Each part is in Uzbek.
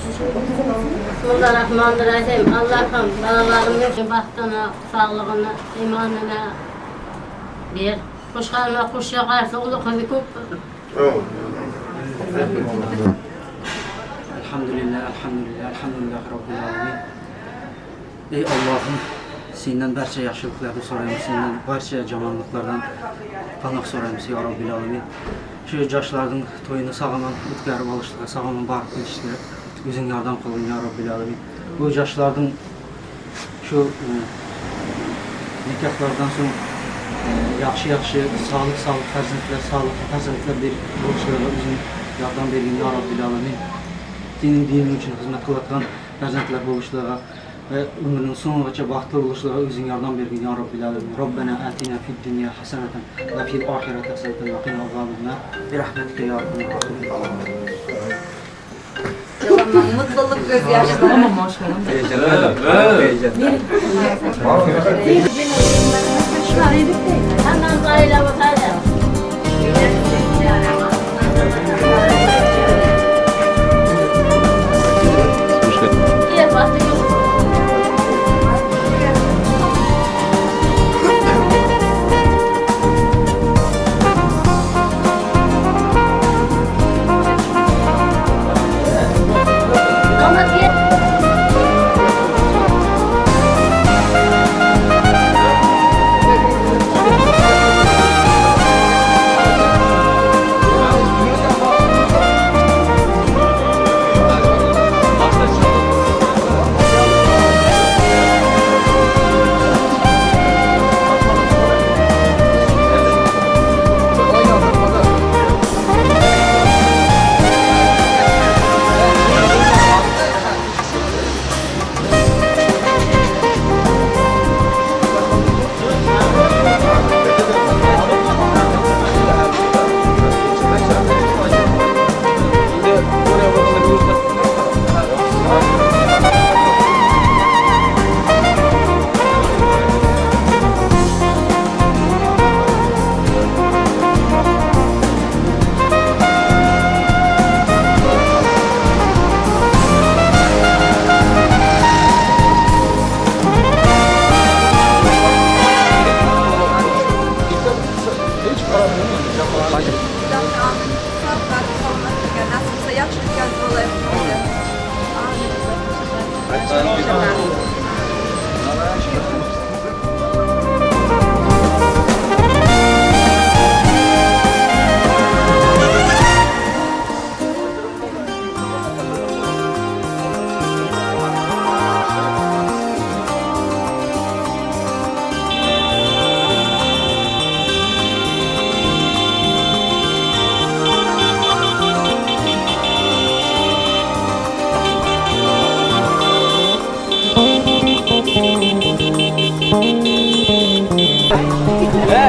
Bismillahirrahmanirrahim. Allah'ım balalarımın bahtını, sağlığını, imanını ber. Qo'shqalma qo'shiq qarsa ulu qizi ko'p. Elhamdülillah, elhamdülillah, elhamdülillah Rabbil alamin. Ey Allah'ım, senden barcha yaxshiliklarni so'raymiz, senden barcha yomonliklardan panoh so'raymiz ya Rabbil alamin. Shu yoshlarning to'yini sog'aman o'tkazib olishga, sog'aman borib kelishga o'zing yordam qilgin ya Rabbil alamin. Bu yoshlarning shu nikohlardan so'ng yaxshi-yaxshi sog'liq farzandlar, sog'liqli farzandlar berib bo'lishlariga o'zing yordam bergin ya Rabbil alamin. Sening dining uchun xizmat qilayotgan farzandlar bo'lishlariga va umrining so'ngigacha baxtli bo'lishlariga o'zing yordam bergin ya Rabbil alamin. Robbana atina fid dunya hasanatan va fil oxirati hasanatan va qina azobannar. Bi rahmatika ya arhamar rohimin. Mutluluk gözyaşları. Ama maşallah. Hemen aile bakalım.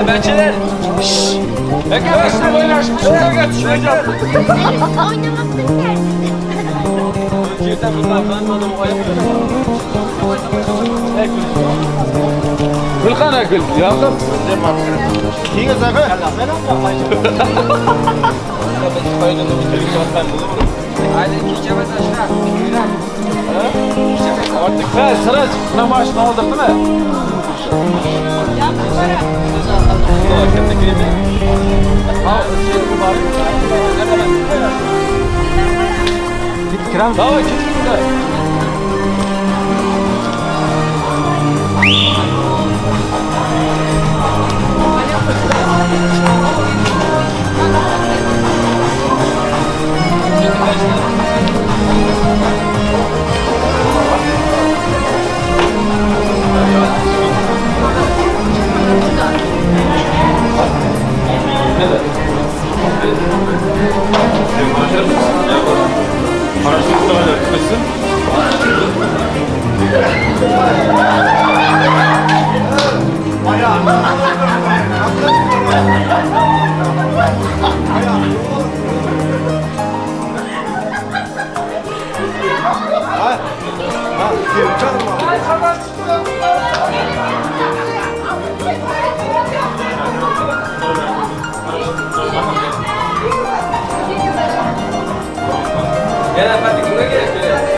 Bacılar. Şşş. Arkadaşlar Gulxan aka, yoqib. Kengiz aka. Ha, Siraj, namoyishni oldirdimi? Kiramiz. Davay, ketdik. Yana kimga kerak?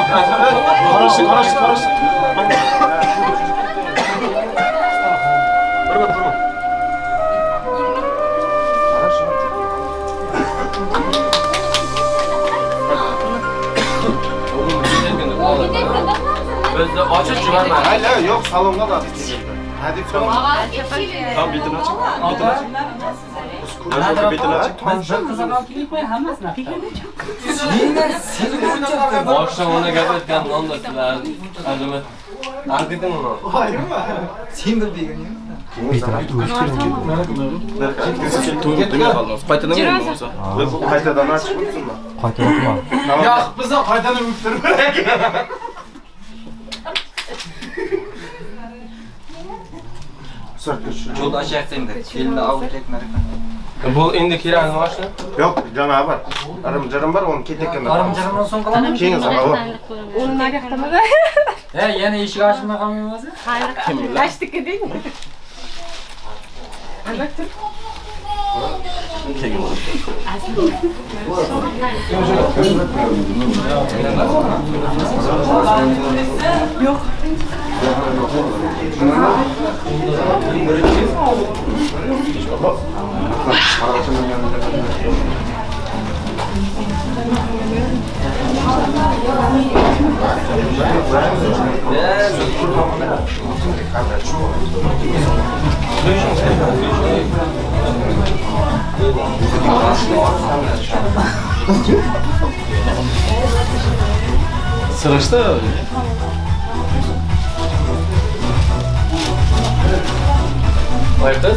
Qarashdi, qarashdi, qarashdi. Durma, durma. Bizda ochib chiqarma. Hayır, yo'q, salonga da hadi tamam. Tam betini açık. Betini açık. Betini açık. Boshdan ona gap aytgan nondakilar. Azamat. Ardiding uni. Sen bir begin. Qaytadan açıp mı? Qaytadan. Yo'q, biz ham qaytadan o'tirib. Yo'lda achyapti endi. Kelinni olib ketmadi. Bu endi kerak mashina? Yo'q, jana bor. Arim-jarim bor, uni ketayotganda. Arim-jarimdan so'ng qilaman. Keyin saqlab. Uni naryoqdamada. He, yana eshik ochilmay qolmaymi o'zi? Ochdik deng. Ana tur. Yo'q. Sırıştı. Ayıptı.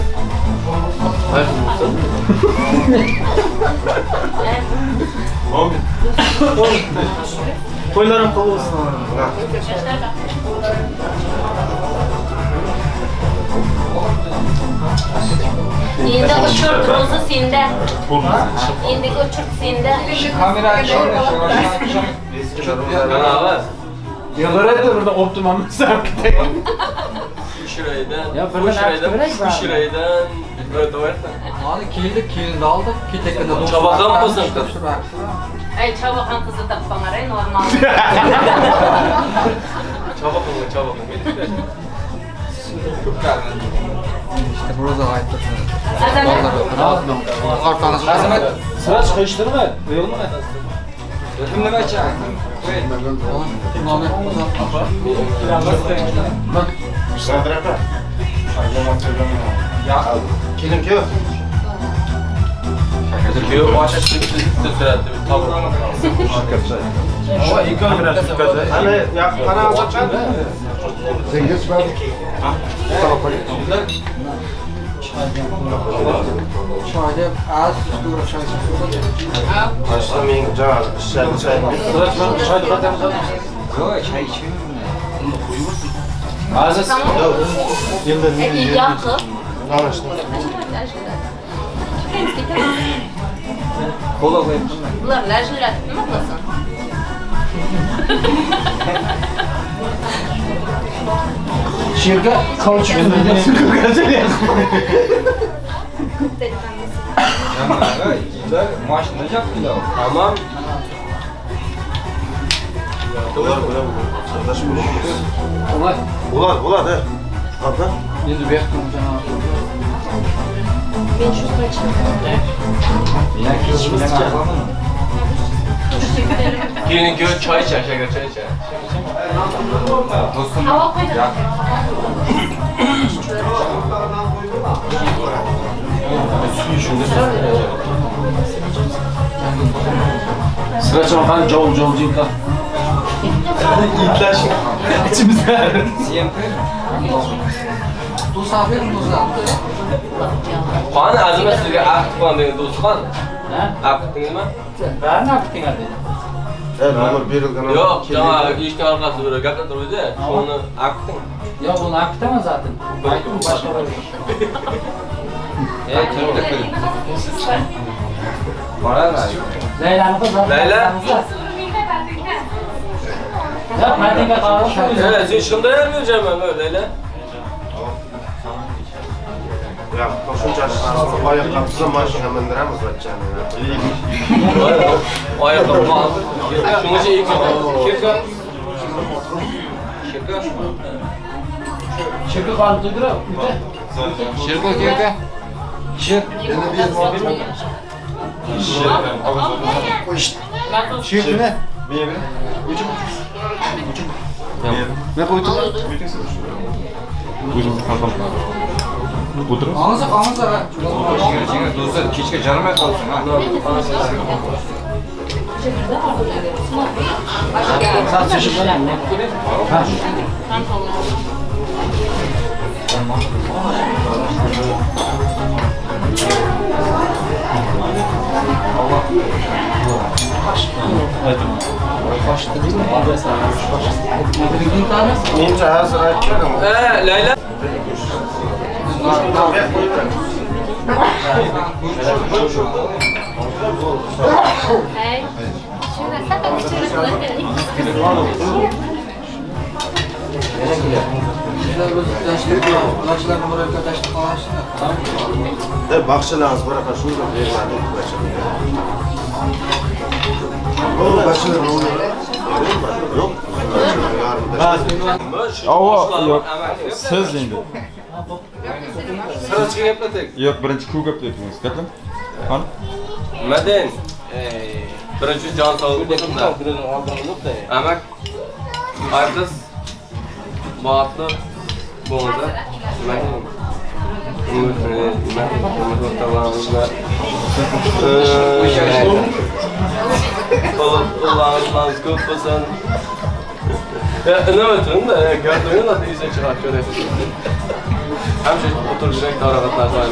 Ayıptı. To'ylarim qabul bo'lsin. Endi uchurt ro'zi senda. Endigi uchurt senda. Kamera Yig'iradi birdan optimum Ushiraydan, Hali keldik, kelinni oldik, ketayotganda Chavaqan bo'lsin. Ay, chavaqan qizni toppangar, ay, normal. Chavaqan, chavaqan. İşte burada aytdi. Azamat, Sıra qo'yishtirma, yo'qmi? Kim nima ichadi? Sadr aka. Kelin kuyov. Kuyov ochib suratni to'g'ri. Ana, yo'q, qara ochgan. Choyda az to'g'ri choy Başta men javob choy. Choy qatamiz. Yo'q, choy ichmayman. Aziz. Yoqib. Kola qo'yibman. Bular lajillatib nima qilasan? Sherga qovchi Mashina yoqdilar. Tamam. Bo'ladi, bo'ladi. Qanday? Endi bu yoqdan janob. Men shu qilishim. Kelin kuyov choy ichar, shakar choy ichar. Do'stim. Sıra qani jov jov jinka. Itlash ichimizda. Qani Azimat sizga aqd qilgan degan do'st qani? Ha? Aqd qildingizmi? Barini aqd qilgan dedi. Nomer berilgan. Yo'q, jamoa eshikning orqasida bir gaplar turibdi. Shuni aqd qilding. Yo'q, uni aqd etaman zaten. Boshqa bir. Kirdi, kirdi. Boradi. Laylani qiz. Layla. Yo'q, Madinaga qarab. Evet, sen shunda ham yuraman, Layla. Yo'q, qo'shimcha oyoqqa biz mashina mindiramiz bachchani. Oyoqqa. Shungacha ikki. Shirka qolib turdi. Shirka keldi. Shir. Shir ne? Ne qo'ydim? O'zim qalqon. O'tirib. Ağzı ağzı. Жеңіл do'stlar, kechga jaramay qolsin ha. Menimcha hozir aytganim. Layla. Baxshilarimiz baraqa shunday bermadi. Yo'q. Avo, yo'q. Siz endi. Sirachga gaplatak. Yo'q, birinchi ku gaplayapmiz. Gaplang. Qani? Nima deyin? Birinchi jon sog'lik bo'lsin. Amak Ayqiz baxtli bo'lsa, nima Ularimiz ko'p bo'lsin. Nima turibdi? Gaplarni da izga chiqarib ko'raylik. Hamisha o'tirib yurak taroqatlar.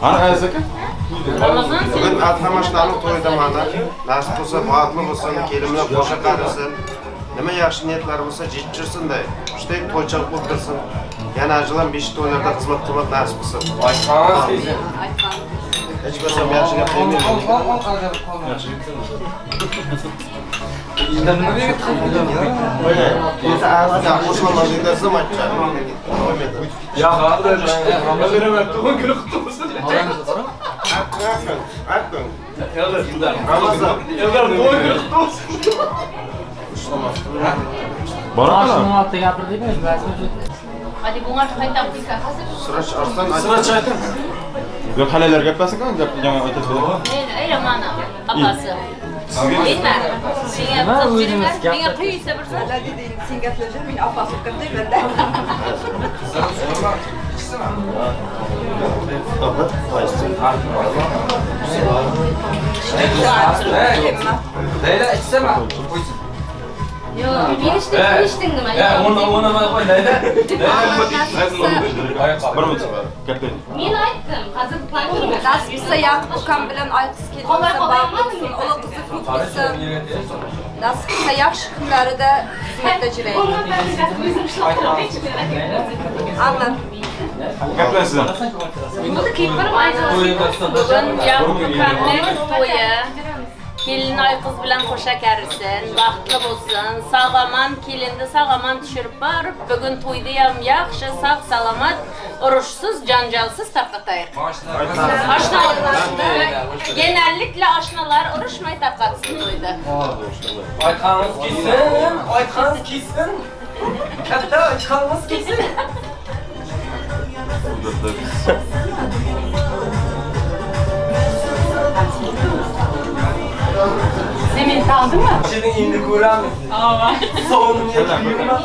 Ana Aziz aka? Bugun Adhamaslarning to'yidaman. Nasib bo'lsa, baxtli bo'lsin, kelinlar qo'sha qarasin. Nima yaxshi niyatlar bo'lsa, jetishsin-da. Shunday to'ychan bo'lib tursin. Yana ajilan 5 to'ylarda xizmat qilmak nasib qilsin. Hech bo'lsam yaxshi gap demayman. Yo'q, halalar gaplashsin, gap yomon aytadi. Men ayraman opasi. Menga quysa bir so'z. Sen gaplashib, men opasi qildim-da. Leyla ichsama. Qo'ysin. Yo'q, yenishding nima? Uni nima qo'y, Leyla. Bir minut. Gaplang. Men aytdim, hozir plan qilma. Nasib qilsa Yaqub ukam bilan Ayqiz kelin bo'lsa, baxtli bo'lsin, uli qizi ko'p bo'lsin. Nasib qilsa yaxshi kunlarida xizmatda jiraydi. Amin. Gaplang sizlar. Bugun Yaqub ukamning to'yi. Kelin Ayqiz bilan qo'sha karisin, baxtli bo'lsin, sog'-omon kelinni sog'-omon tushirib borib, bugun to'yda ham yaxshi, sog' salomat, urushsiz, janjalsiz tarqatayıq. Oshnalar, genellikle oshnalar urushmay tarqatsin to'yda. Aytqanimiz kelsin, aytqanimiz kelsin. Katta aytqanimiz kelsin. Zemin kaldın mı? Şimdi indi ko'ramiz. Sovunimga yurmas.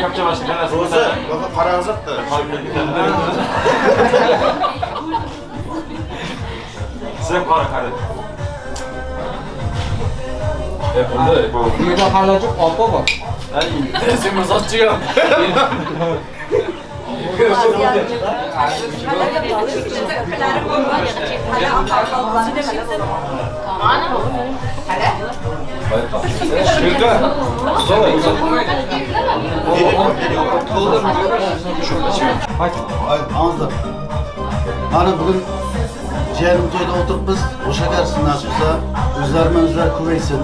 Kapcha boshqa narsa. Ro'za, ro'za qarangizda. Siz ham qara qara. Bunda Bu yerda halaji opa bor. Sen mazotchiga. Mana bugun jiyanim to'yda o'tiribmiz. O'sha qarsin nasib qilsa, o'zlarimiz o'zlar ko'paysin,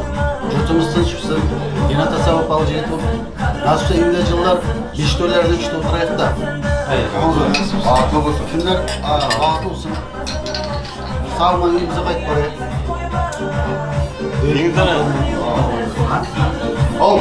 yurtimiz tinch bo'lsin. Yana tasavvuf avjiga yetib, nasib qilsa endi yillar 5 to'ylarda 3 o'tiraylik-da. Baxtli bo'lsin. Kunlar baxtli bo'lsin. Sog' uyimizga qaytib boraylik. Ol.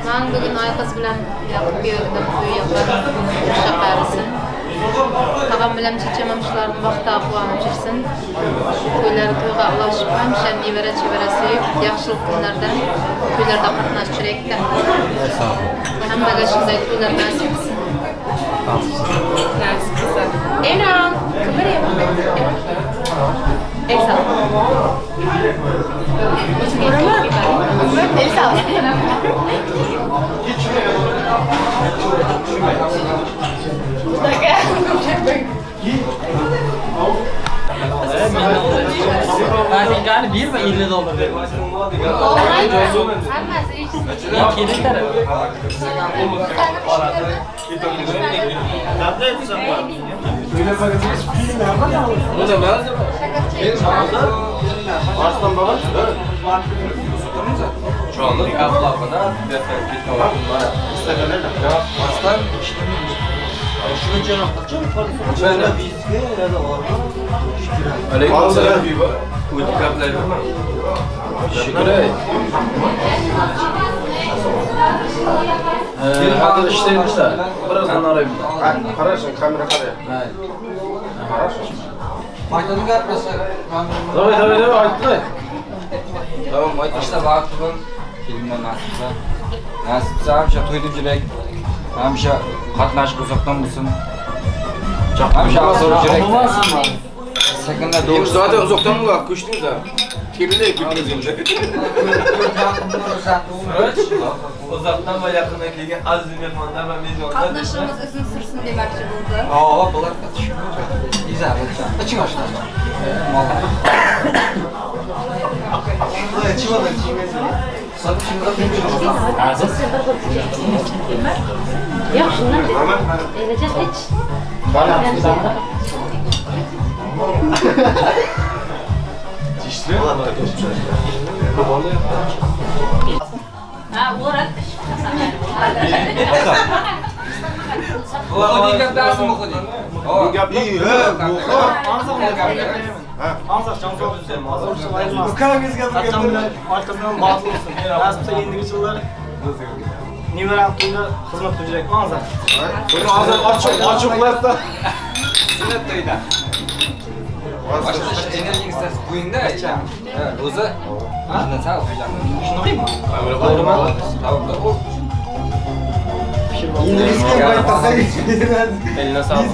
Ben bugün Ayqız bilan Yaqub kuyovida to'y yapar, o'sha qarisin. Tog'am bilan chechamam shularni baxtga quvonib yursin. To'ylari to'yga ulashib, hamisha nevara chevara sevib, yaxshilik kunlarda to'ylarda qatnashib yuraylik-da. Hammaga shunday to'ylar nasib qilsin. Nasib qilsin. Enon, kim biryapti? Elsa. Elsa. Kartinkani berma $50 deb. Hammasi eshitsin. Kelin taraf. Arslan baba. Şu anda ahlakına defter kitap bunlara. Arslan Hadi işleymişler. Birazdan arayayım. Qarasın, kamera qaraya. Faydalı gapirsa. Давай, давай, давай, aytdi. Tamam, ayt. İşte baxtli kelinlar nasibsa. Nasibsa hamisha to'yda yurak. Hamisha qatnashib uzoqdan bo'lsin. Hamisha azor yurak. Sekinda doğru. Zaten uzaktan mı ko'chdingiz ha? Kelinlar ko'chdingiz endi. Uzaktan ve yakından kelgan aziz mehmonlar va mezbonlar. Qatnashimiz uzun sursin demoqchi bo'ldi. Aa, bular izah etsin. İçin açlar. Yo'q, shundan. Elajat ich. Ha, o'rab Nevaram to'yda xizmat qilib yurak, anzar. Buni hozir ochiqlab-da. Sunnat to'yda. Boshqa energiyangizni qo'ying-da. O'zi shundan sal qo'ygan. Shuni qo'yma. To'g'rimi? Tamam. Eline sağlık.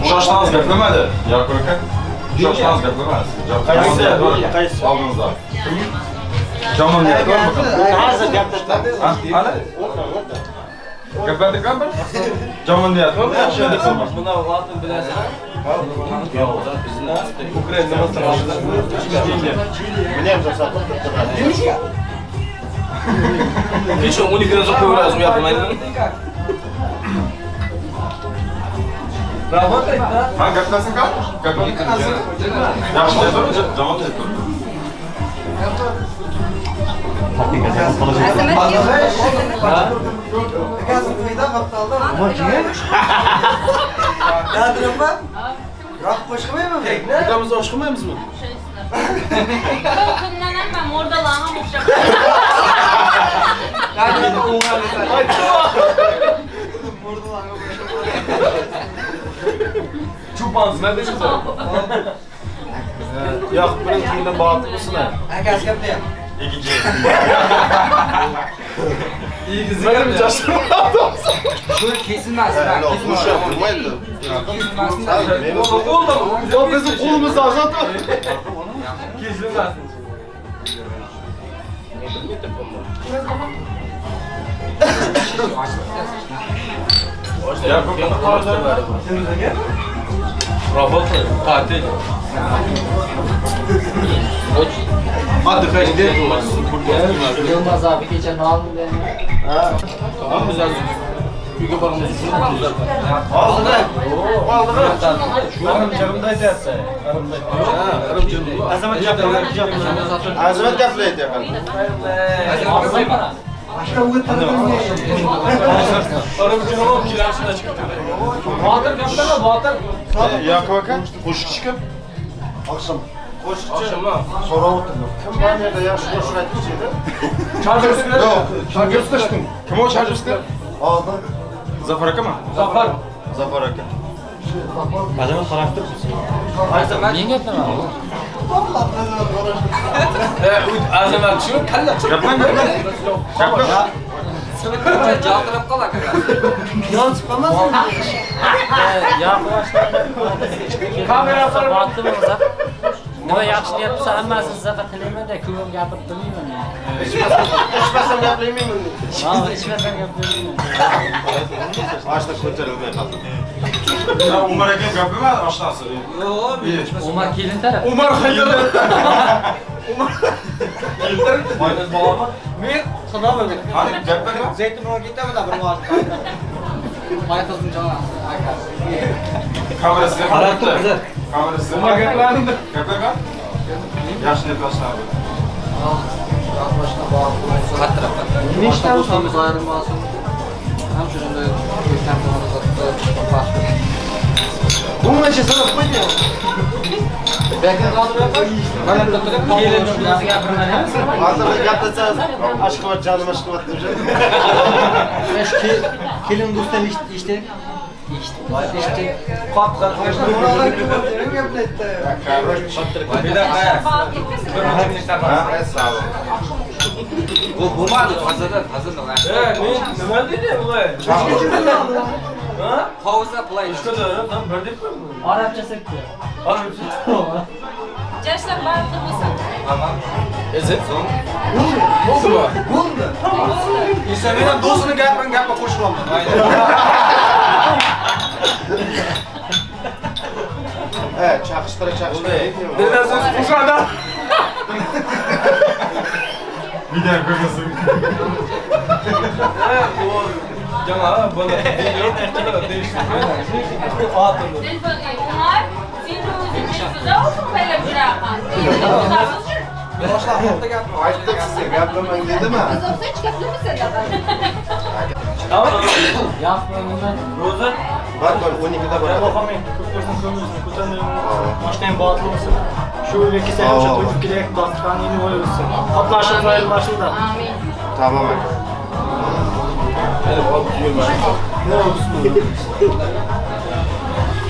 Shoshlangiz gapirmadi, Yoqub aka. Shoshlangiz gapirmadi. Qaysi? Qaysi? Oldingizda. Yomon niyat bormi? Hozir gapirdi. Ana? Gapirdik mi? Yomon niyat bormi? Yaxshi niyat bormi? Buni vaqtini bilasan. Yo'q, bizni Ukraina nimasini Hech 12 dan so'ng qo'yaverasiz, gapirmaydi. Работает, да? Ha, gaplasin qani? Gapirdik. Yaxshi niyat bormi? Yomon niyat bormi? Ukamiz osh qilmaymizmi? Kundan ham men o'rdalarga o'xshab. Chupan, nima deysiz? Yo'q, bilan kiyimdan bog'liq bo'lsin. Akasi gapda. Ikkinchi. Shu kesilmasin, kesilmaydi. Kesilmasin. O bizim qo'limiz azat. Kesilmasin. Работа, tatil. Отдыхать где? Yılmaz abi geçen aldım beni. Ha. Tamam biz az uyga boramiz. Oldi. Oldi. Arimchimda aytyapti. Arimchimda. Azamat gaplaydi. Azamat gaplaydi. Arimchimda kirasini chiqdi. Botir gaplama, Botir. Yakub aka, qo'shiqchi kim? Oqshom. Qo'shiqchi. So'rab o'tirdim. Kim bor yerda yaxshi qo'shiq aytuvchi edi? Charjovskiy. Yo'q, Charjovskiy. Kim o Charjovskiy? Oldin. Zafar akami? Zafar. Zafar aka. Azamat xarakter Men gaplaman. Azamat shu kalla chiqib. Gaplang, gaplang. Gaplang. Jaltirab qol aka. Yonib qolmasin. Kamera bo'lsa. Nima yaxshi niyat bo'lsa hammasini sizga tilayman-da, ko'pim gapirib turmayman. Ichmasam gapirmayman. Ha, ichmasam gapirmayman. Boshda ko'tarilmay qoldi. Umar aka gapirmadi oshnasi. Yo'q, Umar kelin taraf. Umar haydar. Umar. Maynoz bolami? Men xudo bildi. Qani gapirma. Zaytunga ketaman bir vaqt. Mayqizning jonasi akasi. Kamerasiga qarab turibdi. Kamerasi. Umar gaplandi. Gapirma. Yaxshi niyat boshlandi. Boshına bog'liq. Qattiq. Nechta do'stimiz ayrilmasin. Ham shunday ko'rgan baxtli. Bungacha sanab qo'ydi. Bekin qoldirib, mana bu turib, kelin shunisi gapirmayapsiz. Hozir gaplasangiz, ashqovat jonim ashqovat deb. Kelin do'stdan eshitdi. Eshitdi. Qop-qop Bu bo'lmadi, tozadan, tozadan. Men nima dedi bular? Ha? Pauza play. Ishkoda, tam bir deb qo'ydim. Arabcha sekti. Arabcha. Yoshlar baxtli bo'lsin. Tamam. Ezi? Bo'ldimi? Bo'ldi. Esa men ham do'stini gapirin, gapga qo'shilyapman. Chaqishtira chaqishtira. Dildan so'z qo'shadi. Video ko'rsin. Jamoa buni Umar, sen o'zing juda o'zing baylab yurasan. Aytdim sizga gapirmang dedimi? Biz olsa hech gapirmaysan Tamam. Yaxshi, Ro'za Bor, bor 12da boradi. Alloh ko'p ko'rsin, ko'nglingizni ko'tarmayman. Mashinang baxtli bo'lsin. Shu uyga kelsa o'sha to'yib kerak, dasturxoningni bo'laversin. Qatnashib ayrılmashingda. Amin. Tamam aka.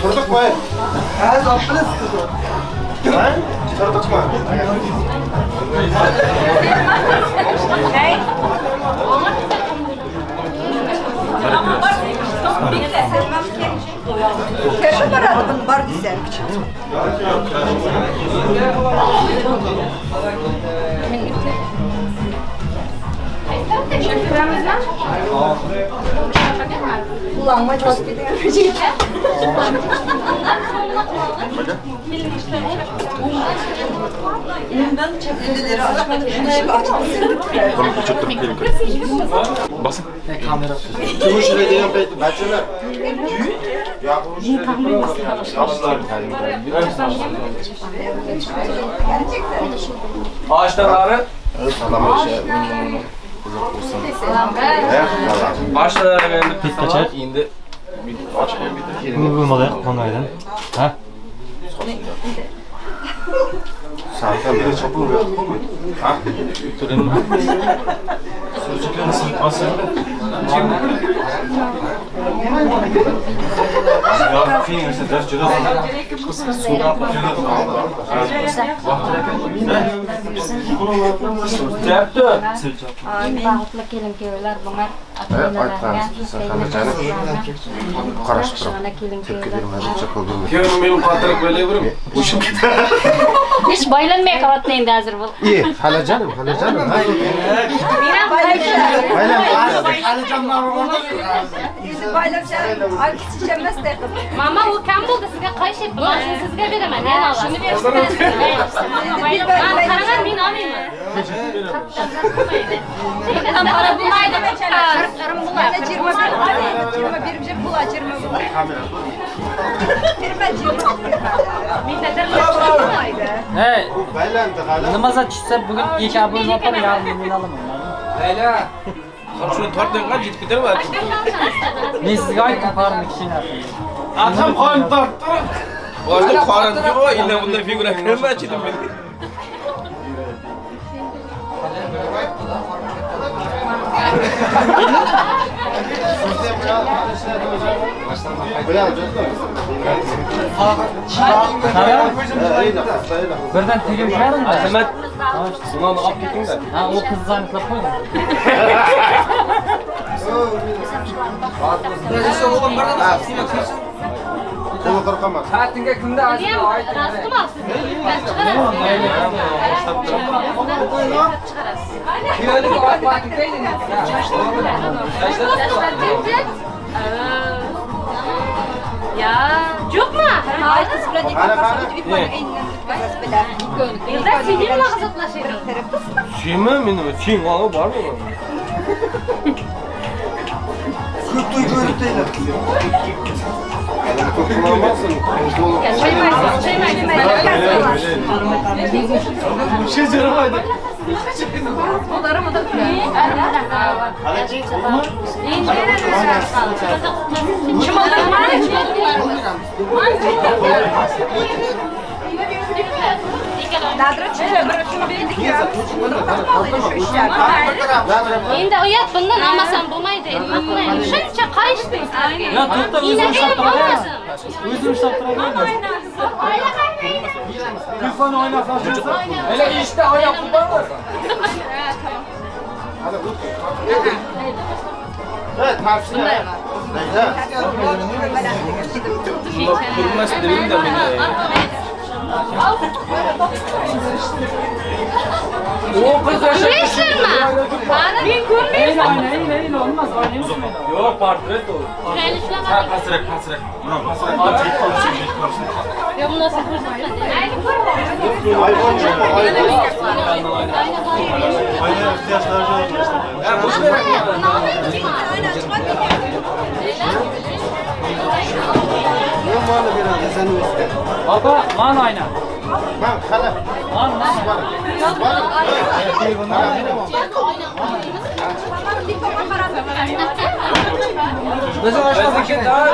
Turdikmi? Hozir olib bilasiz. Ha? Turdikmi? Hey. Kim boradi buni bor desam? Kullanma çok Basın. Kamera. Kim degan paytda bachalar. Ağaçları. Ağaçları endi indi. Bu model qonaydan. Ha? Ha? Baxtli kelin kuyovlar bunlar Kuyovim meni qotirib qo'ylayverim. Hech boylanmay qolyapti endi hozir bu. Halajanim, halajanim. Mama u kam bo'ldi sizga qayshi mashina sizga beraman. Yana shuni berishdan. Qaraman men olmayman. Qara bo'lmaydi. Hey, nima tushsa bugun 2 abuz olib yarim men olaman. Leyla, shuni torting qan yetib ketarmi? Men sizga aytdim qorni kichkina. Atam qorni torttirib. Boshda qorin yo'q, endi bunday figura kirmachi dedim men. Birdan tegib tusharmi? Azamat, buni olib keting-da. Ha, u qizni zanitlab qo'ydi. Xatinga kimda Ya, yo'qmi? Aytiz bilan Yilda seni lag'zatlashadi. Semi meni chingog'i bormi? Ko'p to'y ko'rib deylar. Endi uyat bundan olmasam bo'lmaydi. Nima qilayin? Shuncha qayishdim sizlarga. Ya to'xta, o'zim ushlab turaman. O'zim ushlab turaman. Telefon oynasi ochilsa, Hele işte oyoq qo'yamiz. Evet, tavsiye. Ko'rmas dedim-da meni. O qiz Ko'raysizlarmi? Men ko'rmayman. Ayna, ayna olmaz, ayna olmaydi. Yo'q, portret u. Chiroyli Pastroq, pastroq. Buni pastroq. Yo'q, bunasi ko'rsatmadi. Ayni ko'rma. Ayna ihtiyoçları yok işte. Ya boş ver. Mani beradi, sen o'zing. Opa, man ayna. Man hali. Man, man. Bizniki daha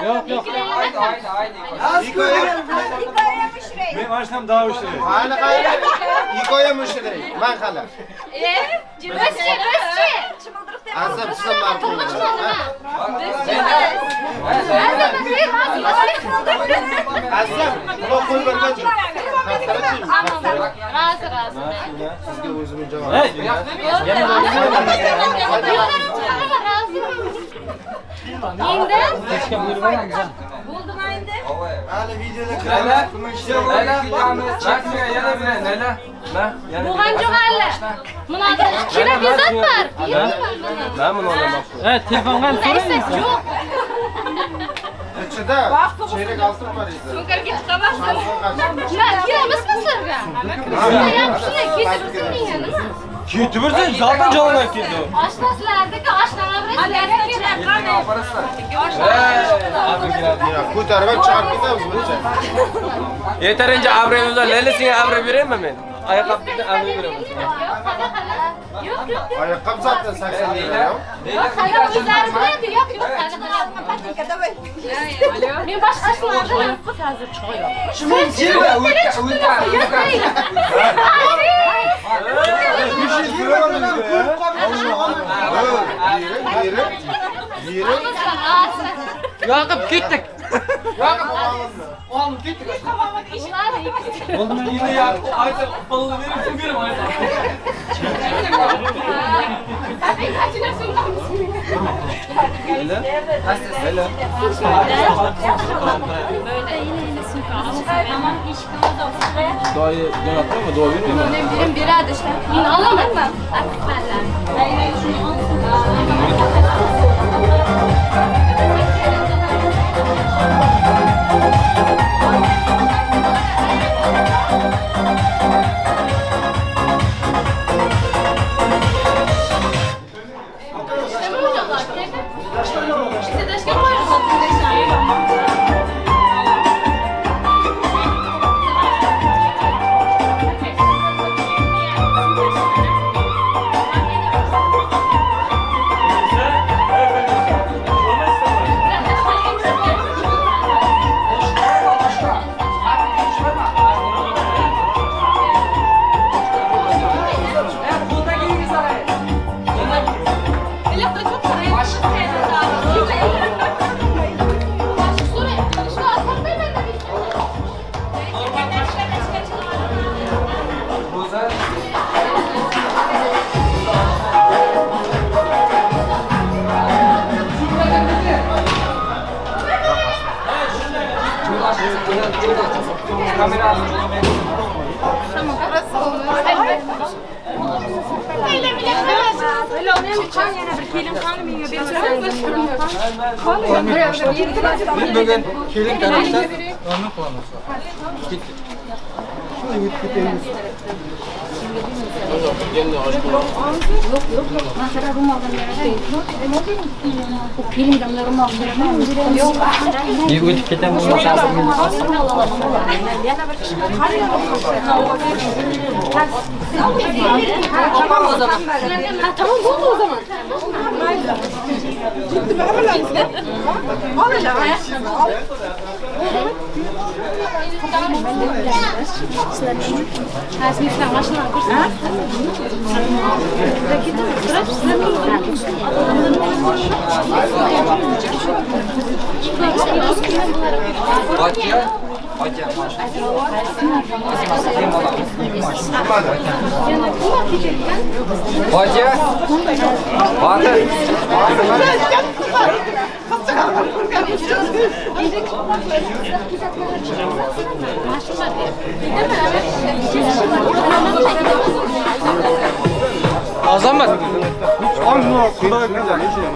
Yo'q, yo'q. Men mashinam daha ushlaydi. Qani qani? Ikoya mushiray. Man hali. O'zchi, o'zchi. Azam sizam ma'qul. Azam, quloq qo'yib bergan. Rozi, rozi. Sizga o'zimning javobim. Endi Kechga buyurib beramiz. Bo'ldimi endi? Hali videoda Leyla, Leyla, yana bir, Leyla. Bo'lgan yo'q hali. Buni kerak zot bor. Men buni olamoqchi. Evet, telefonga ham so'raymiz. Yo'q. Ichida cherik oltin bor edi. To'nkarga chiqamasdan. Nima, kerakmasmi sizlarga? Shunday ham shunday ketaversin menga nima? Ketaversin, zaten jonlanib ketdi. Oshnasilardiki oshnani bilasizlar kerak. Ko'tarib chiqarib ketamiz buncha. Yeterince obro'yimiz bor. Leyla senga obro' beraymi men? Oyoq bilan obro' beraman. Yo'q, qala qala. Yo'q, yo'q. Ayaqqab zaten 80 lira yo'q. Yo'q, hali o'zlari biladi. Yo'q, yo'q, hali Patinka, давай. Men boshqasilardan hozir chiqayoq. Shuni jilva o'tgan. Yoqib ketdik. Yoqib olib ketdik. Oldum yine ya ayta balını verip berib ayta. Duoyu jo'natdimi? Duo bermaymi? Birim beradi işte. Men olamanmi? Bugun kelin tarafdan uni qilamiz. Ketdik. Men o'tib ketaman. Tamam o zaman. Tamam bo'ldi o zaman. Hoca. Botir. Azamat.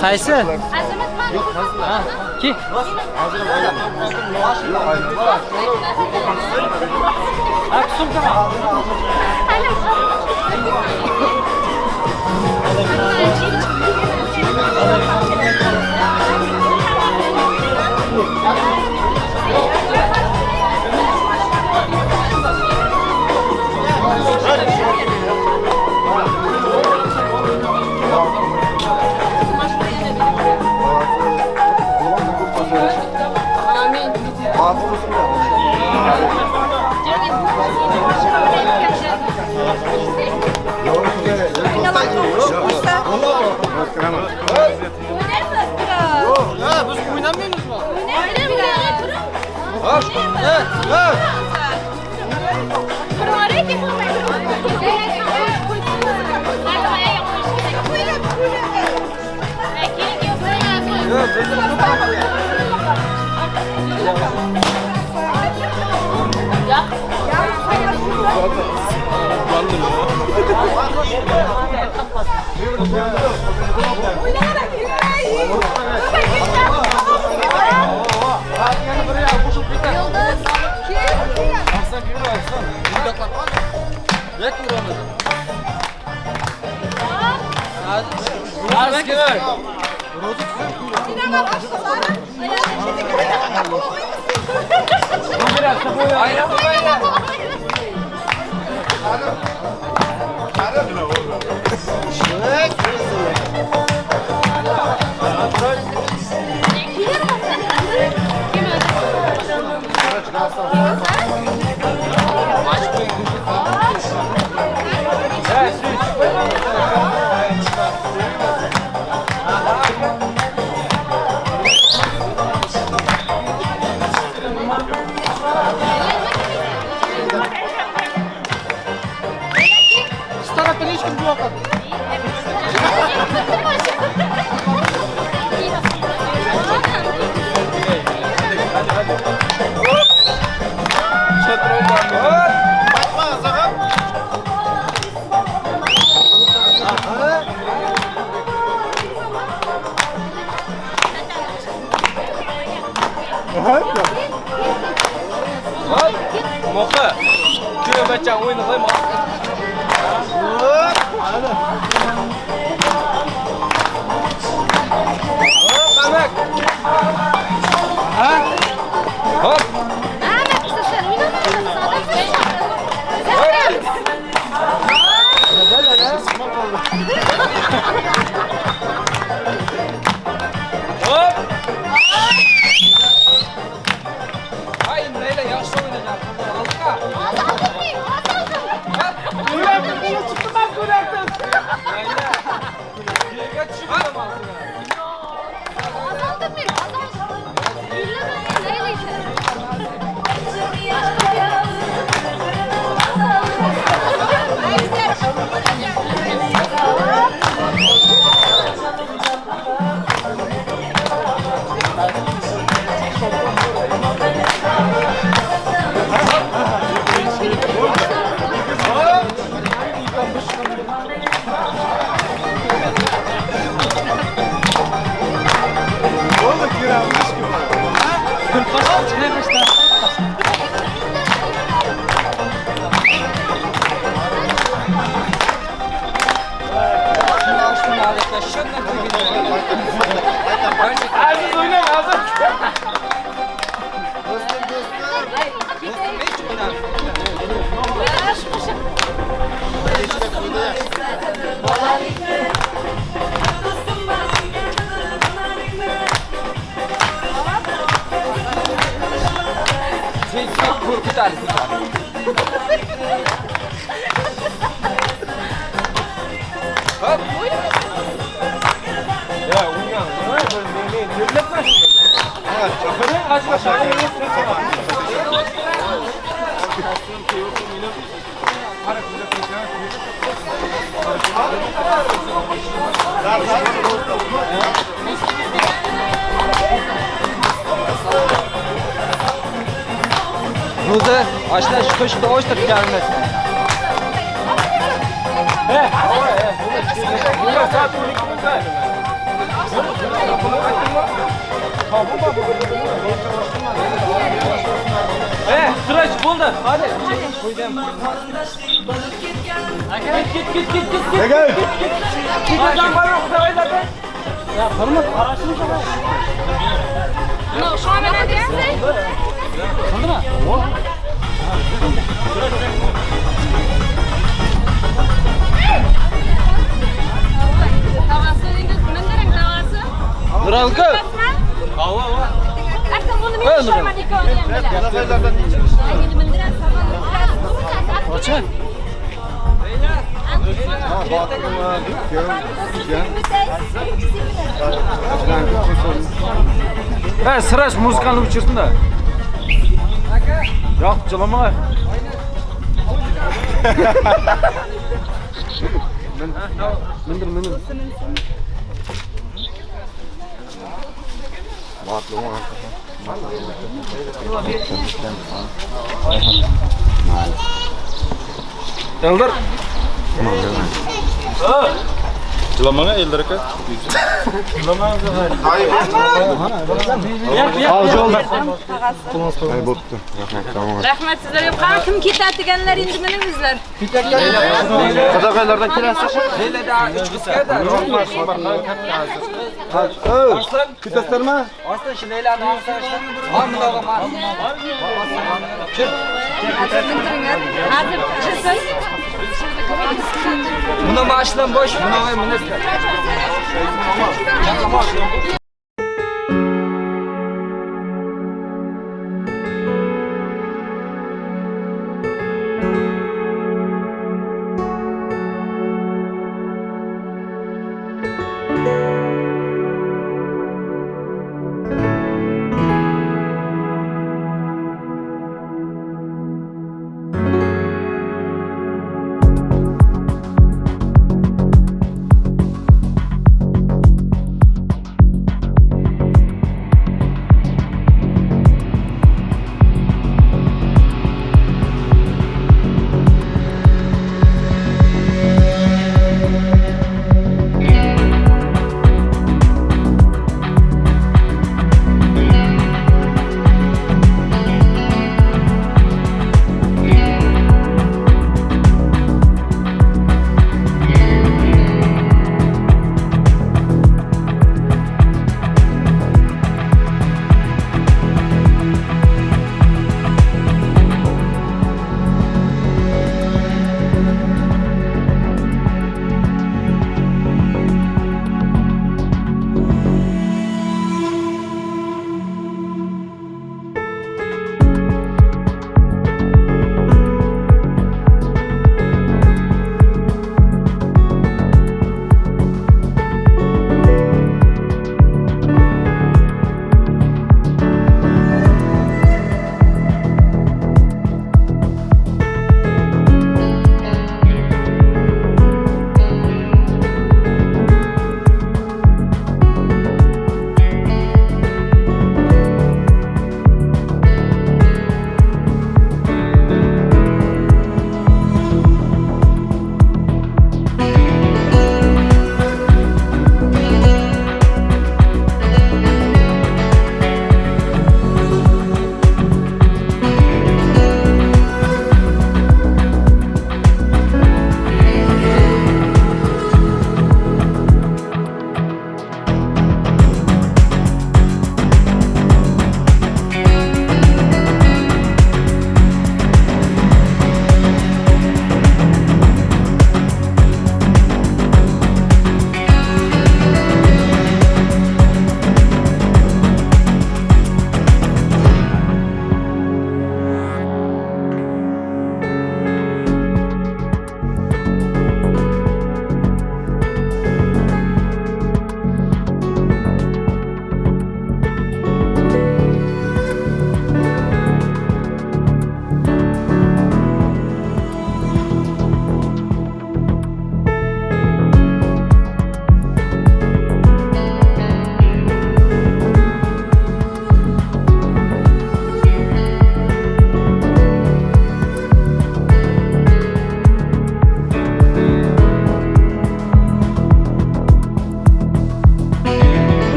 Qaysi? Ki? Sirash muzikani o'chirsin-da. Yo'q, jilama. Mindir, mindir. Eldar. Jilamaga Eldar aka. Rahmat sizlarga. Qani kim ketadiganlar endi miningizlar. Qadaqaylardan kelasiz. Leylada 3 qiz keldi. Ketasizlarmi? Aslida shu Leylani olsa, hamma. Hozir mindiringlar. Hozir chiqsin. Buni mashinam bo'sh, buni minasizlar.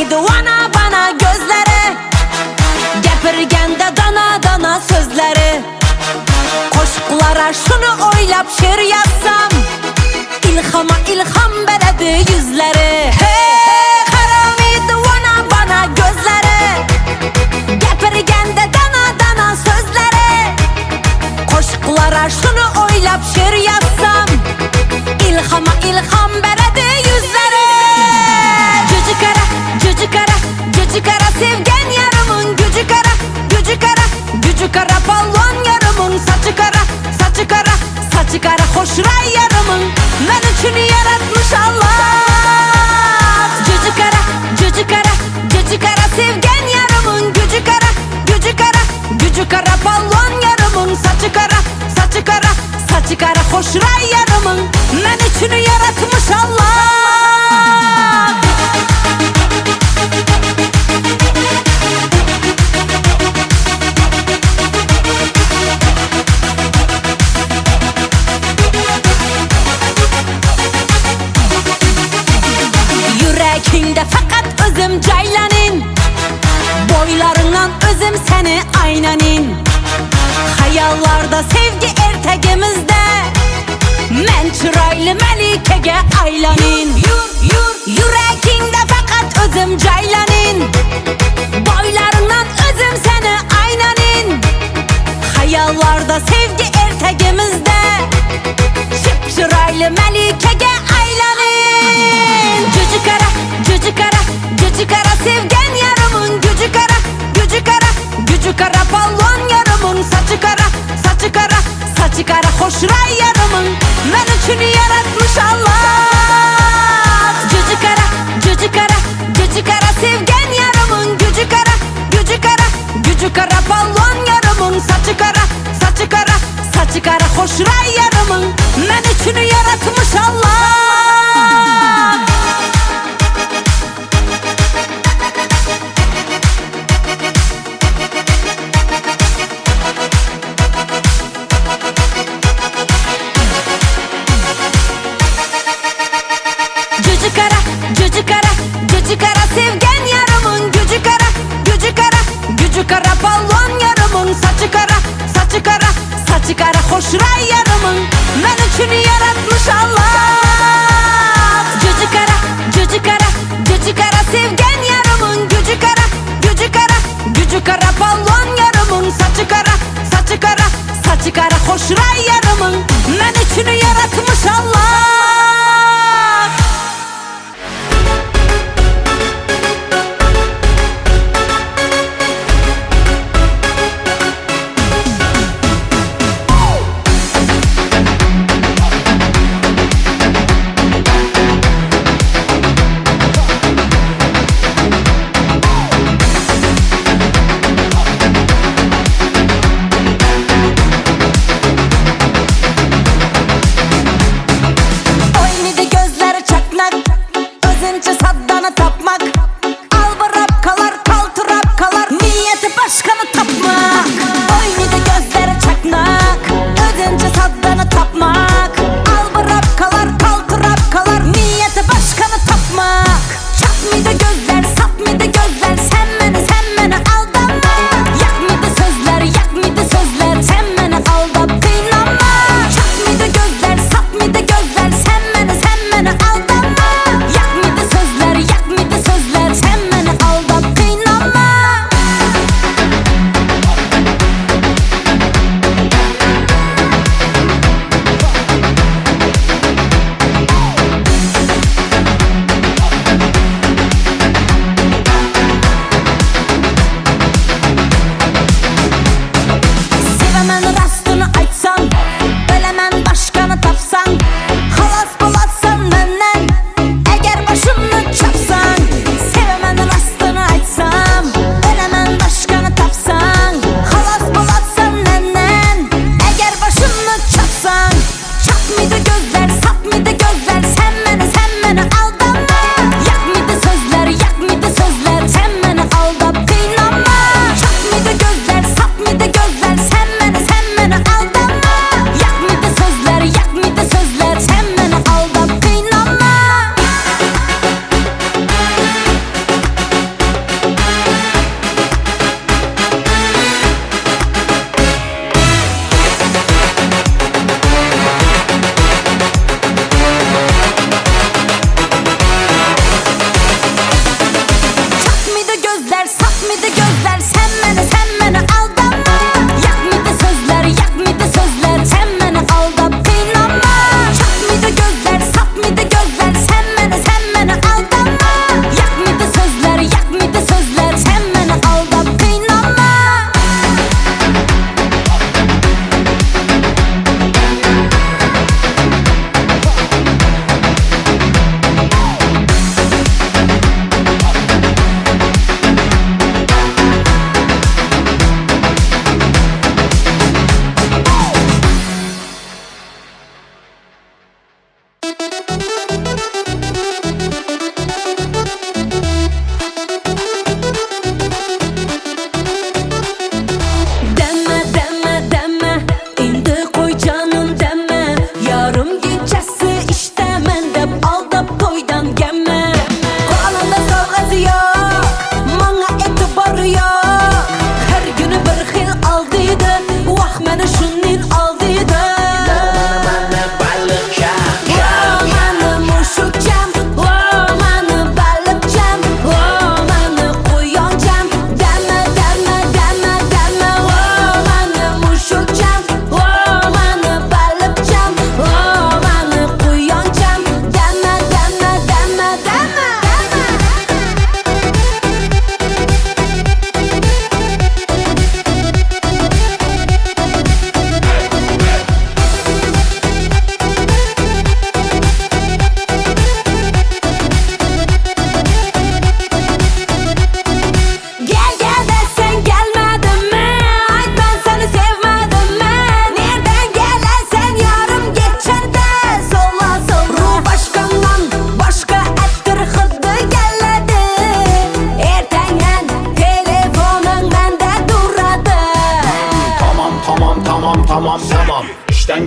Devana bana gözleri, gapirganda dana dana so'zlari. Qo'shiqlara shuni o'ylab she'r yozsam, ilhoma ilhom beradi yuzlari. Hey, haromi devana bana gözleri, gapirganda dana dana so'zlari. Qo'shiqlara shuni o'ylab she'r yozsam, ilhoma ilhom beradi yuzlari. Jo'ji qara, jo'ji qara, jo'ji qara sevgan yariming gücü qara, gücü qara, gücü qara polvon yariming sochi qara, sochi qara, sochi qara xo'shray yariming men uchun yaratmish Alloh. Jo'ji qara, jo'ji qara, jo'ji qara sevgan yariming gücü qara, gücü qara, gücü qara polvon yariming sochi qara, sochi qara, sochi qara xo'shray yariming men uchun yaratmish Alloh. Yürekingde faqat o'zim joylanin, bo'ylaringdan o'zim seni aynanin. Xayollarda sevgi ertagimizda, men chiroyli malikaga aylanin. Yürekingde faqat o'zim joylanin, bo'ylaringdan o'zim seni aynanin. Xayollarda sevgi ertagimizda, chip chiroyli malikaga aylanin. Jo'ji qara, jo'ji qara, jo'ji qara sevgan yariming gücü qara, gücü qara, gücü qara polvon yariming sochi qara, sochi qara, sochi qara xo'shray yariming men uchun yaratmish Alloh. Jo'ji qara, jo'ji qara, jo'ji qara sevgan yariming gücü qara, gücü qara, gücü qara polvon yariming sochi qara, sochi qara, sochi qara xo'shray yariming men uchun yaratmish Alloh. Jo'ji qara, jo'ji qara, jo'ji qara sevgan yariming gücü qara, gücü qara, gücü qara polvon yariming sochi qara, sochi qara, sochi qara xo'shray yariming.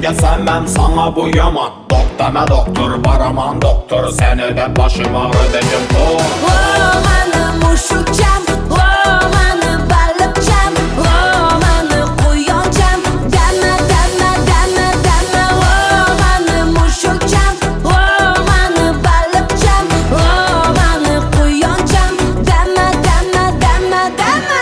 Menga sana bu yaman. Deme doktor, baraman doktor. Seni de başım ağrıdı cım. O mani mushukcham, o mani baliqcham, o mani quyoncham. Dama, dama, dama, dama. O mani mushukcham, o mani baliqcham, o mani quyoncham. Dama, dama, dama, dama.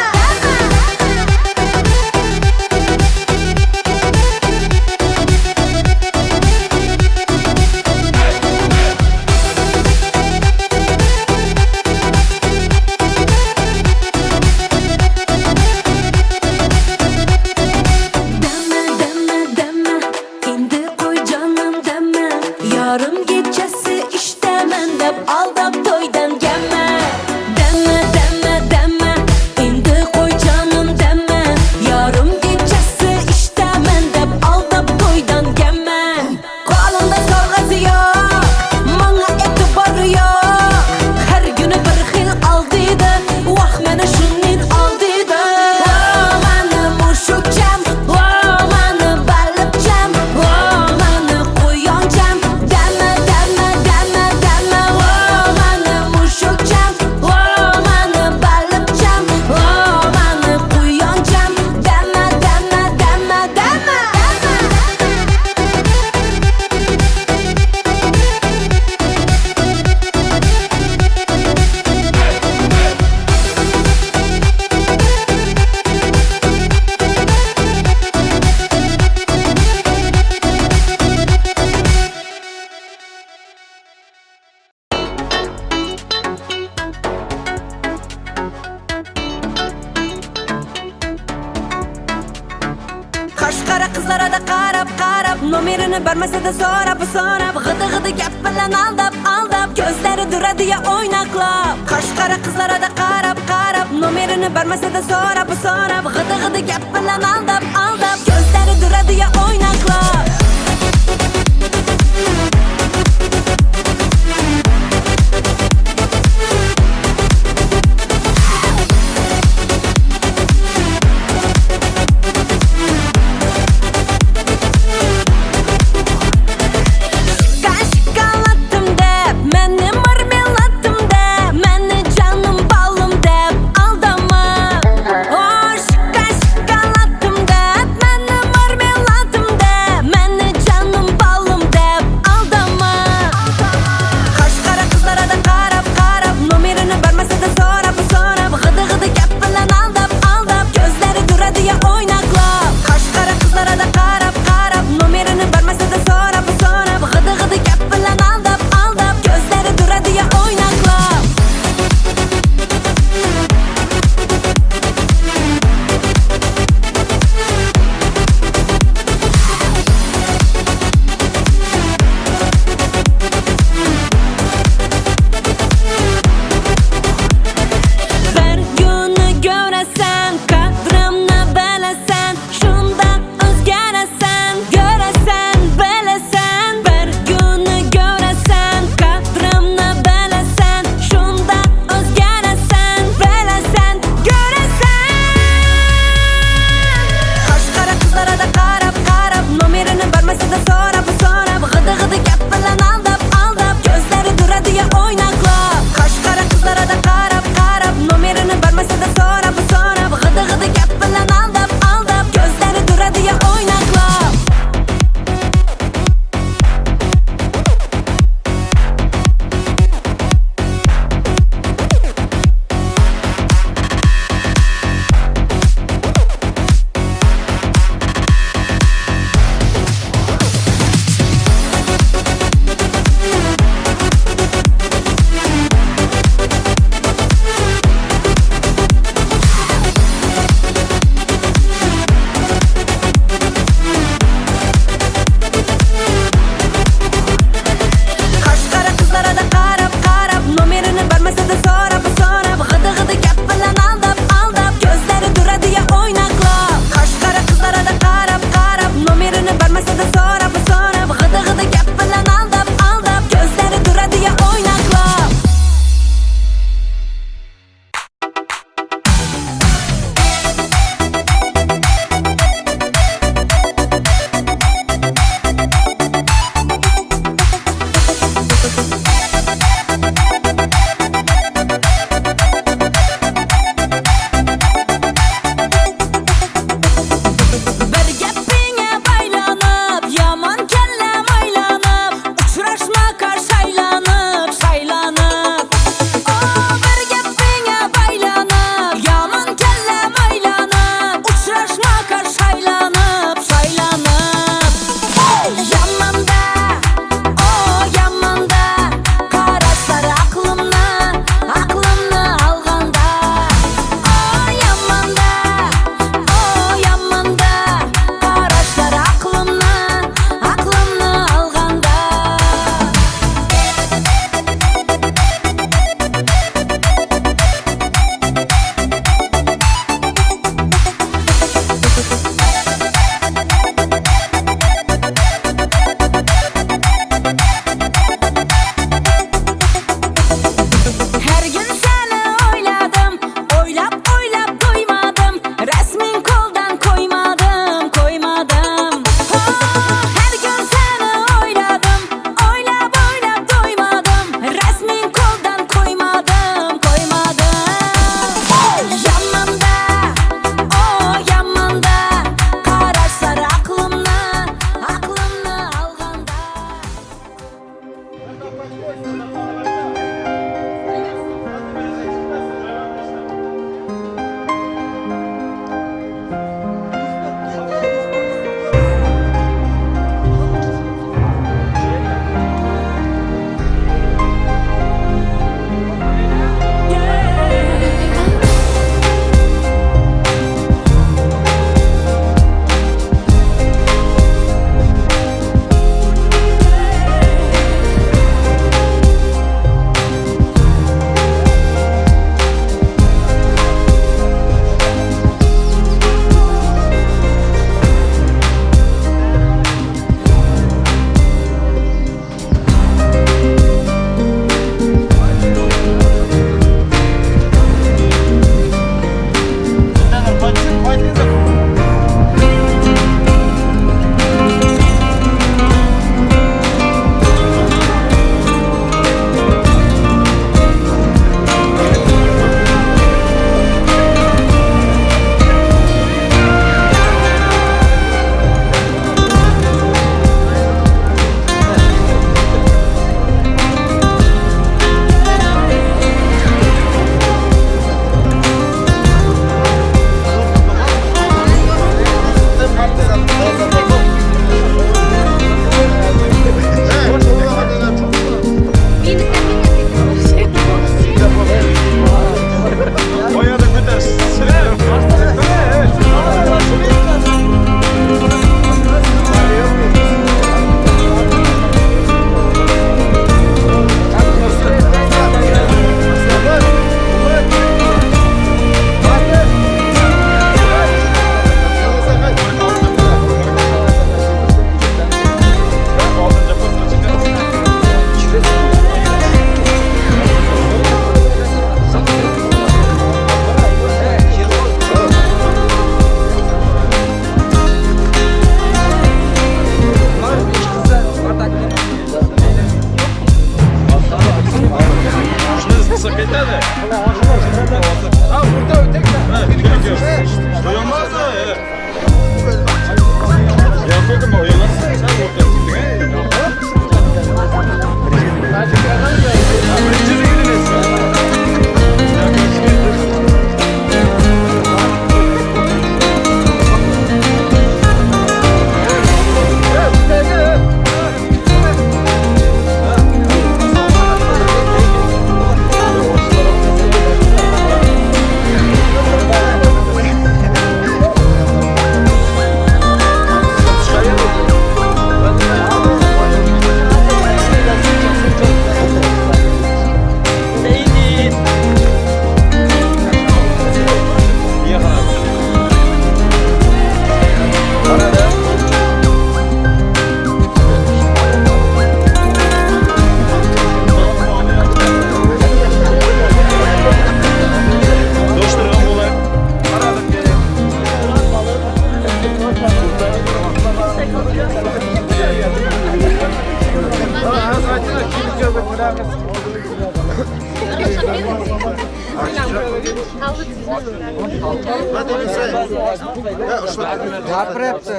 Gapiryapti.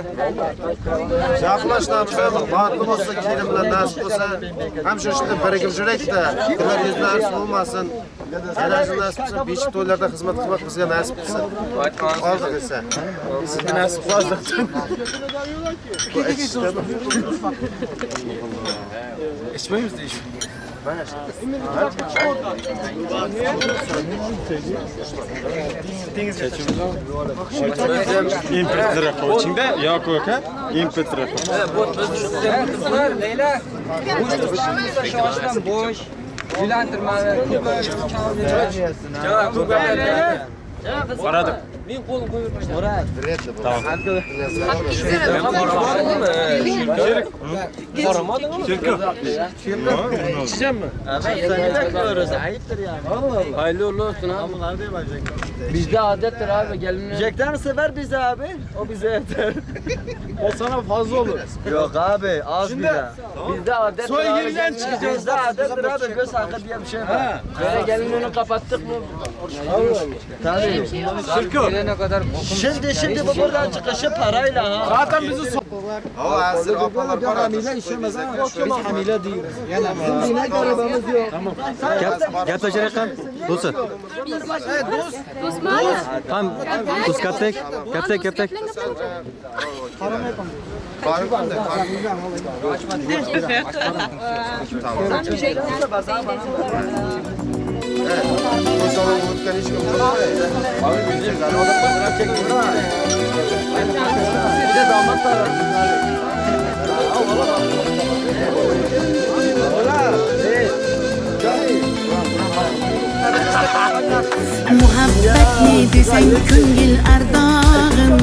Gaplashlamiz, baxtli bo'lsa, kelin bilan nasib bo'lsa, ham shu ishda birigib yuraylik-da. Ular yuzlari so'lmasin. Yana nasib qilsa, beshik to'ylarda xizmat qilmak bizga nasib qilsin. Oldi qilsa. Sizga nasib qilsin. Ichmaymiz deyish. Import qo'ychingda yo'q aka, import. Leyla. Bo'sh bo'sh. Uylantirmadi. Qaradim. Men qo'lim qo'yib. Tamam. İçeceğim mi? Ayıptır yani. Hayırlı uğurlu olsun abi. Bizde adettir abi gelinler. Jack'ten sever bizi abi. O bize yeter. O sana fazla olur. Yok abi az bile. Bizde adettir. Soy yerinden çıkacağız. Bizde adettir abi. Göz hakkı diye bir şey var. Böyle gelin önünü kapattık mı? Tabii. Gelene kadar Şimdi bu buradan çıkışı parayla ha. Zaten bizi O hazır opalar bor. Biz hamile değiliz. Bizim yine arabamız yok. Tamam. Gaplashayotgan do'sti. Tam do'st katak, katak, katak. Muhabbatni desang ko'ngil ardog'im,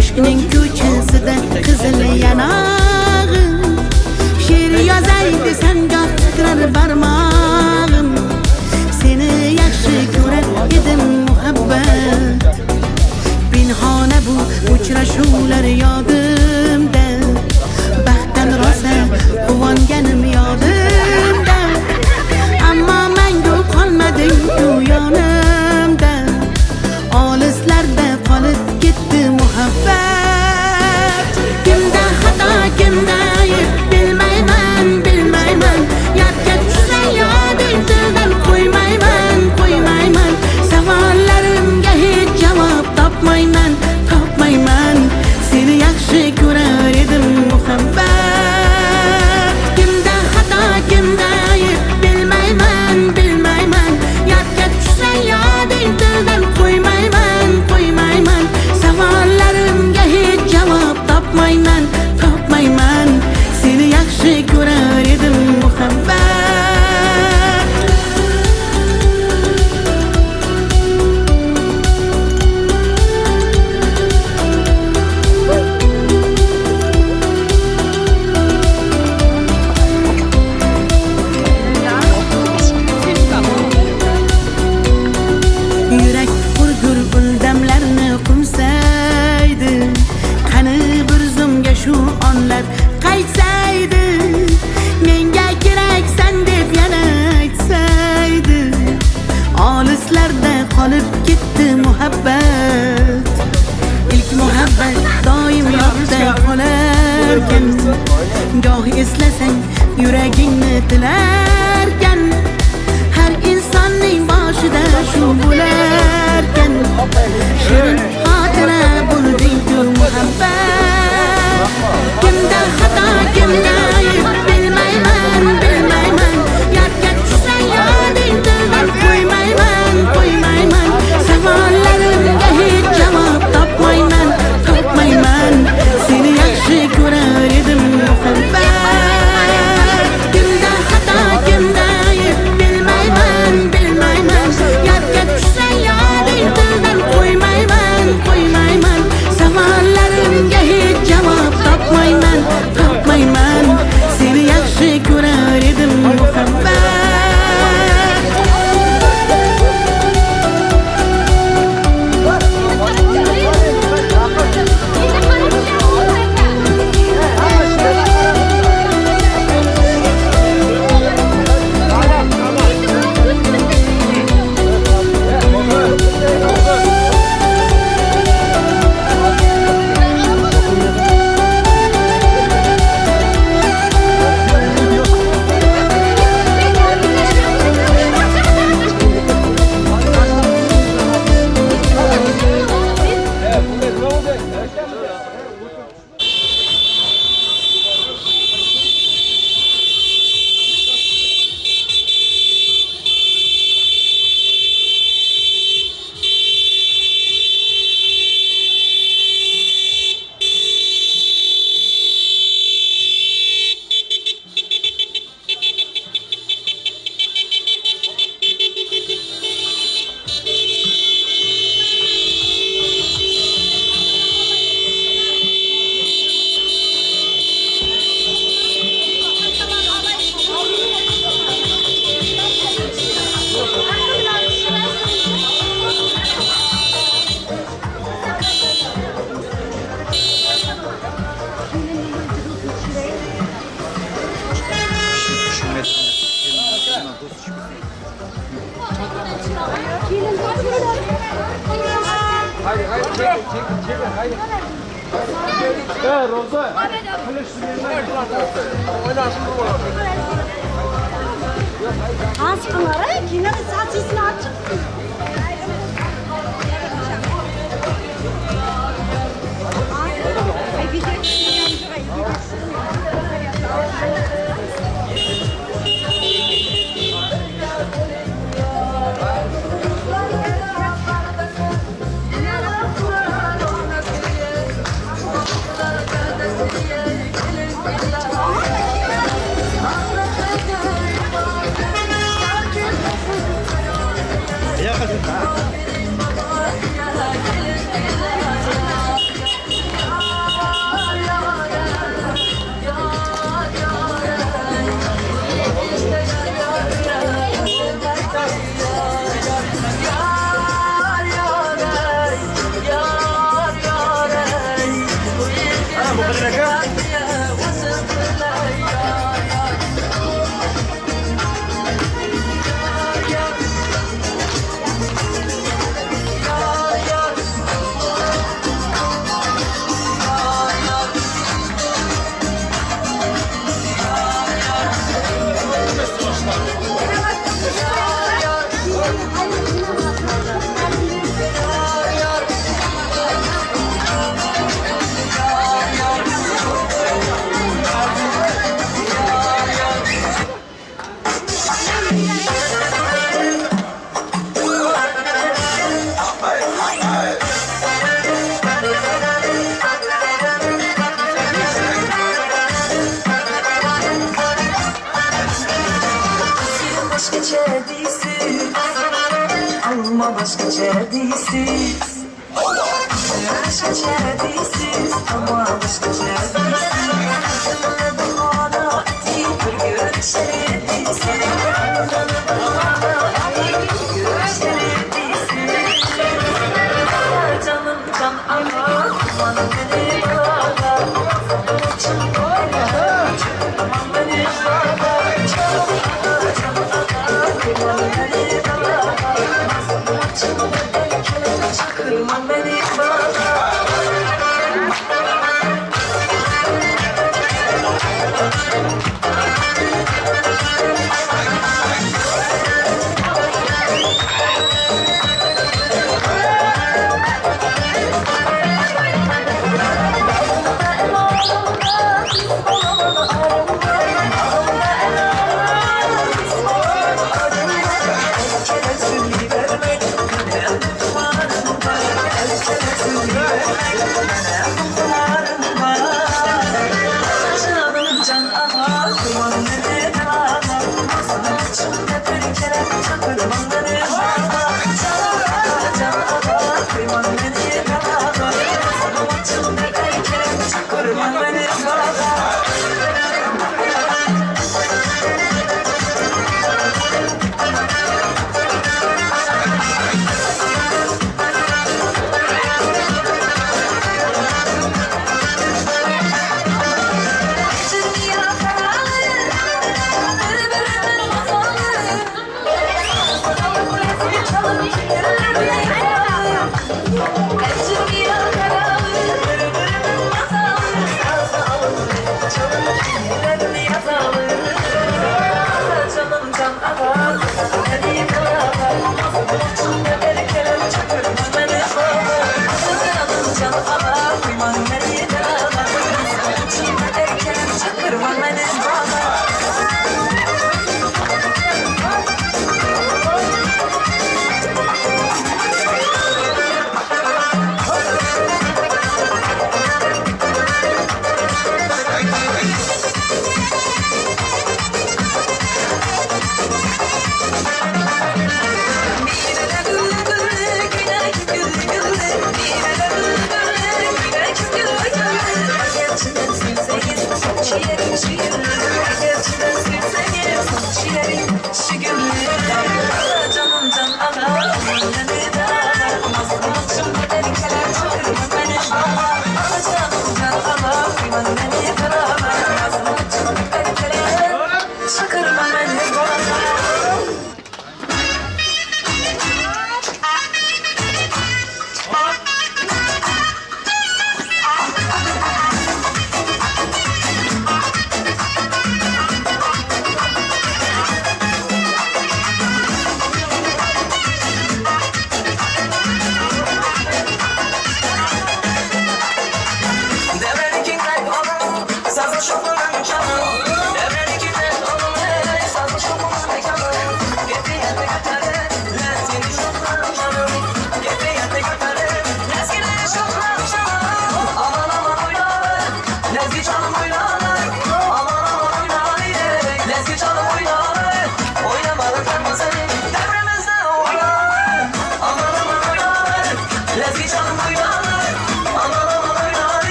ishqning ko'chasida qizil yanog'im, she'r yozay desam goh titrar barmog'im, seni yaxshi ko'rar edim muhabbat. Pinhona bu uchrashuvlar yodimda, baxtdan rosa quvonganim yodimda, ammo mangu qolmading-ku yonimda, olislarda qolib ketdi muhabbat. Kimda xato, kimda ayb bilmayman, bilmayman, yodga tushsa yoding tildan qo'ymayman, qo'ymayman, savollarimga hech javob topmayman, topmayman, seni yaxshi ko'rar edim muhabbat. Kimda xato, kimda ayb bilmayman, bilmayman, yodga tushsa yoding tildan qo'ymayman, qo'ymayman, savollarimga hech javob topmayman, topmayman, seni yaxshi ko'rar edim muhabbat. Yurak qurgur uldamlarni qumsaydi, qani bir zumga shu onlar qaytsaydi, menga keraksan deb yana aytsaydi, olislarda qolib ketdi muhabbat. Ilk muhabbat doim yodda qolarkan, goh eslasang yuragingni tilarkan, har insonning boshida shu bo'larkan, shirin xotira bo'lding-ku muhabbat. Kimda xato, kimda ayb bilmayman, bilmayman, yodga tushsa yoding tildan qo'ymayman, qo'ymayman, savollarimga hech javob topmayman, topmayman, seni yaxshi ko'rar edim muhabbat. Kimda xato, kimda ayb bilmayman, bilmayman, yodga tushsa yoding tildan qo'ymayman, qo'ymayman, savollarimga hech javob topmayman, topmayman, seni Haydi haydi çekin çekin çekin haydi. Roza. Aşkınlara kinada sesini açıp. Başkaca değilsiz, başkaca değilsiz, ama başkaca değilsiz. Bana bir görüşebilsin, bana bir görüşebilsin. Canım can ama aman beni bağla, için koyma, aman beni bağla, canım can aman beni bağla. Çakırman beni bağla.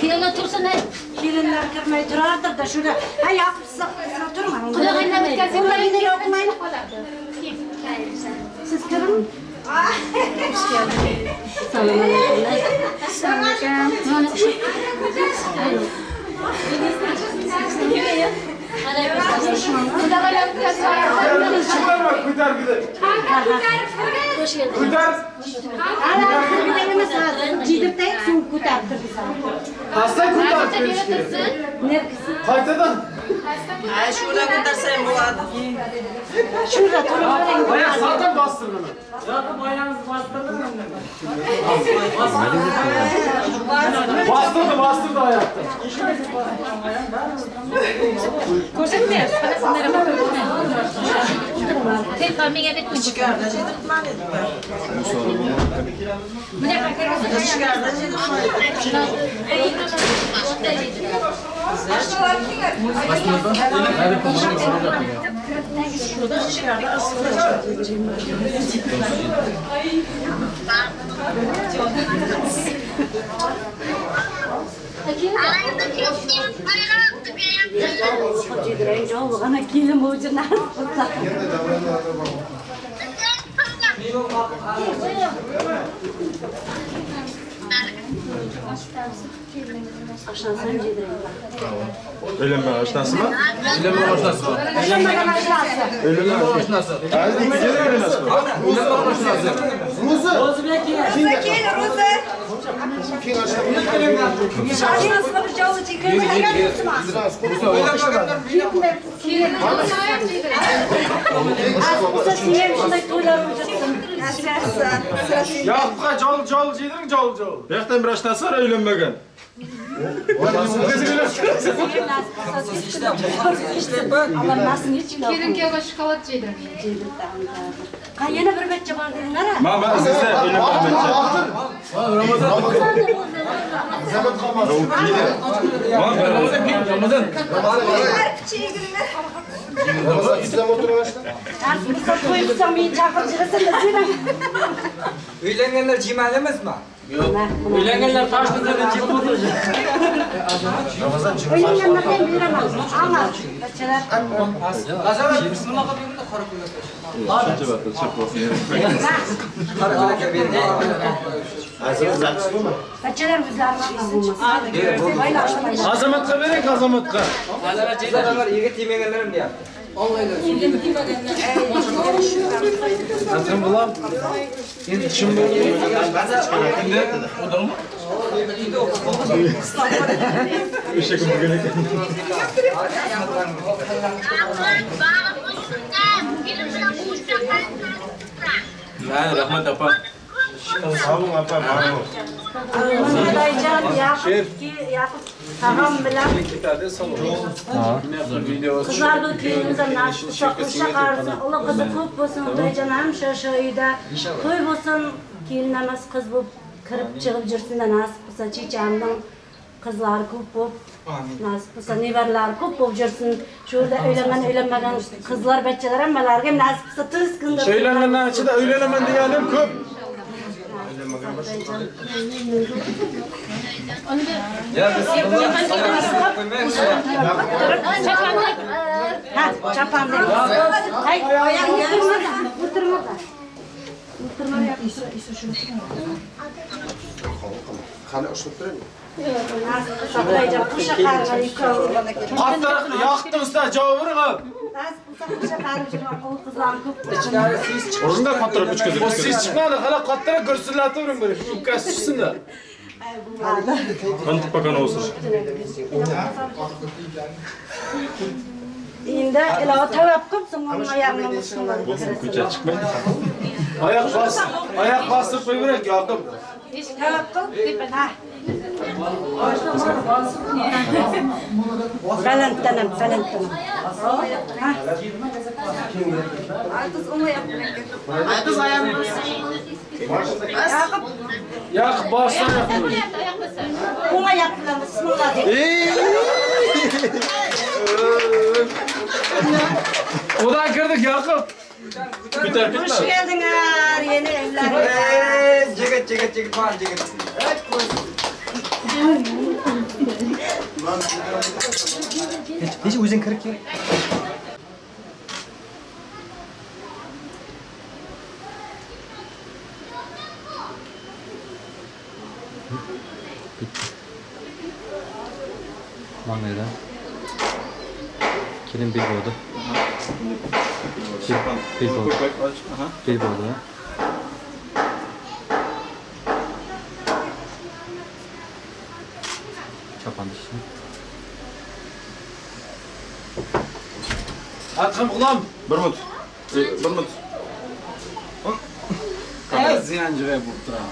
Kelinlar tursin, kelinlar kirmay turardir-da shuni. Ha, yoqib turma. Qudag'aylar bitkazib yoqmayli qoladi. Siz kiring. Assalomu alaykum. Assalomu alaykum. Ko'tar gidelim. Ko'tar. Pastdan ko'tar. Qaytadan. Ha, şurada ko'tarsang bo'ladi. Şurada turib. Ayak zaten bastırdı mı? Zaten ayağınızı bastırdı mı? Bastırdı, bastırdı ayakta. Ko'rsatmayapsiz. Telefon menga bitdi. Ichkarida jedirtman edilar. Ichkarida jedirtman. Kelin bo'lib Uylanmagan oshnasimi? Uylanmagan oshnasi bor. Uylanmagan oshnasi. Uylanmagan oshnasi. Uylanmagan oshnasi. Ro'za. Ro'za kel, Ro'za. Oshnasini bir javob Yo'qqa jol jol yediring, jol jol. Bu yoqdan bir oshnasi bor, uylanmagan. Kelin kuyovga shokolad yeydi. Yana bir bachcha bor dedinglar. Men sizda uylanmagan bachcha. Ramazon. Ramazon. Ramazon sizlar o'tirmashda. To'y meni chaqirib jirasan-da sen. Uylanganlar jiymalimizmi? Yo'q. Uylanganlar toshni jim o'tirishadi. Ramazon Uylanganlardan beraman. Alma. Bachchalar. Azamat bismillah qilib yurdi, qora ko'ylak. Shuncha vaqt chap bo'lsin. Qora ko'ylak berdi. Bachchalar o'zlarini bo'lmasa. Azamatga bering, Azamatga. Azamat jiydalar, yigit yemaganlarim deyapti. Hatrim bulam. Endi tishim bo'ldi. O'dirmi? O'sha kun bugun ekan. Ha, rahmat opa. Sog' bo'ling opa, bor. Xudoyjon, Yaqub tag'am bilan qizlarni kelinimiz ham nasib qilsa, qo'sha qarisin, Alloh qizi ko'p bo'lsin, Xudoyjon hamisha shu uyda to'y bo'lsin, kelin emas qiz bo'lib kirib chiqib yursin, nasib qilsa chechamning qizlari ko'p bo'lib, nasib qilsa nevaralari ko'p bo'lib yursin. Shu yerda uylangan, uylanmagan qizlar, bachchalar hammalariga nasib qilsa tez kunda. Uylanganlar ichida uylanaman deganim ko'p. Ha, chapanni. Hay, o'tirma. O'tirma. Qani ushlab turaymi? Qattiq yoqdi usta, javob bering. O'rinda qattiq uch O siz chiqmadi, hali qattiq gursillatib uring bir. Ukasi tushsin-da. Qantib pakan olsun. Endi ilova tavab qilib, so'ng oyog'ini muslimlar. Bo'lsin, ko'cha chiqmaydi. Oyoq bos, oyoq bosib qo'yib yuring, Yoqub. Tavab qil, ha. Balanddanam, balanddanam. Ayqız o'ng oyoq bilan gir. Ayqız ayağını Yaqub. Yaqub boshdan yoqdi. O'ng oyoq bilan bismillah deb. Odan kirdik Yaqub. Ko'tarib ketma. Hoş geldinler yeni evlerine. Jigit, jigit, jigit, man, jigit. Hech o'zing kirib kel. Bitti. Manglaydan. Kelin bir bo'ldi. Bir bo'ldi. Bir bo'ldi. Chapan ishni. Adham g'ulom. Bir minut. Bir minut. Ziyan joyi bo'lib turadi.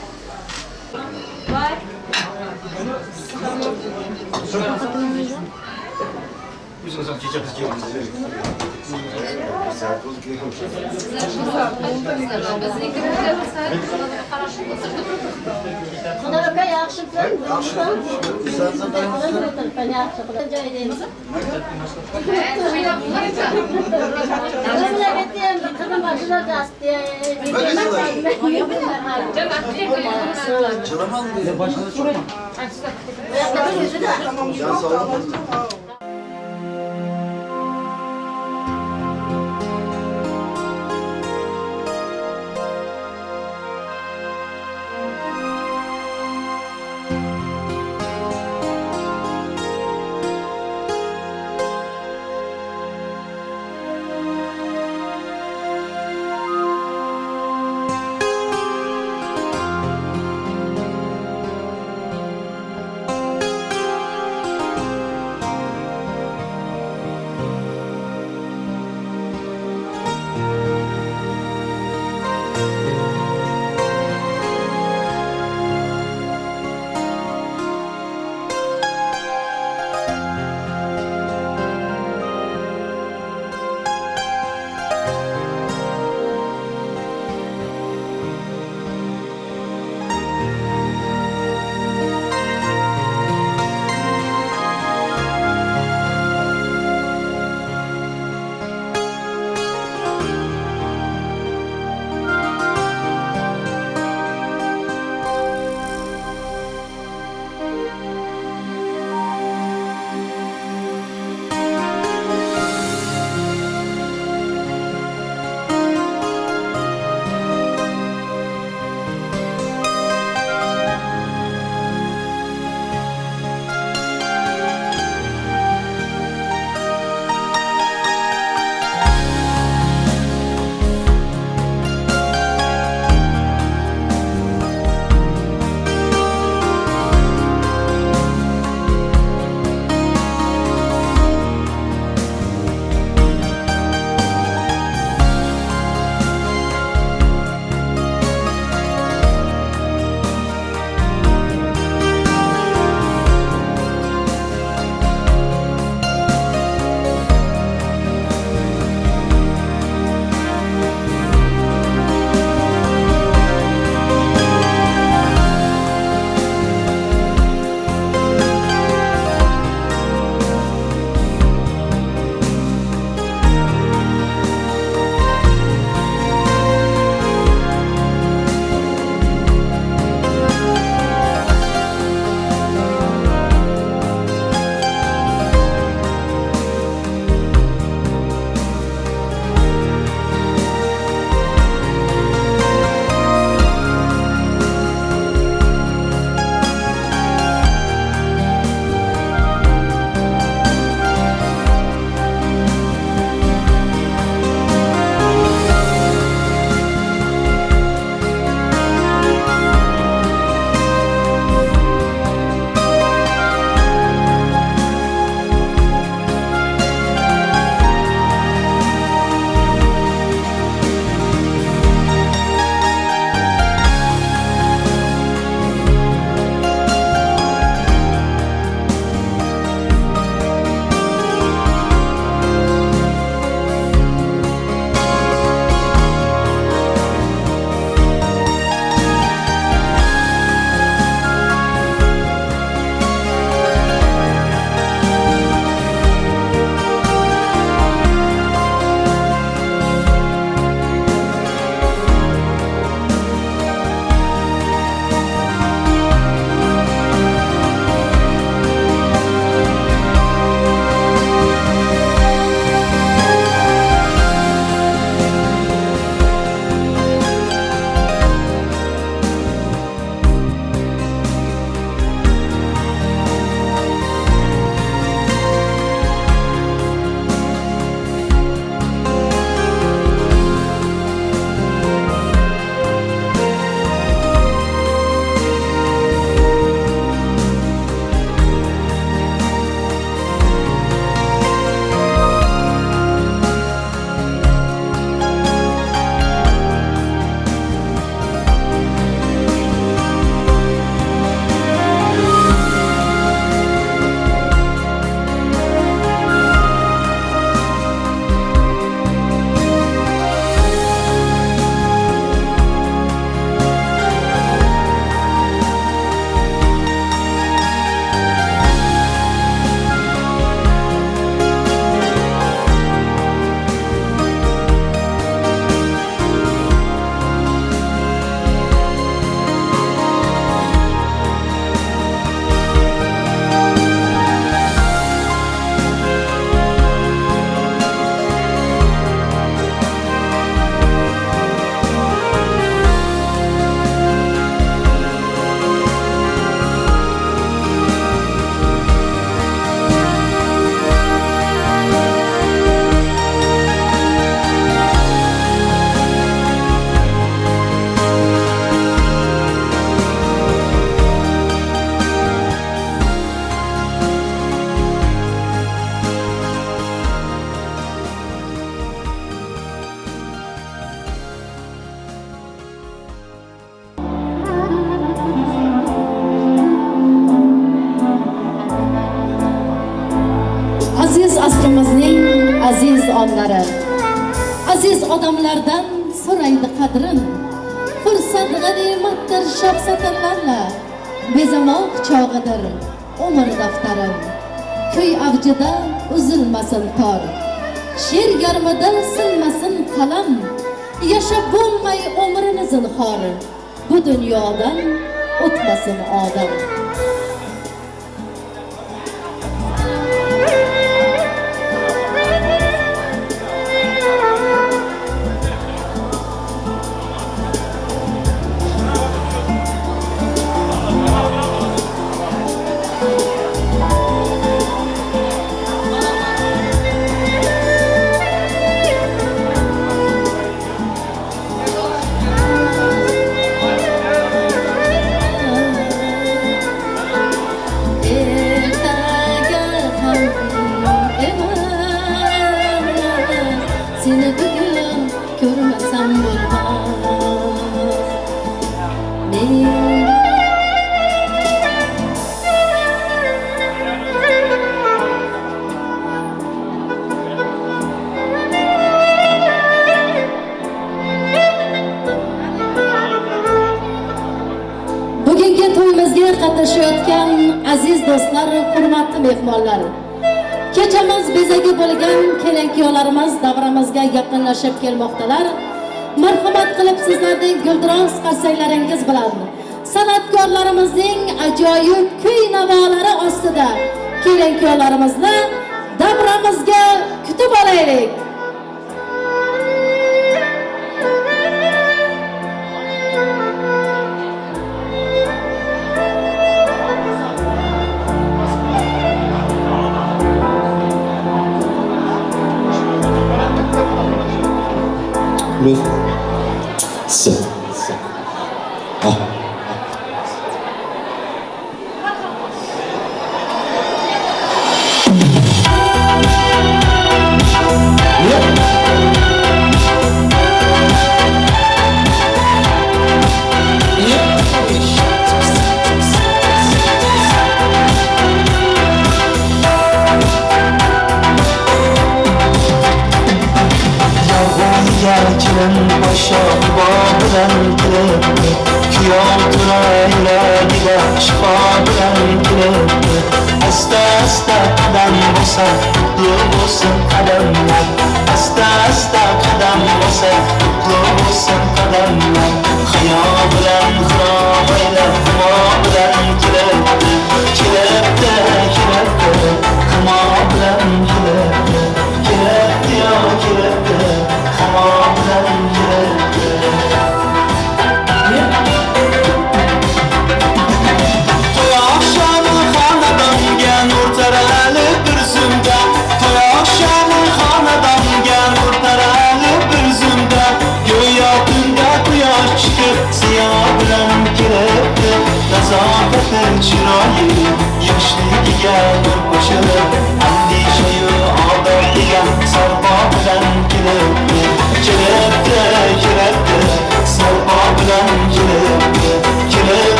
mehmonlari. Aziz odamlardan so'raydi qadrin. Fursat g'animatdir shoh satrlarla. Bezamoq chog'idir umr daftarim. Kuy avjida uzilmasin tor. She'r yarmida sinmasin qalam. Yashab bo'lmay umrini zinhor. Bu dunyodan o'tmasin odam. Qatnashayotgan aziz do'stlar, hurmatli mehmonlar. Kechamiz bezagi bo'lgan kelin-kuyovlarimiz davramizga yaqinlashib kelmoqdalar. Marhamat qilib sizlarning guldiroz qarsaklaringiz bilan san'atkorlarimizning ajoyib kuy-navolari ostida kelin-kuyovlarimizni davramizga kutib olaylik. Le S. A.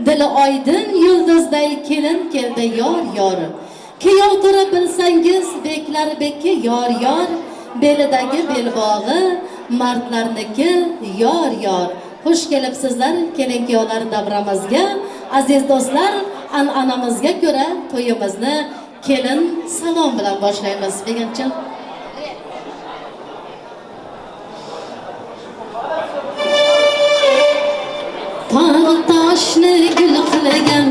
Dili oydin yulduzday kelin keldi yor yor. Kuyov turib bilsangiz beklar beki yor yor, belidagi belbog'i mardlarniki yor yor. Xush kelibsizlar kelin kuyovlar davramizga. Aziz do'stlar, an'anamizga ko'ra to'yimizni kelin salom bilan boshlaymiz. Degancha Tog' toshni gul qilgan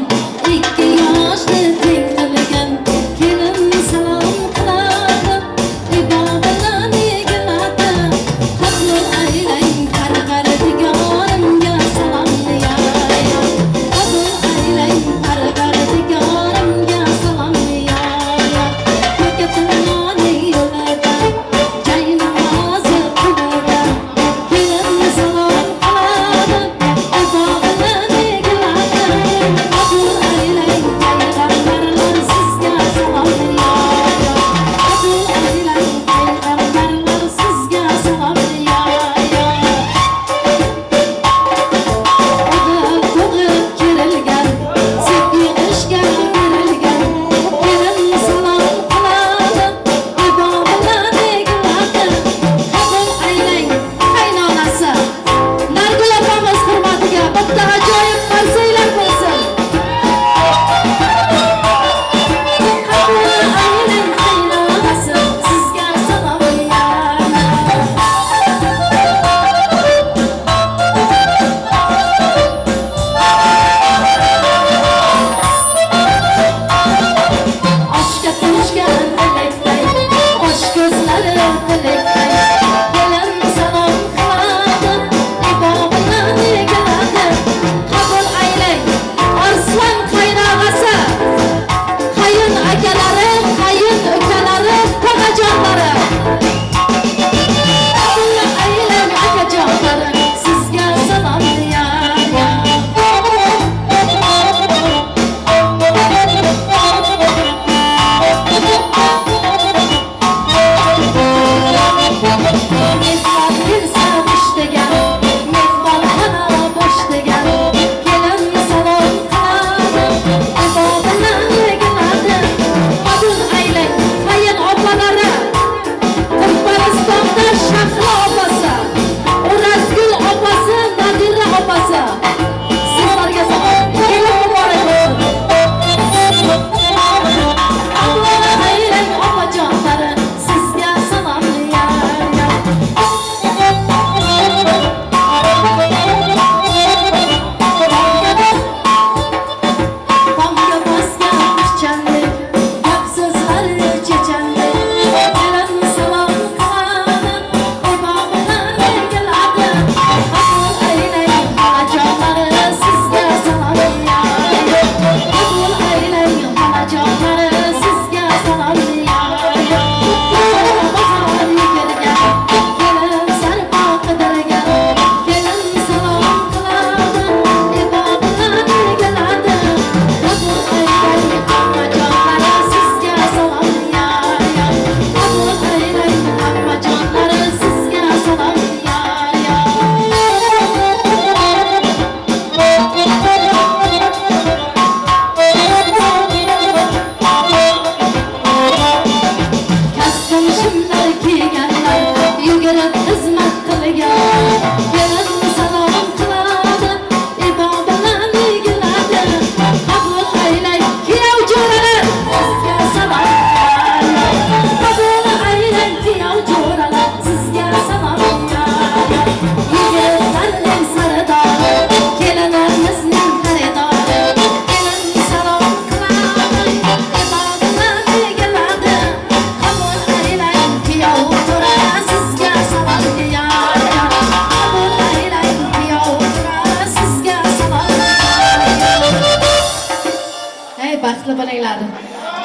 bo'linglar.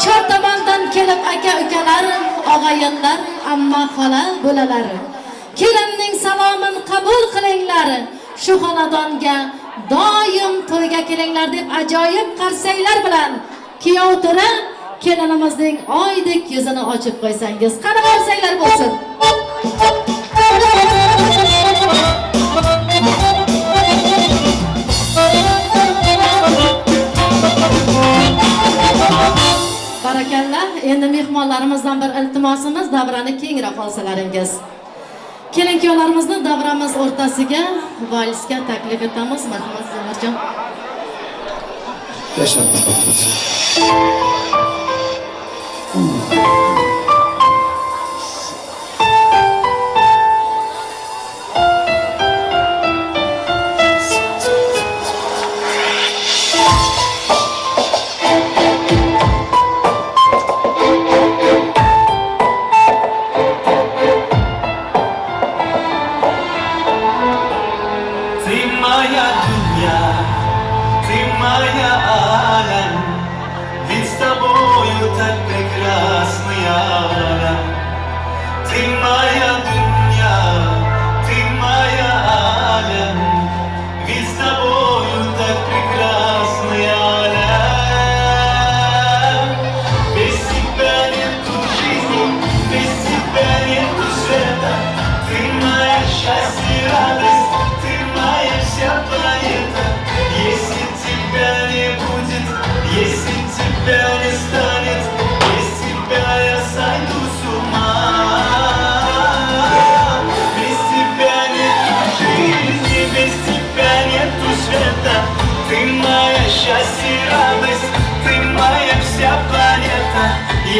Chor tomondan kelib aka-ukalar, og'ayinlar, amma xola bo'lalar. Kelinning salomin qabul qilinglar. Shu xonadonga doim to'yga kelinglar deb ajoyib qarsaklar bilan kuyov to'ra kelinimizning oydek yuzini ochib qo'ysangiz, qani qarsaklar bo'lsin. Barakalla. Endi mehmonlarimizdan bir iltimosimiz, davrani kengroq olsalaringiz. Kelin kuyovlarimizni davramiz o'rtasiga valsga taklif etamiz. Marhamat Zumurjon.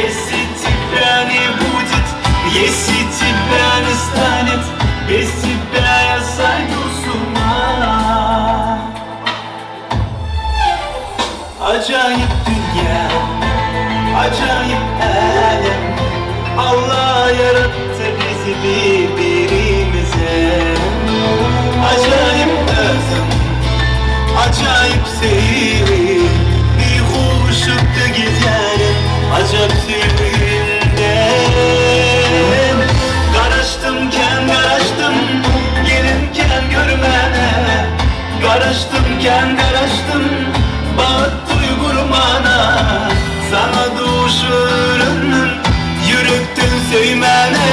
Если тебя не будет, если тебя не станет, без тебя я сойду с ума. Acayip dünya, acayip alem. Allah yarattı bizi birbirimize. Acayip özüm, acayip sevim. Bir huşukta gezerim, acap sevimden. Karıştımken karıştım, gelinken görmene. Karıştımken karıştım, baht duygurmana. Sana duşurunum, yürüktün söymene.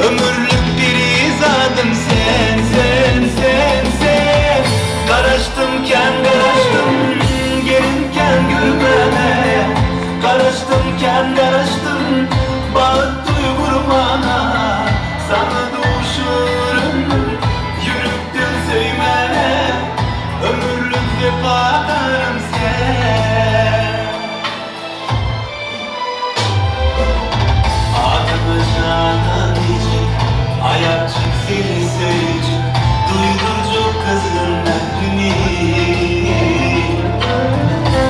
Ömürlük bir izadım sen, sen, sen, sen. Karıştımken karıştım, gelinken görmene. Karıştımken karıştım, baht duygurmana. Sana duşurun, yürüktün söymene. Ömürlük vefadarım sen. Adımı canan diyecek, ayakçık seni söyleyecek. Duydurcu kızın mehrini.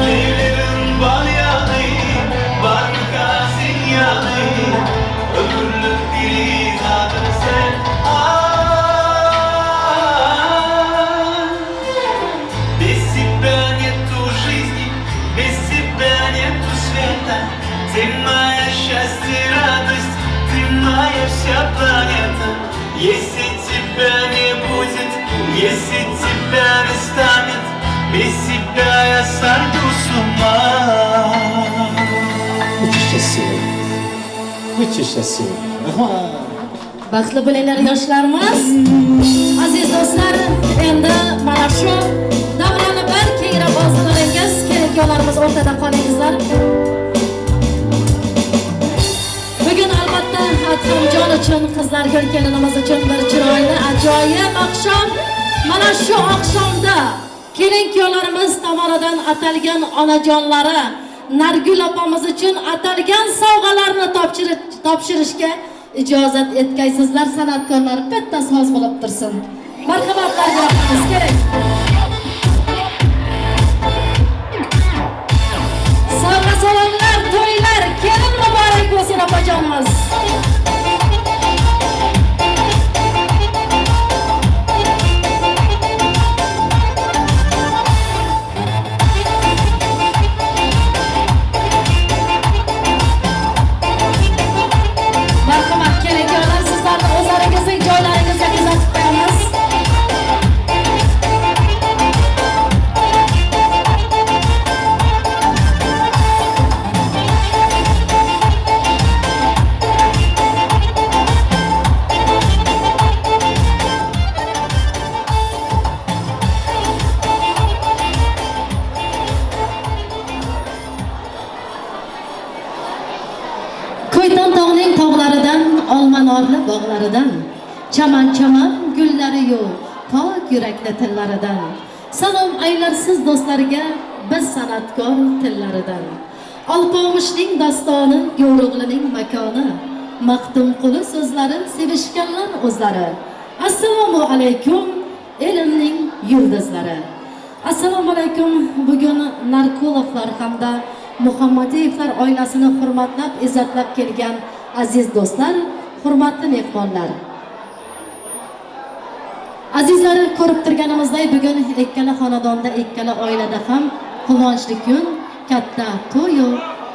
Leylerin bal yanı, var mı kasin yanı? Ömürlük bir izadım sen. Без тебя нету жизни, без тебя нету света. Ты моя счастье, радость, ты моя вся планета. Если тебя не будет, если тебя не станет, без тебя я сойду с ума. Uchish счастье. Baxtli bo'linglar yoshlarimiz. Aziz do'stlar, endi mana shu davrani bir kengroq olsalaringiz, kelin kuyovlarimiz o'rtada qolingizlar. Bugun albatta Adhamjon uchun, qizlar kelinimiz uchun bir chiroyli, ajoyib oqshom. Mana shu oqshomda kelin kuyovlarimiz tomonidan atalgan onajonlari Nargul opamiz uchun atalgan sovg'alarni topshirishga ijozat etgaysizlar. San'atkorlar bitta soz bo'lib tursin. Marhamatlar beramiz kerak. Sovg'a salomlar, to'ylar, kelin muborak bo'lsin opajonimiz. bog'laridan, chaman chaman gullari-yu pok yurakli tillaridan. Salom aylarsiz do'stlarga biz san'atkor tillaridan. Alpomishning dostoni, Go'ro'g'lining makoni, Maqtumquli so'zlari sevishganlar o'zlari. Assalomu alaykum elimning yulduzlari. Assalomu alaykum. Bugun Narkulovlar hamda Muhammadiyevlar oilasini hurmatlab, izzatlab kelgan aziz do'stlar, hurmatli mehmonlar. Azizlar, ko'rib turganimizdek bugun ikkala xonadonda, ikkala oilada ham quvonchli kun, katta to'y-yu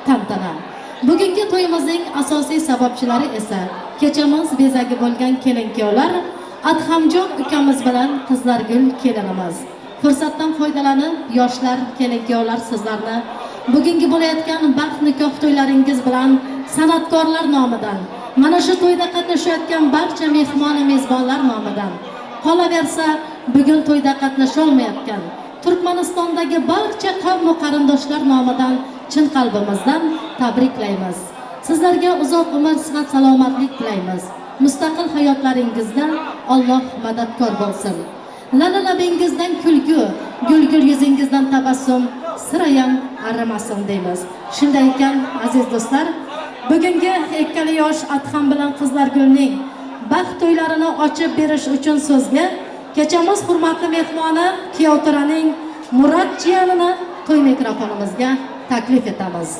tantana. Bugungi to'yimizning asosiy sababchilari esa kechamiz bezagi bo'lgan kelin-kuyovlar Adhamjon ukamiz bilan Qizlargul kelinimiz. Fursatdan foydalanib, yoshlar, kelin-kuyovlar sizlarni bugungi bo'layotgan baxt nikoh to'ylaringiz bilan san'atkorlar nomidan, mana shu to'yda qatnashayotgan barcha mehmon va mezbonlar nomidan, qolaversa bugun to'yda qatnasha olmayotgan Turkmanistondagi barcha qavm va qarindoshlar nomidan chin qalbimizdan tabriklaymiz. Sizlarga uzoq umr, sihat, salomatlik tilaymiz. Mustaqil hayotlaringizda Alloh madadkor bo'lsin. Lala-labingizdan kulgu, gulgul yuzingizdan tabassum sirayam arimasin deymiz. Shunday ekan, aziz do'stlar, bugungi ikkala yosh Adham bilan Qizlargulning baxt to'ylarini ochib berish uchun so'zga kechamiz hurmatli mehmoni Kuyovto'raning Murad jiyanini to'y mikrofonimizga taklif etamiz.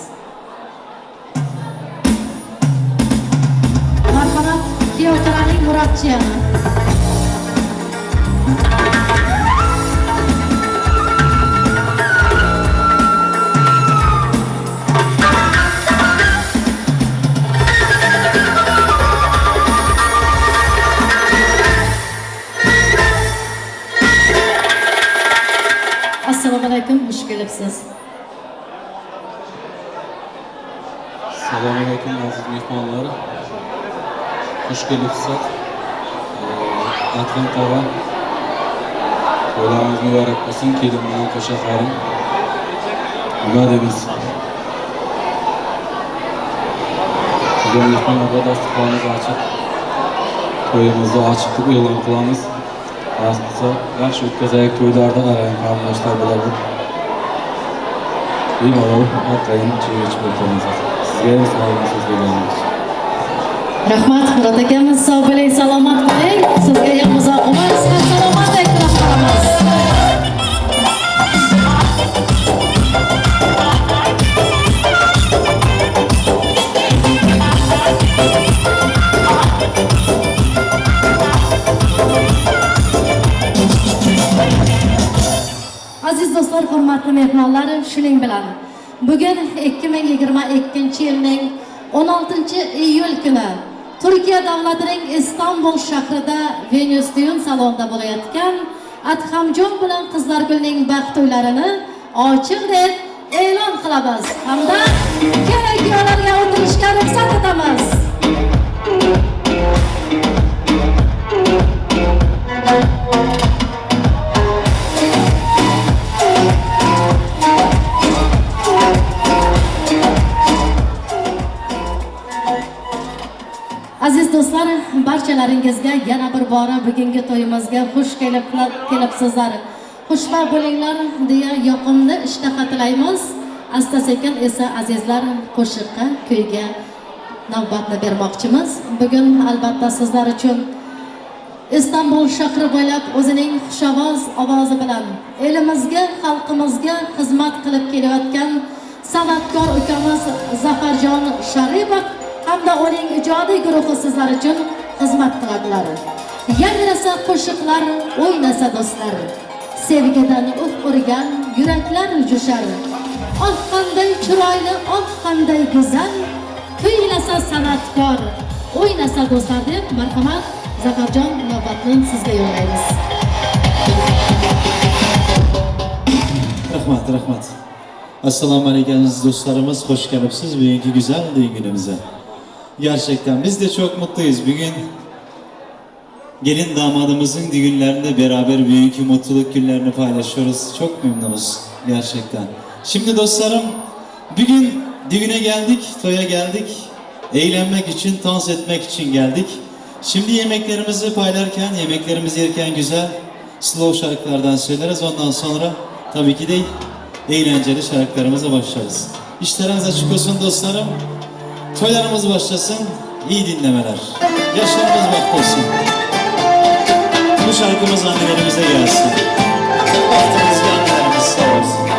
Marhamat, Kuyovto'raning Murad jiyani. Assalomu alaykum, xush kelibsiz. Assalomu alaykum aziz mehmonlar. Xush kelibsiz. Adham tog'a, to'ylaringiz muborak bo'lsin, kelin bilan qo'sha qarin. Nima deymiz? Bugun mehmonlarga dasturxonimiz ochiq. To'yimizni ochiq deb e'lon qilamiz. Nasib qilsa yaxshi o'tkazaylik to'ylarda, qarang qarindoshlar bo'ladi. Bemalol arqayin choy ichib o'tiramiz. Sizga ham sog'lik so'z beramiz. Rahmat Murod akamiz, sog' bo'ling, salomat bo'ling. Sizga ham uzoq umr, sihat, salomatlik tilab qolamiz. Aziz do'stlar, hurmatli mehmonlar, shuning bilan bugun 2022-yilning 16-iyul kuni Turkiya davlatining Istanbul shahrida Venus Düğün salonida bo'layotgan Adhamjon bilan Qizlargulning baxt to'ylarini ochiq deb e'lon qilamiz hamda kelin-kuyovlarga o'tirishga ruxsat etamiz. Aziz do'stlar, barchalaringizga yana bir bora bugungi to'yimizga xush kelibsizlar. Xushvaqt bo'linglar deya yoqimli ishtaha tilaymiz. Asta-sekin esa azizlar qo'shiqqa, kuyga navbatni bermoqchimiz. Bugun albatta sizlar uchun Istanbul shahri bo'ylab o'zining xushovoz ovozi bilan elimizga, xalqimizga xizmat qilib kelayotgan san'atkor ukamiz Zafarjon Sharipov hamda uning ijodiy guruhi sizlar uchun xizmat qiladilar. Yangrasa qo'shiqlar, o'ynasa do'stlar. Sevgidan uf urgan yuraklar jo'shar. Oh qanday chiroyli, oh qanday go'zal, kuylasa san'atkor, o'ynasa do'stlar deb marhamat Zafarjon navbatni sizga yo'llaymiz. Rahmat, rahmat. Assalomu alaykum aziz dostlarımız, hoş gelipsiz bugünkü güzel düğün günümüze. Gerçekten biz de çok mutluyuz. Bugün gelin damadımızın düğünlerinde beraber bugünkü mutluluk günlerini paylaşıyoruz. Çok memnunuz gerçekten. Şimdi dostlarım, bugün düğüne geldik, toya geldik. Eğlenmek için, dans etmek için geldik. Şimdi yemeklerimizi paylarken, yemeklerimizi yerken güzel slow şarkılardan söyleriz. Ondan sonra tabii ki de eğlenceli şarkılarımıza başlarız. İşleriniz açık olsun dostlarım. Toylarımız başlasın. İyi dinlemeler. Yaşlarımız bahtı olsun. Bu şarkımız annelerimize gelsin. Bahtımız ve annelerimiz sağ olsun.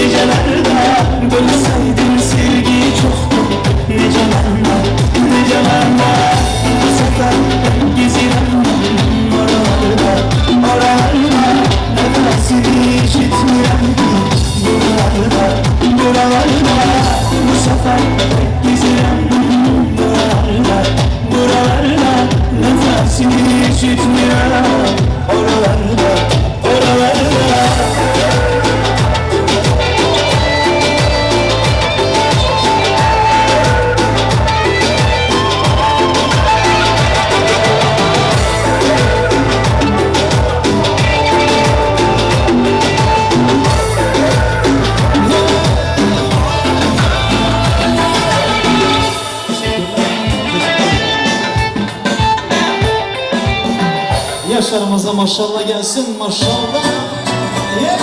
Gecelerde bölseydim sevgi çoktu. Nece mende, nece mende. Bu sefer gezirim oralarda, oralarda. Nefesini işitmirem buralarda, buralarda. Bu sefer gezirim buralarda, buralarda. Nefesini işitmirem oralarda, oralarda. Yaşlarımıza maşallah gelsin maşallah. Yeah.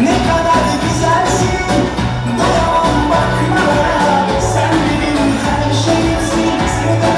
Ne kadar güzelsin, doyamam bakmalara. Sen benim her şeyimsin, sevdam.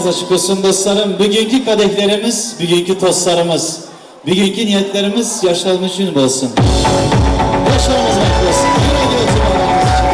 açık olsun dostlarım. Bugünkü kadehlerimiz, bugünkü tostlarımız, bugünkü niyetlerimiz yaşlarımız için olsun. Yaşlarımız bahtlı olsun. Güle güle tüm ailemiz için.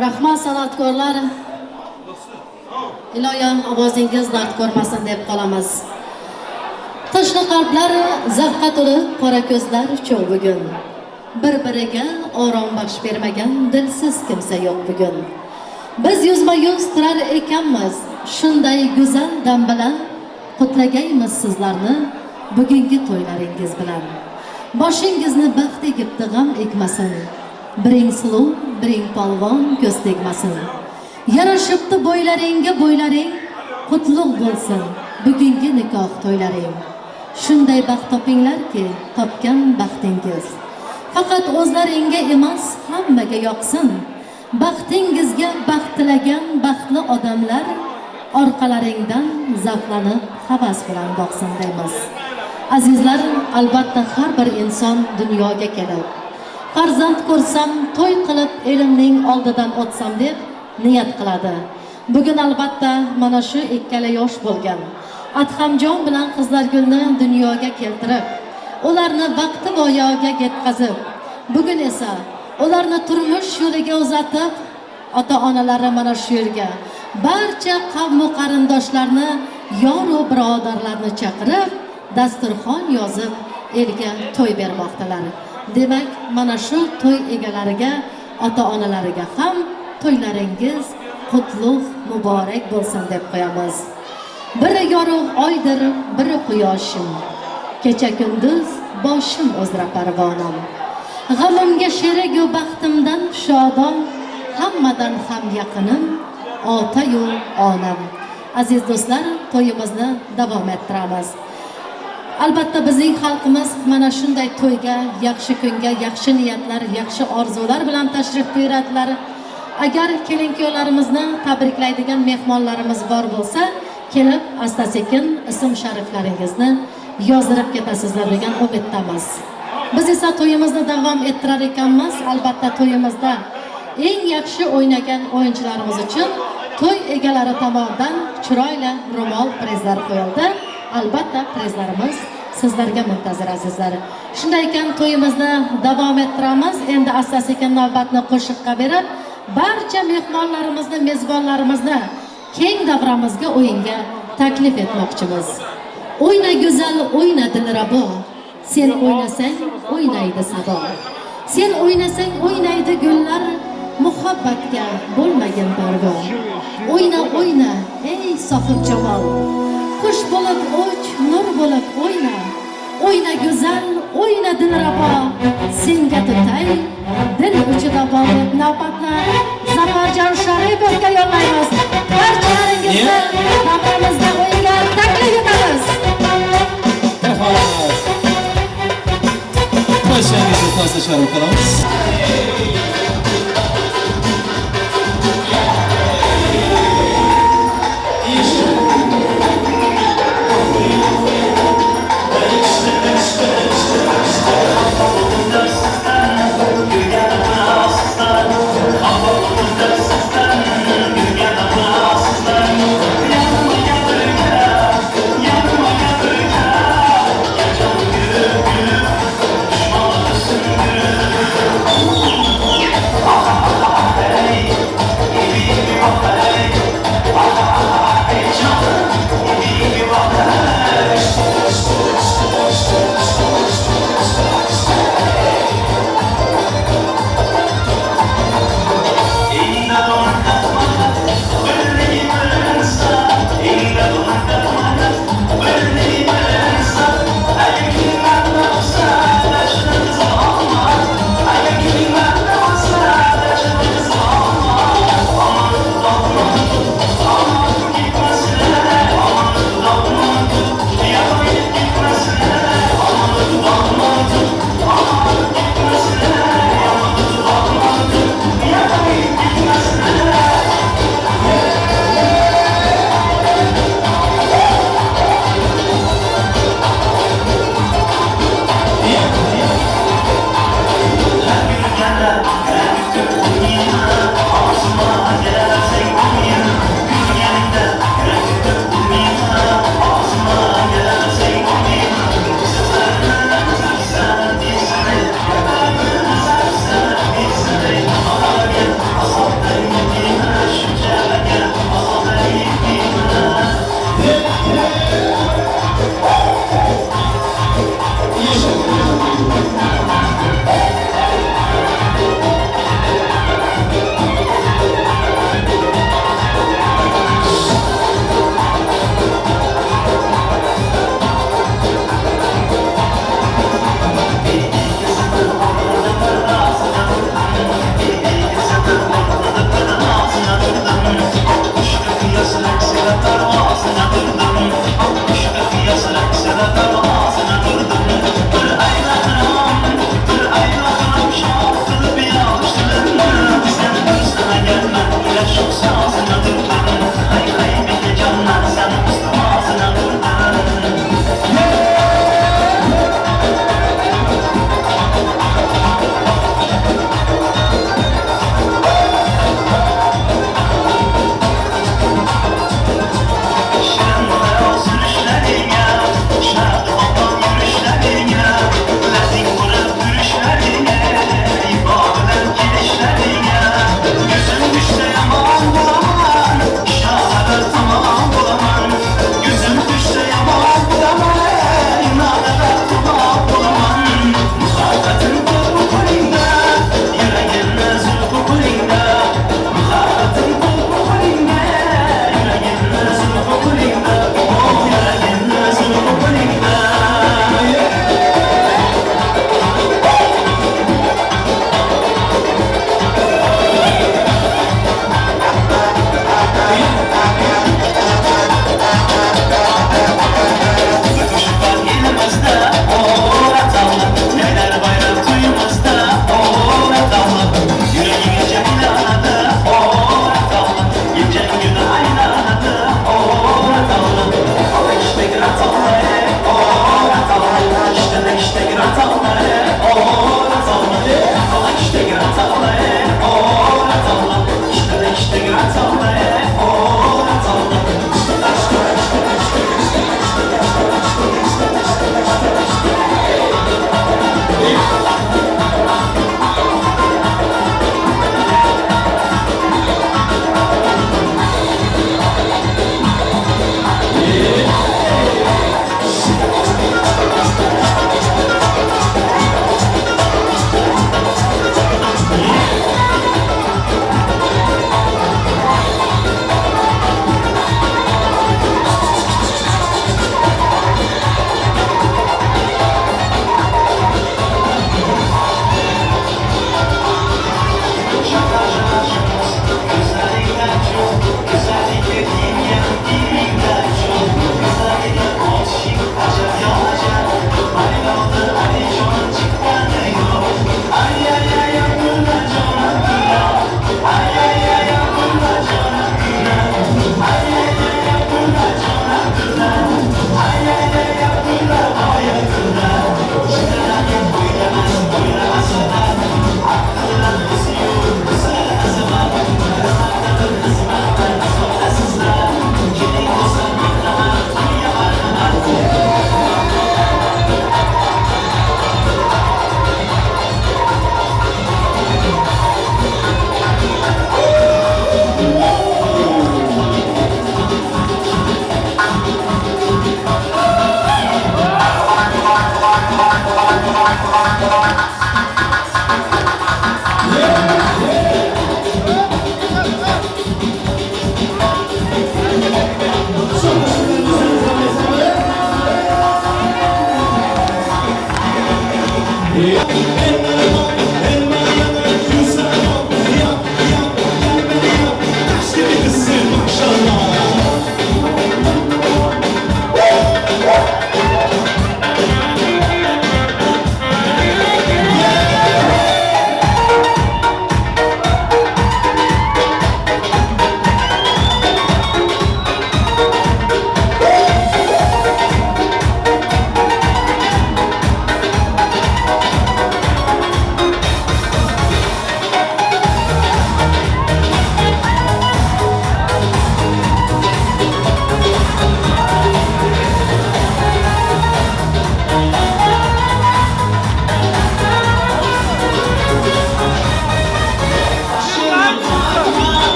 Rahmat san'atkorlar, iloyim ovozingiz dard ko'rmasin deb qolamiz. Tashna qalblar zavqqa to'la qora ko'zlar cho'g' bugun. Bir-biriga orom baxsh bermagan dilsiz kimsa yo'q bugun. Biz yuzma-yuz turar ekanmiz, shunday go'zal dam bilan qutlagaymiz sizlarni bugungi to'ylaringiz bilan. Boshingizni baxt egibdi g'am ekmasin. Biring suluv, biring polvon ko'z tegmasin. Yarashibdi bo'ylaringga bo'ylaring, qutlug' bo'lsin bugungi nikoh to'ylaring. Shunday baxt topinglarki, topgan baxtingiz faqat o'zlaringga emas, hammaga yoqsin. Baxtingizga baxt tilagan baxtli odamlar orqalaringdan zavqlanib havas bilan boqsin deymiz. Azizlar, albatta har bir inson dunyoga kelib, Farzand ko'rsam, to'y qilib elimning oldidan o'tsam deb niyat qiladi. Bugun albatta mana shu ikkala yosh bo'lgan Adhamjon bilan Qizlargulni dunyoga keltirib, ularni vaqti voyaga yetkazib, bugun esa ularni turmush yo'liga uzatib, ota-onalari mana shu yerga barcha qavm-u qarindoshlarni, yor-u birodarlarni chaqirib, dasturxon yozib elga to'y bermoqdalar. Demak, mana shu to'y egalariga, ota-onalariga ham to'ylaringiz qutlug' muborak bo'lsin deb qo'yamiz. Biri yorug' oydir, biri quyoshim. Kecha kunduz boshim uzra parvonam. G'amimga sherik-u baxtimdan shodon, hammadan ham yaqinim ota-yu onam. Aziz do'stlar, to'yimizni davom ettiramiz. Albatta bizning xalqimiz mana shunday to'yga, yaxshi kunga, yaxshi niyatlar, yaxshi orzular bilan tashrif buyuradilar. Agar kelin-kuyovlarimizni tabriklaydigan mehmonlarimiz bor bo'lsa, kelib asta-sekin ism shariflaringizni yozdirib ketasizlar degan umiddamiz. Biz esa to'yimizni davom ettirar ekanmiz. Albatta to'yimizda eng yaxshi o'ynagan o'yinchilarimiz uchun to'y egalari tomonidan chiroyli ro'mol prizlar qo'yildi. Albatta prizlarimiz sizlarga muntazir azizlar. Shunday ekan to'yimizni davom ettiramiz. Endi asta-sekin navbatni qo'shiqqa berib, barcha mehmonlarimizni, mezbonlarimizni keng davramizga o'yinga taklif etmoqchimiz. O'yna go'zal, o'yna dilrabo. Sen o'ynasang, o'ynaydi sabo. Sen o'ynasang, o'ynaydi gullar, muhabbatga bo'lmagin parvo. O'yna, o'yna, ey sohibjamol. Qush bo'lib uch, nur bo'lib o'yna. O'yna go'zal, o'yna dilrabo. Senga tutay, dil uchida bor deb navbatni Zafarjon Sharipovga yo'llaymiz. Barchalaringizni davramizga o'yinga taklif etamiz. Barchangizni toza sharaf qilamiz.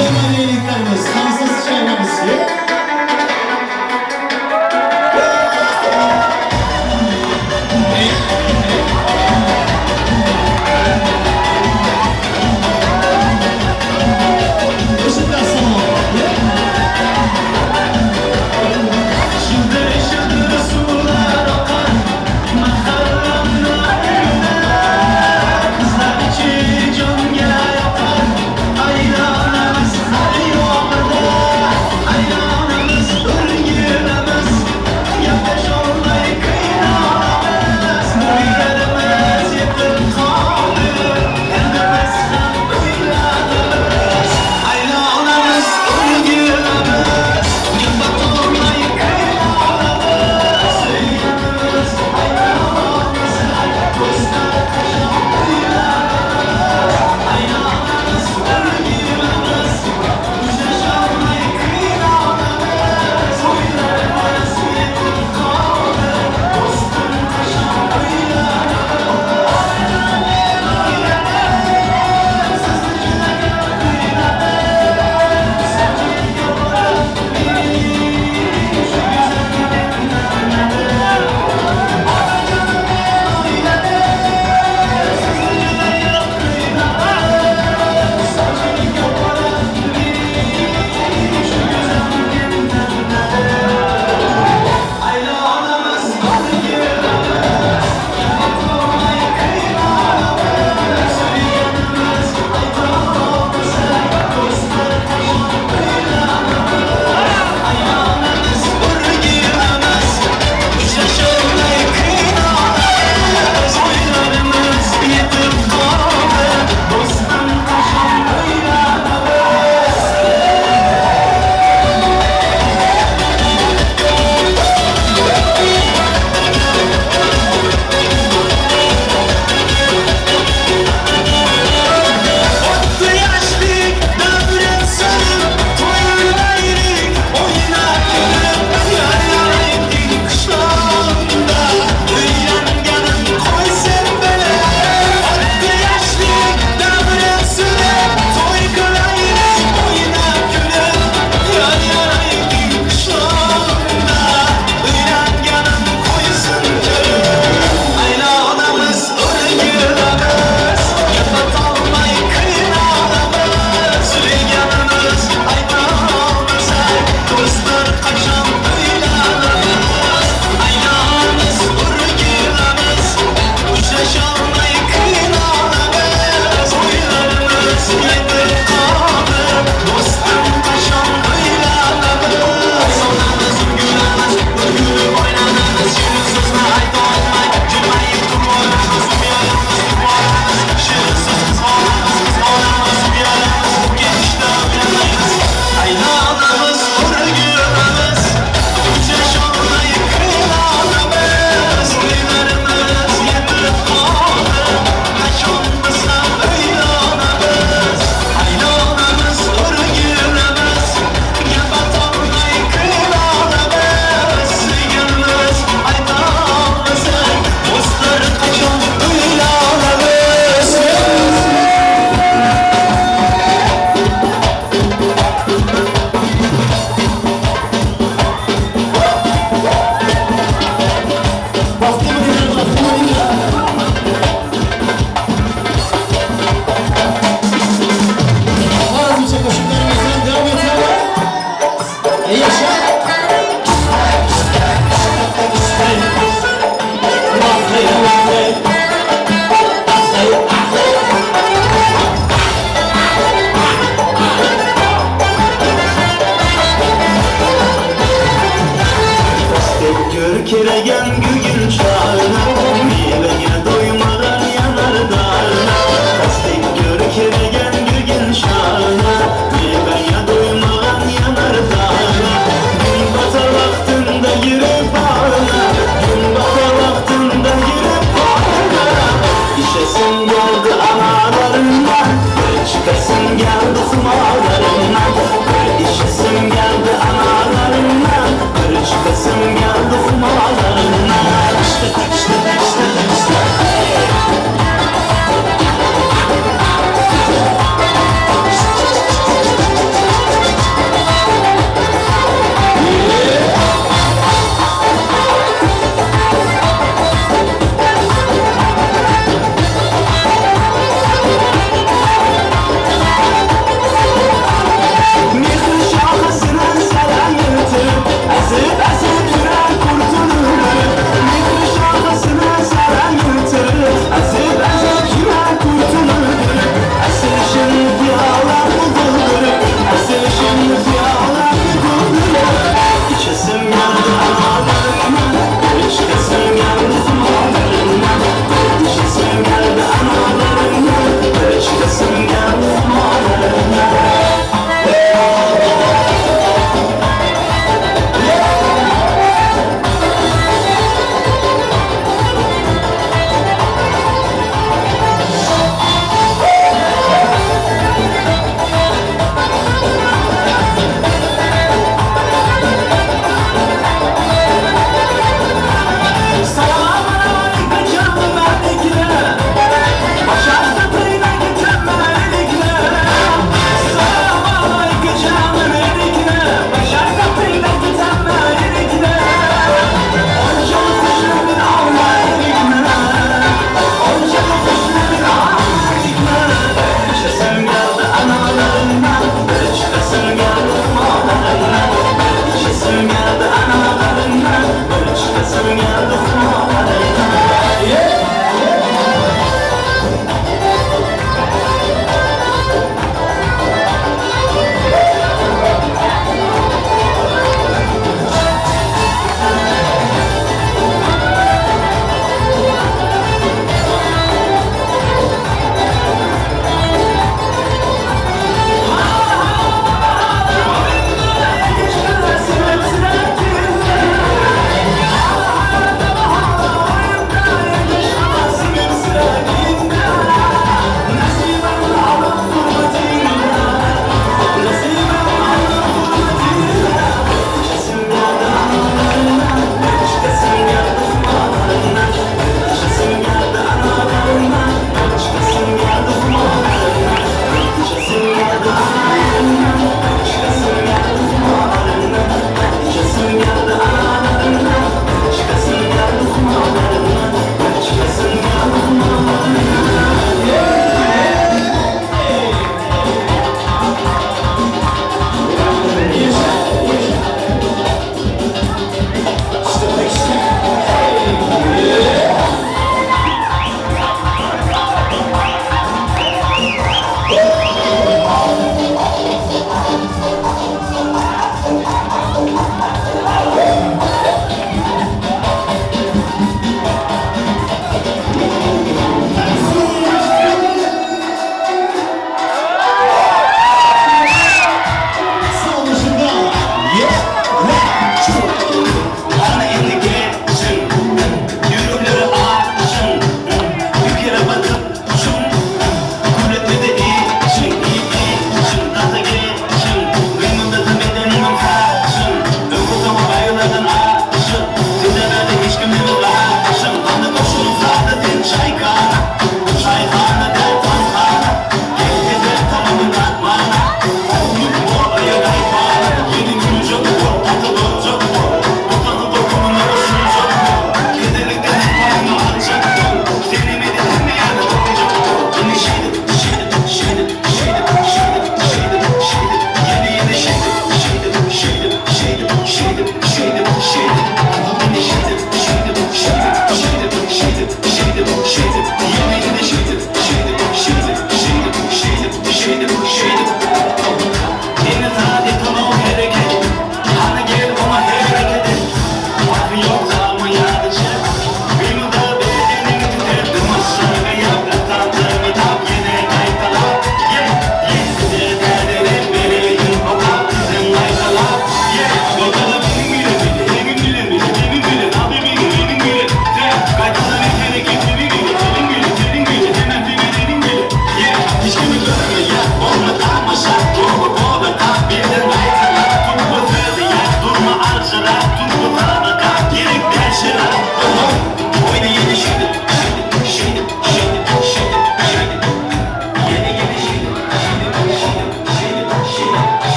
Süleymaniyeliklerimiz, dansası çağırmamız. Şıldır şıldır sular akar mahallemde, kızlar içi can yakar, aylanamaz her yolda.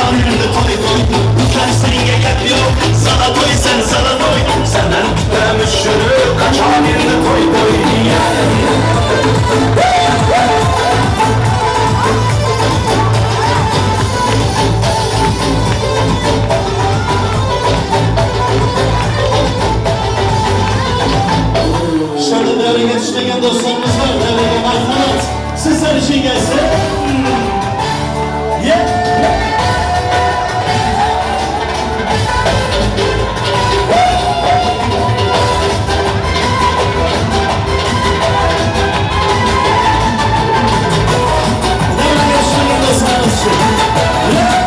Qachon endi to'y to'y, senga gap yo'q, zalatoy sen zalatoy, sendan kutamiz shuni, qachon endi to'y to'y. Şöyle devreye yetişmeyen dostlarımız var. Devreye marhamat. Sizler için gelsin. Yeah. Devreye yetişmeyen dostlarımız için. Yeah.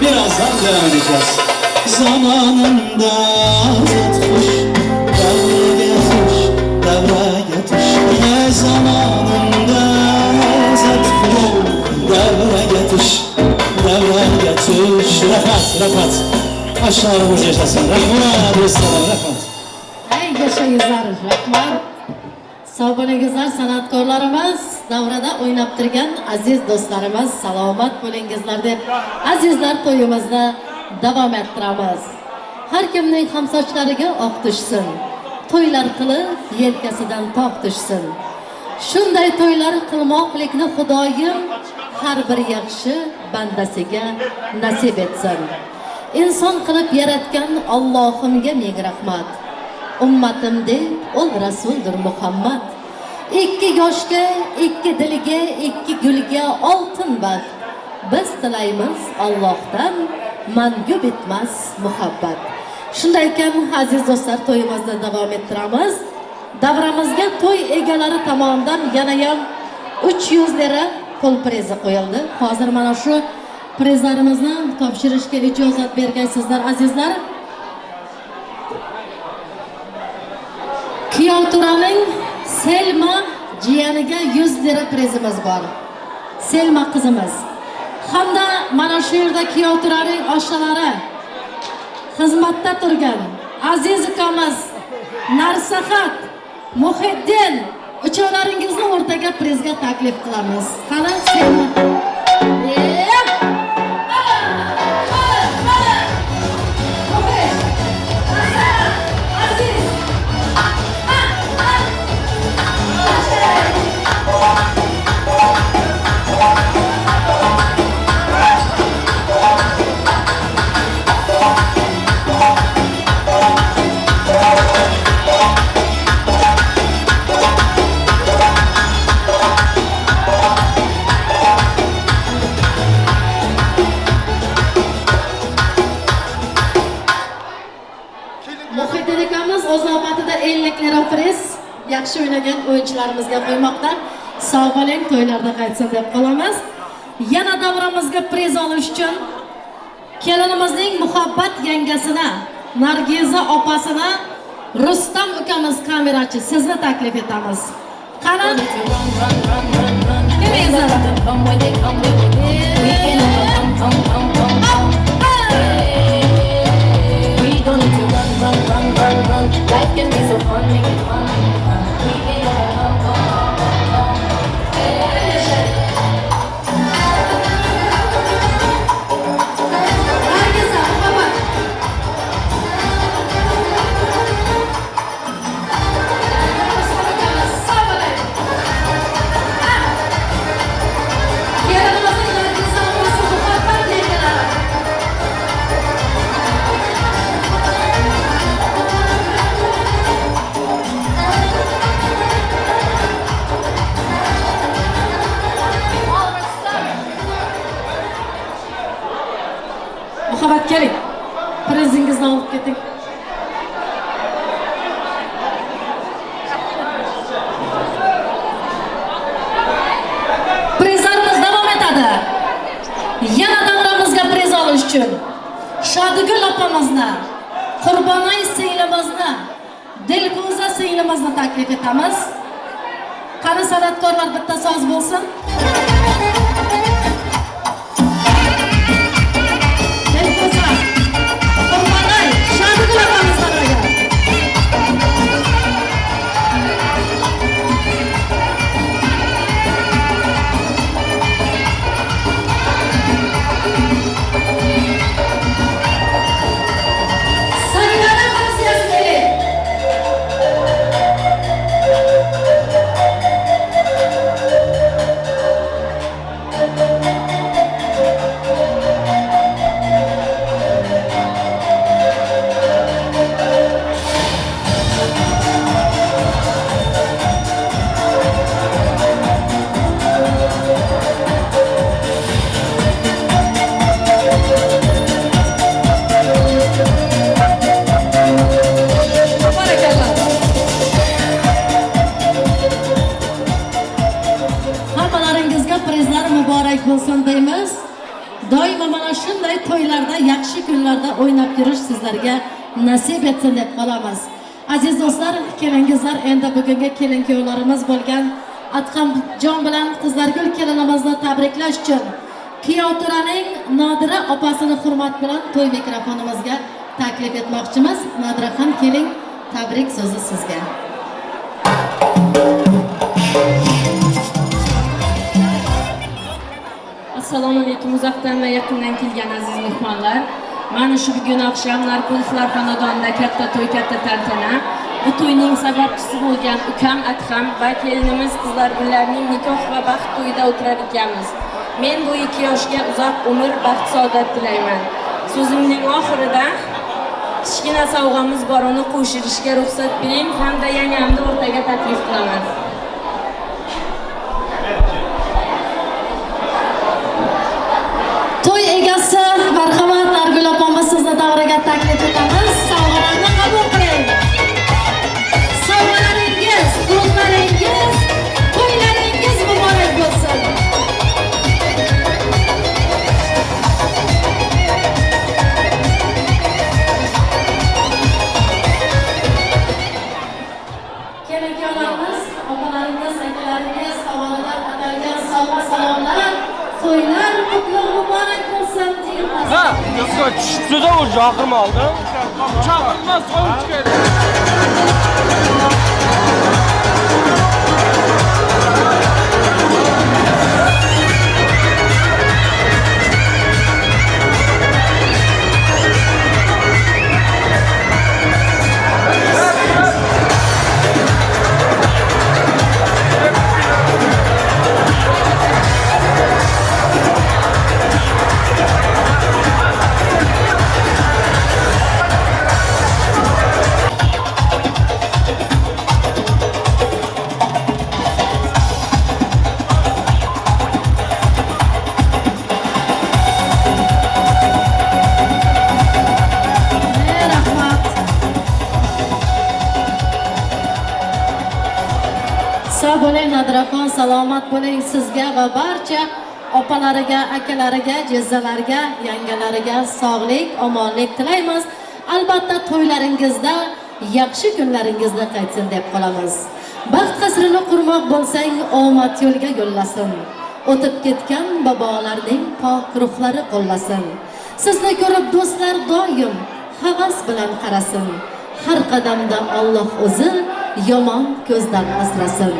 Birazdan devam edeceğiz. Zamanında azatmış, devre getir, devre getir. Ne zamanında azatmış, devre getir, devre getir. Rahat, rahat. Aşağılarımız yaşasın. Rahmat dostlarım, rahmat. Ey yaşayızlar, rahmat. Sog' bo'lingizlar san'atkorlarimiz, davrada o'ynab turgan aziz do'stlarimiz, salomat bo'lingizlar deb azizlar to'yimizni davom ettiramiz. Har kimning ham sochlariga oq tushsin. To'ylar qilib yelkasidan tog' tushsin. Shunday to'ylar qilmoqlikni Xudoyim har bir yaxshi bandasiga nasib etsin. Inson qilib yaratgan Allohimga ming rahmat. Ummatim deb ol Rasuldir Muhammad. Ikki yoshga, ikki dilga, ikki gulga oltin baxt. Biz tilaymiz Allohdan mangu bitmas muhabbat. Shunday ekan, aziz do'stlar, to'yimizni davom ettiramiz. Davramizga to'y egalari tomonidan yana ham 300 lira pul prizi qo'yildi. Hozir mana shu prizlarimizni topshirishga ijozat bergaysizlar, azizlar. Kuyov Turaning Selma jiyaniga 100 lira prizimiz bor. Selma qizimiz. Hamda mana shu yerda kuyov Turaning oshnalari xizmatda turgan aziz ukamiz Narsahat, Muhiddin, uchovlaringizni o'rtaga prizga taklif qilamiz. Qani Selma. Yaxshi o'ynagan o'yinchilarimizga qo'ymoqda. Sog' bo'ling, to'ylarda qaytsin deb qolamiz. Yana davramizga priz olish uchun kelinimizning muhabbat yangasini, Nargiza opasini Rustam ukamiz kamerachi sizni taklif etamiz. Qani? Kelingizlar. Muhabbat keling. Prizingizni olib keting. Prizlarimiz davom etadi. Yana davramizga priz olish uchun Shodigul opamizni, Qurbonay singlimizni, Dilfuza singlimizni taklif etamiz. Qani san'atkorlar bitta soz bo'lsin. Bo'lsin deymiz. Doimo mana shunday to'ylarda, yaxshi kunlarda o'ynab yurish sizlarga nasib etsin deb qolamiz. Aziz do'stlar, kelingizlar, endi bugungi kelin-kuyovlarimiz bo'lgan Adhamjon bilan Qizlargul kelinimizni tabriklash uchun kuyov Turaning Nodira opasini hurmat bilan to'y mikrofonimizga taklif etmoqchimiz. Nodiraxon, keling, tabrik so'zi sizga. Assalomu alaykum uzoqdan va yaqindan kelgan aziz mehmonlar. Mana shu bugun oqshom Narqulovlar xonadonida katta to'y, katta tantana. Bu to'yning sababchisi bo'lgan ukam Adham va kelinimiz qizlar gullarning nikoh va baxt to'yida o'tirar ekanmiz. Men bu ikki yoshga uzoq umr, baxt saodat tilayman. So'zimning oxirida kichkina sovg'amiz bor, uni qo'shirishga ruxsat bering hamda yangamni o'rtaga taklif qilaman. To'y egasi marhamat Nargul opamiz sizni davraga taklif etamiz. Sovg'alarni qabul qiling. Sovg'alaringiz, to'ylaringiz, to'ylaringiz muborak bo'lsin. Kelin-kuyovlarimiz, opalarimiz, akalaringiz tomonidan atalgan sovg'a salomlar, to'ylar qutlug' muborak bo'lsin deymiz. Ha, yo'qqa tushibdi-da u chaqirma oldi. Chaqirma sovuq chiqadi. Sog' bo'ling Nadiraxon, salomat bo'ling sizga va barcha opalariga, akalariga, jezzalarga, yangalariga sog'lik, omonlik tilaymiz. Albatta to'ylaringizda yaxshi kunlaringizda qaytsin deb qolamiz. Baxt qasrini qurmoq bo'lsang, omad yo'lga yo'llasin. O'tib ketgan bobolarning pok ruhlari qo'llasin. Sizni ko'rib do'stlar doim havas bilan qarasin. Har qadamda Alloh o'zi yomon ko'zdan asrasin.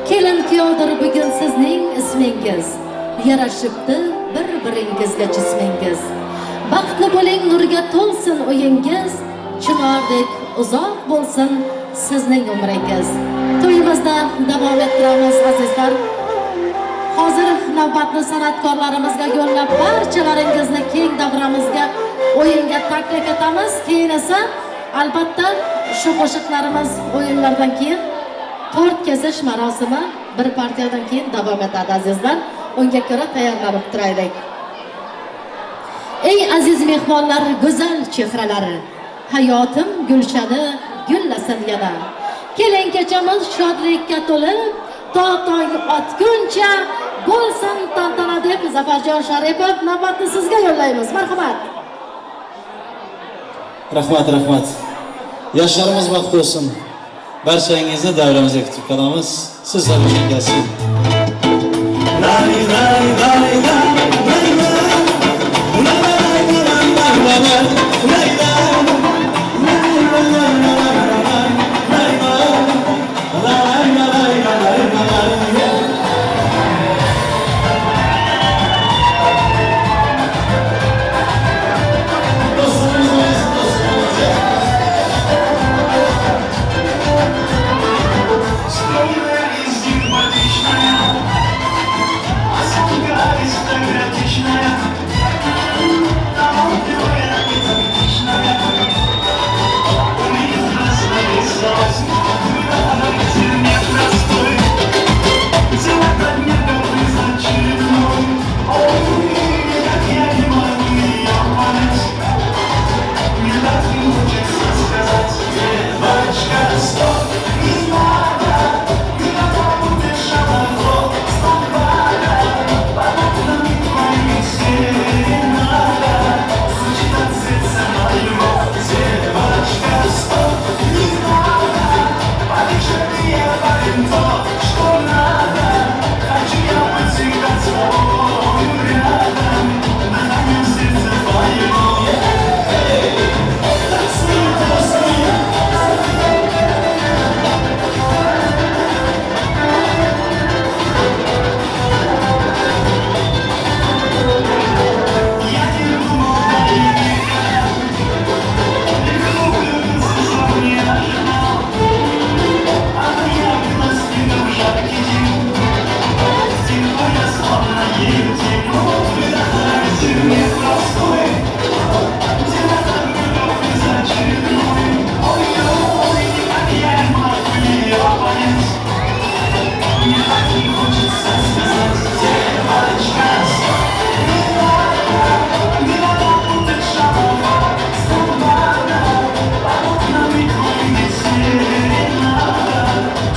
Kelin kuyovdir bugun sizning ismingiz, yarashibdi bir-biringizga jismingiz. Baxtli bo'ling, nurga to'lsin uyingiz, chinordek uzoq bo'lsin sizning umringiz. To'yimizda davom ettiramiz azizlar. Hozir navbatni san'atkorlarimizga yo'llab barchalaringizni keng davramizga o'yinga taklif etamiz. Keyin esa albatta shu qo'shiqlarimiz o'yinlardan keyin tort kesish marosimi bir partiyadan keyin davom etadi azizlar. Unga ko'ra tayyorlanib turaylik. Ey aziz mehmonlar, go'zal chehralari, hayotim gulshani gullasin yana. Keling kechamiz shodlikka to'lib, to tong otguncha bo'lsin tantana deb Zafarjon Sharipov navbatni sizga yo'llaymiz. Marhamat. Rahmat, rahmat. Yoshlarimiz baxtli bo'lsin. Barchangizni davramizga kutib qolamiz. Sizlar uchun kelsin. Lay lay lay lay lay lay lay lay.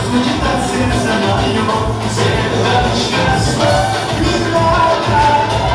Сердце, сердце мое, сердце. Не надо.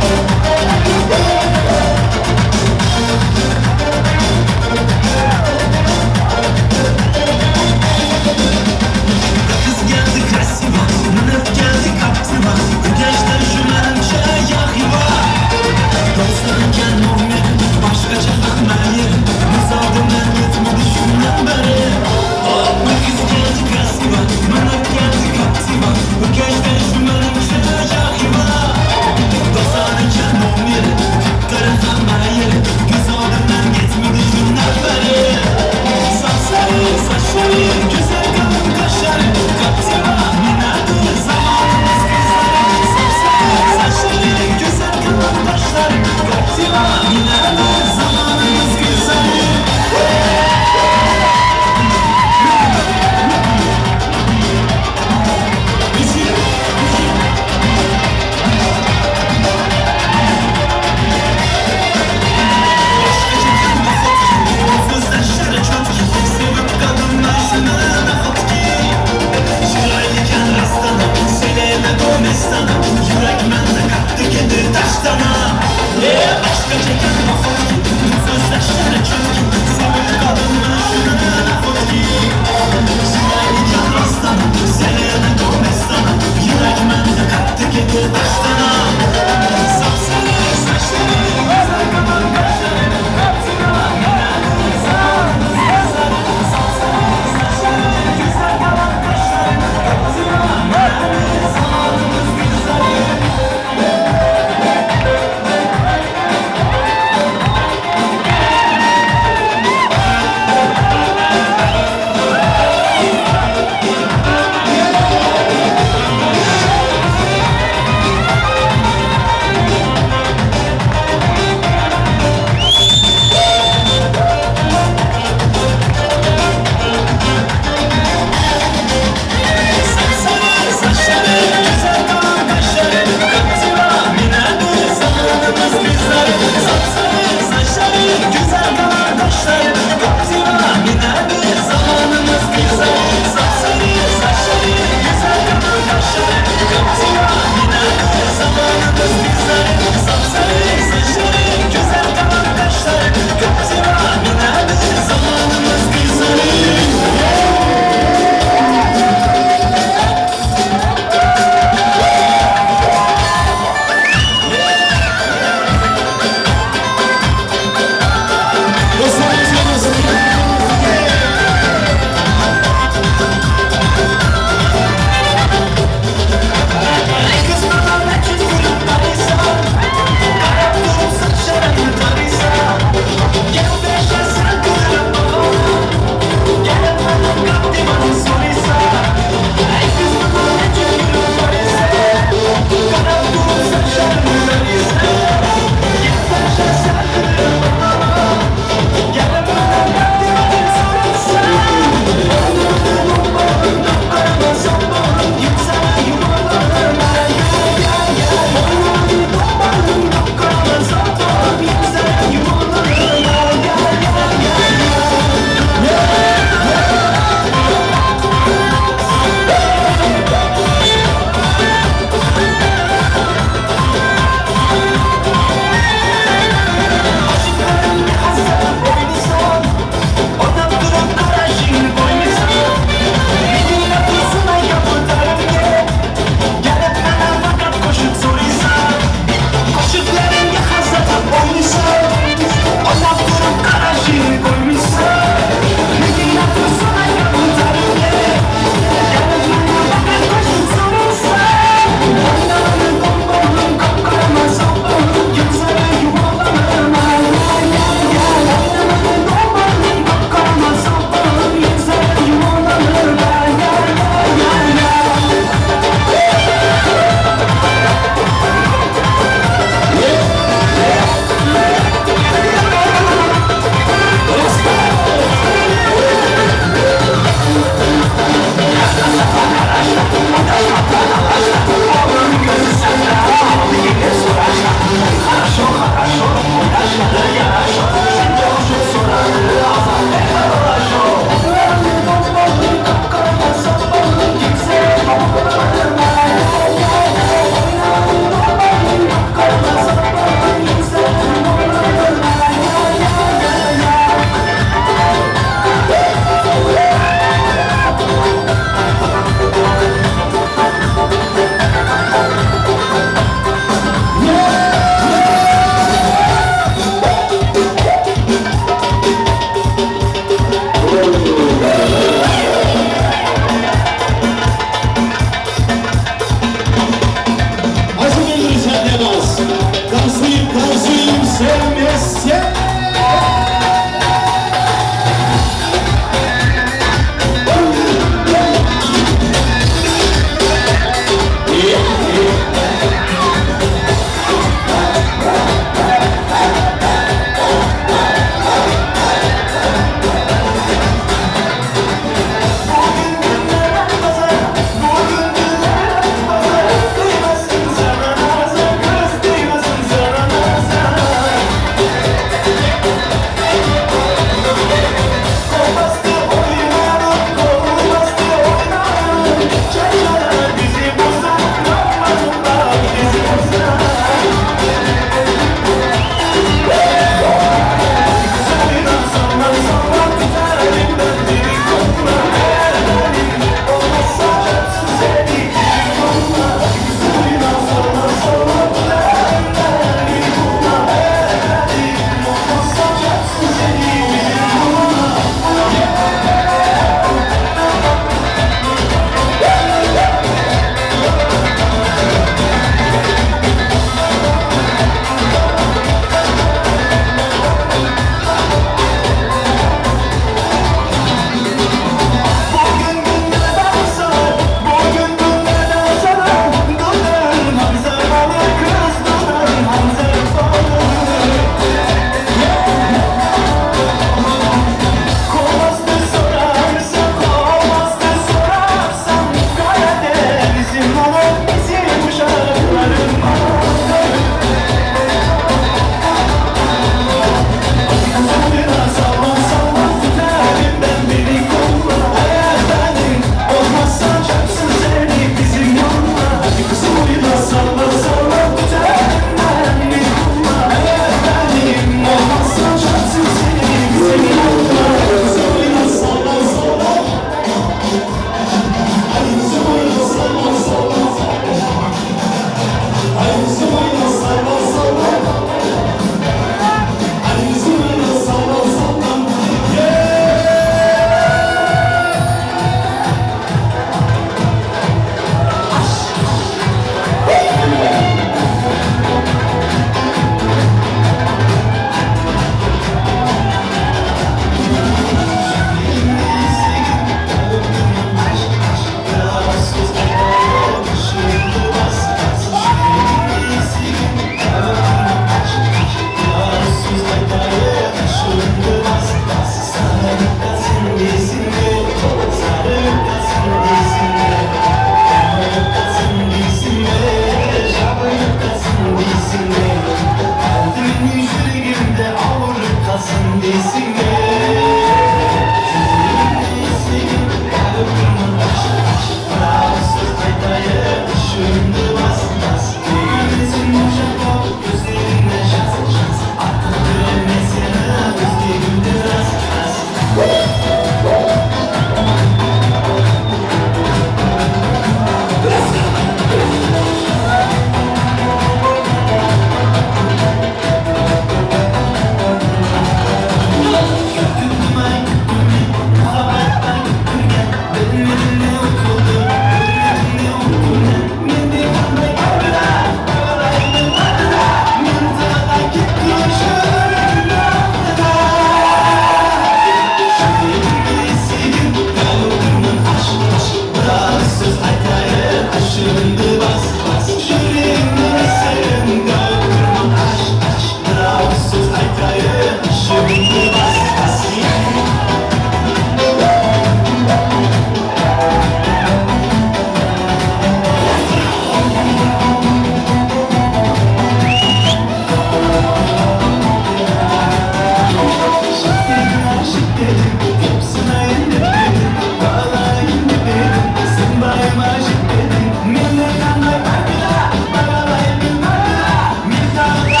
Aşık dedim, tepsinayın dedim, bağlayın dedim, sen bayım aşık dedim. Mende kanday farkıda, baralayın bilmem, men tağda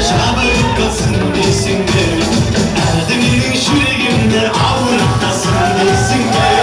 Şabırıkasın desin de, Erdeminin yüreğimde avrukasın desin de.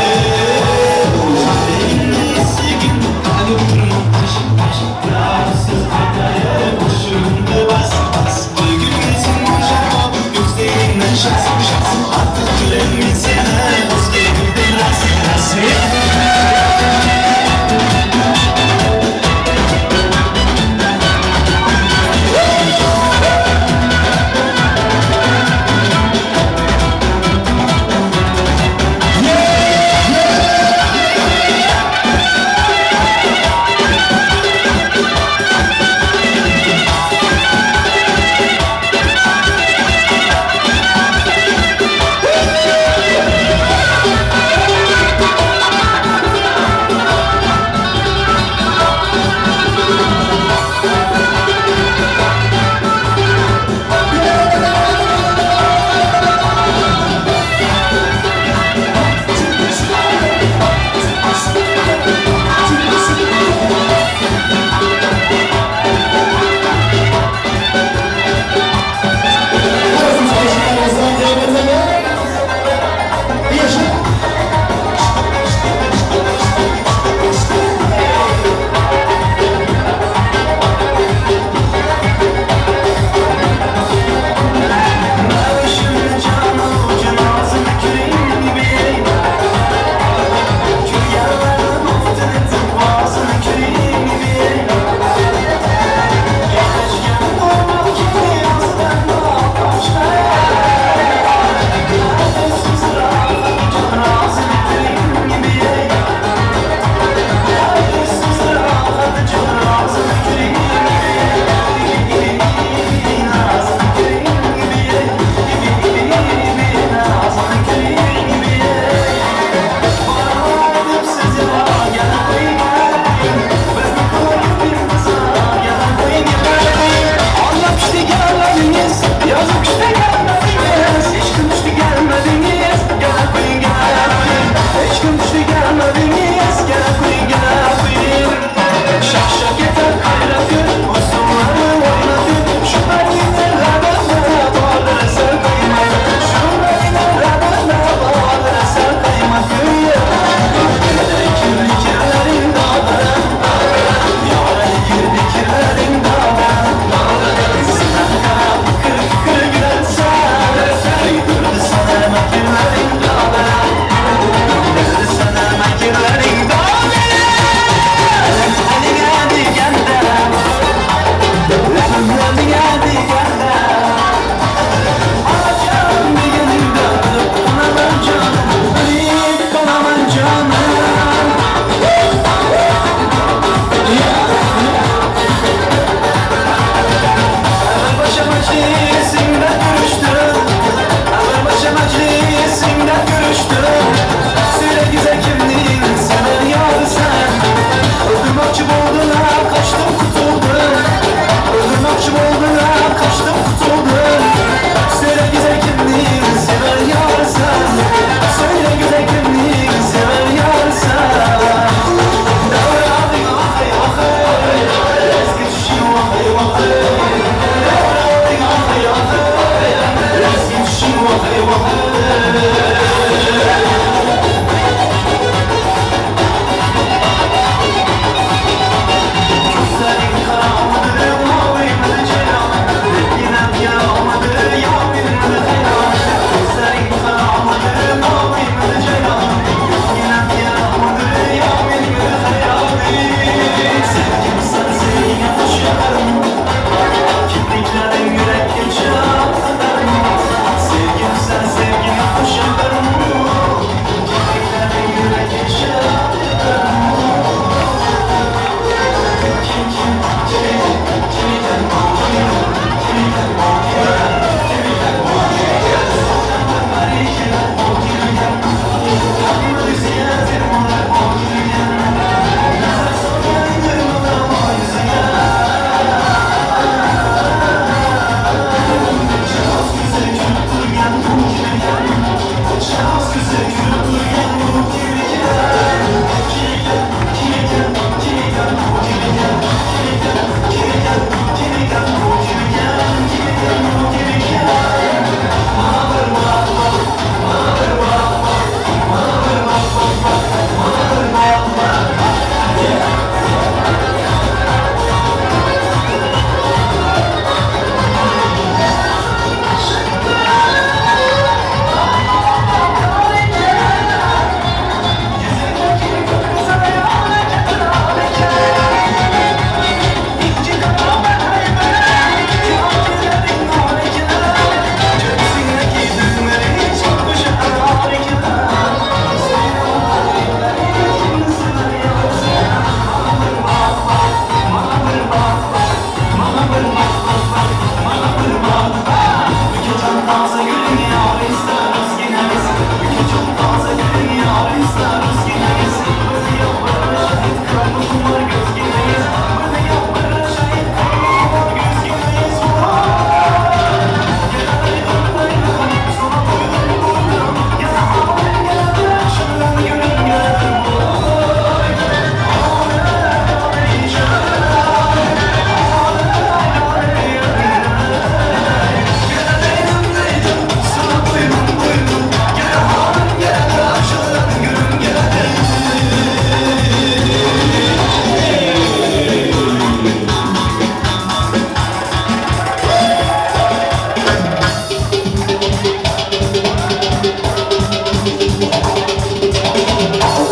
Друзья.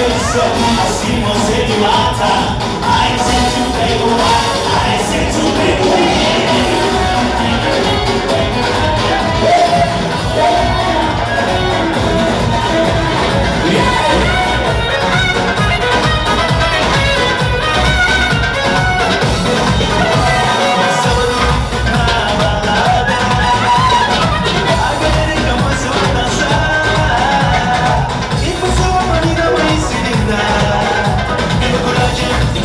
Assim você me mata. Ai, se te pego, ai, se te pego. Sábado na balada, a galera começou a dançar. E passou a menina mais linda. Tenho coragem.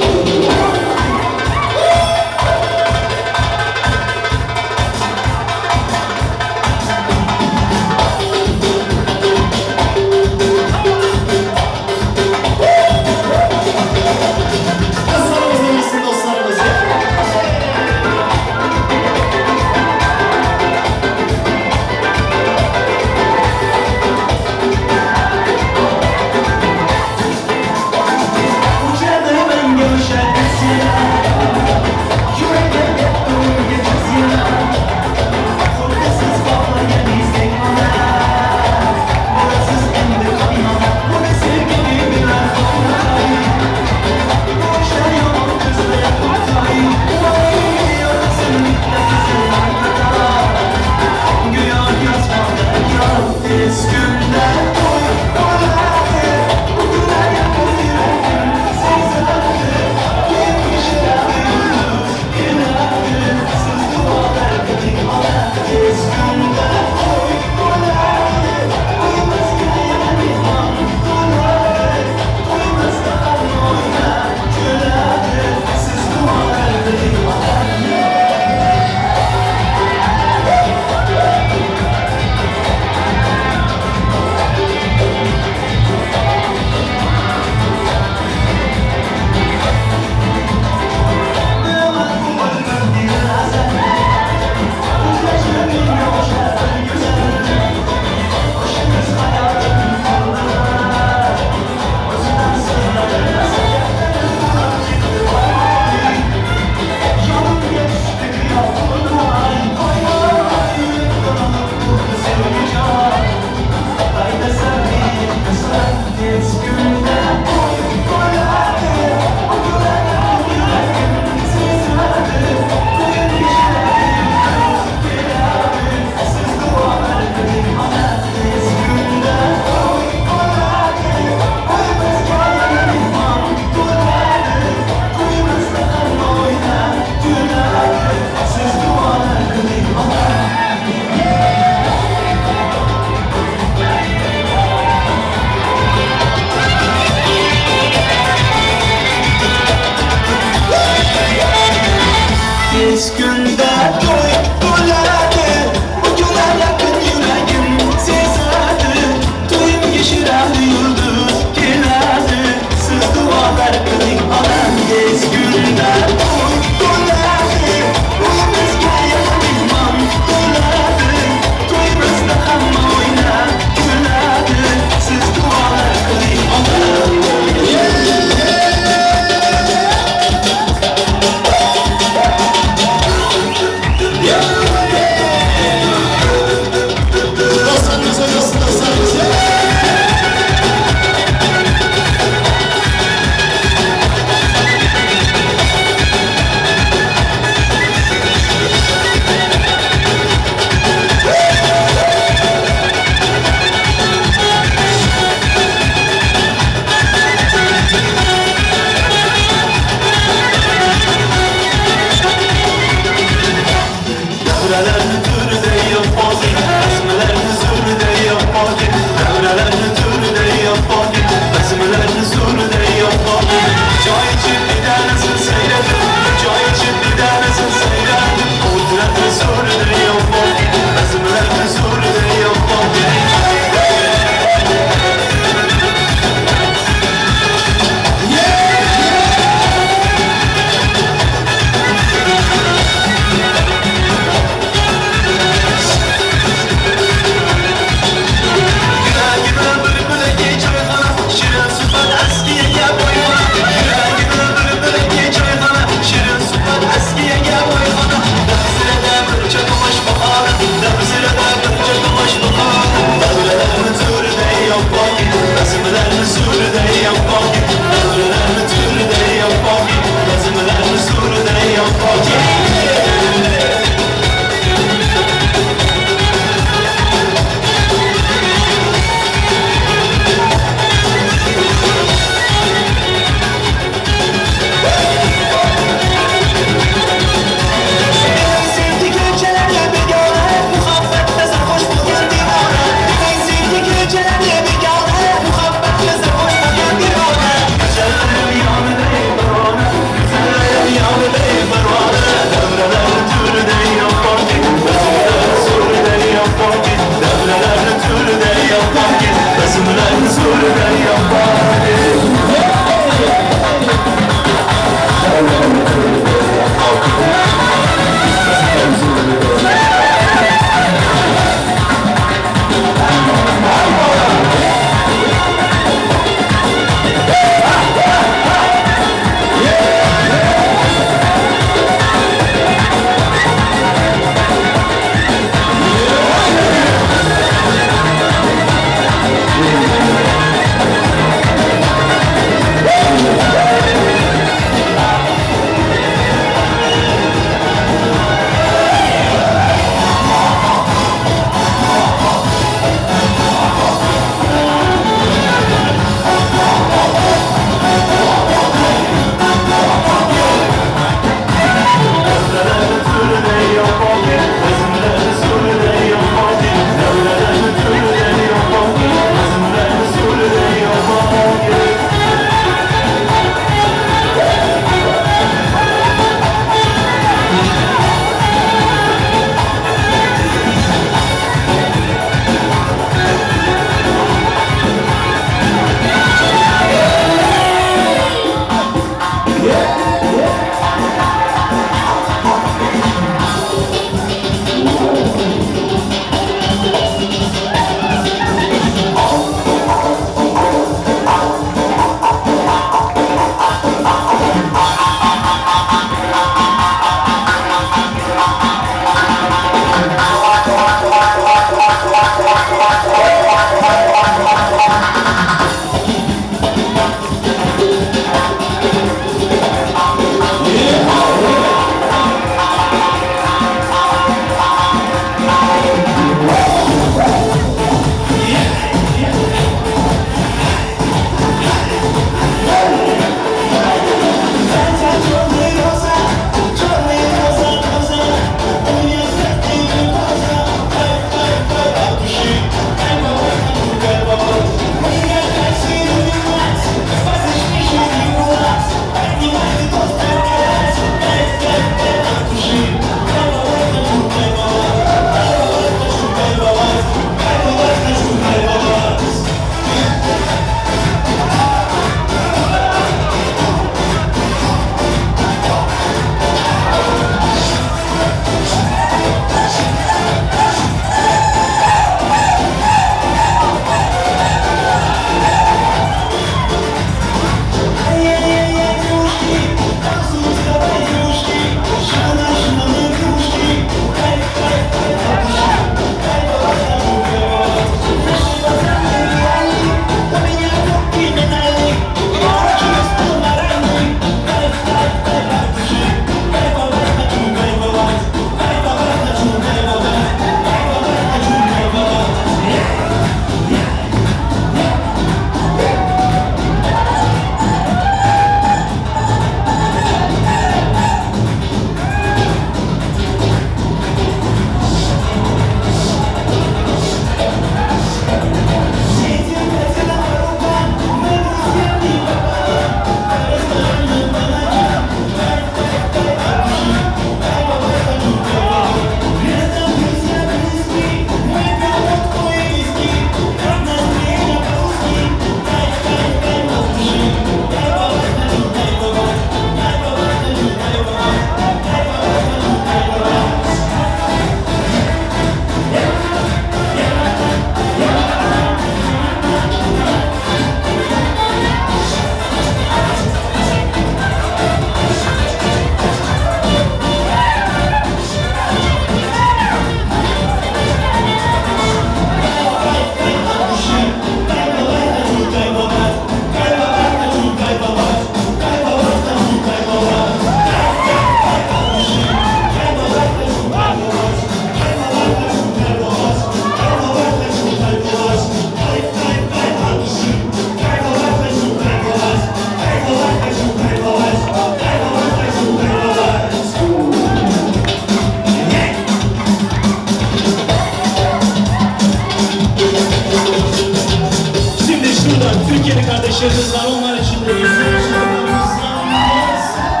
Yıldızlar onlar için de güzel şarkılarımızdan gelsin.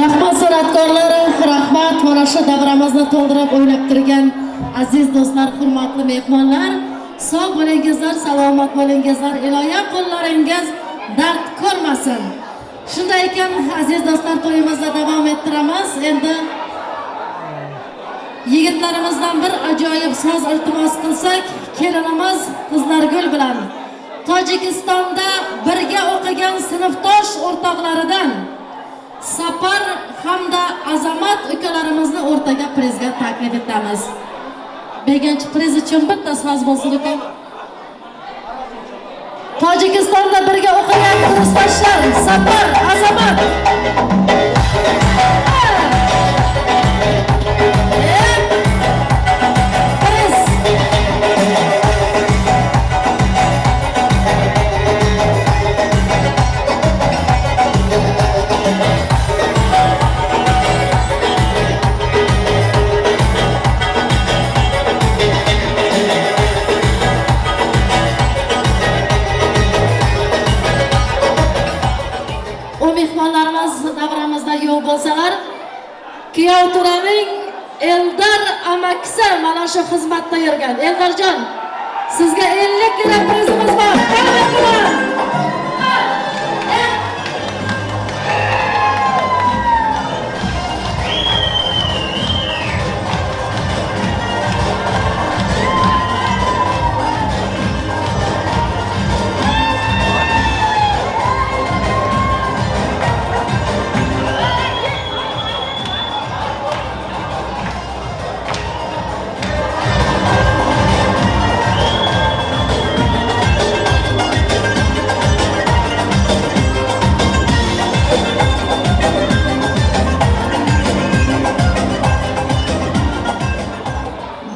Rahmat san'atkorlar, rahmat mana shu davramizni to'ldirib o'ynab turgan aziz do'stlar, hurmatli mehmonlar. Sog' bo'lingizlar, salomat bo'lingizlar, iloyam qo'llaringiz dard ko'rmasin. Shunday ekan, aziz do'stlar, to'yimizni davom ettiramiz. Endi yigitlarimizdan bir ajoyib so'z iltimos qilsak, kelinimiz Qizlargul bilan Tojikistonda birga o'qigan sinfdosh o'rtoqlaridan Safar hamda Azamat ukalarimizni o'rtaga prizga taklif etamiz. Beginchi priz uchun bitta so'z bo'lsin uka. Tojikistonda birga o'qigan kursdoshlar Safar, Azamat. Priz. Mehmonlarimiz davramizda yo'q bo'lsalar, kuyov to'raning Eldar amakisi mana shu xizmatda yurgan. Eldarjon, sizga 50 lira prizimiz bor.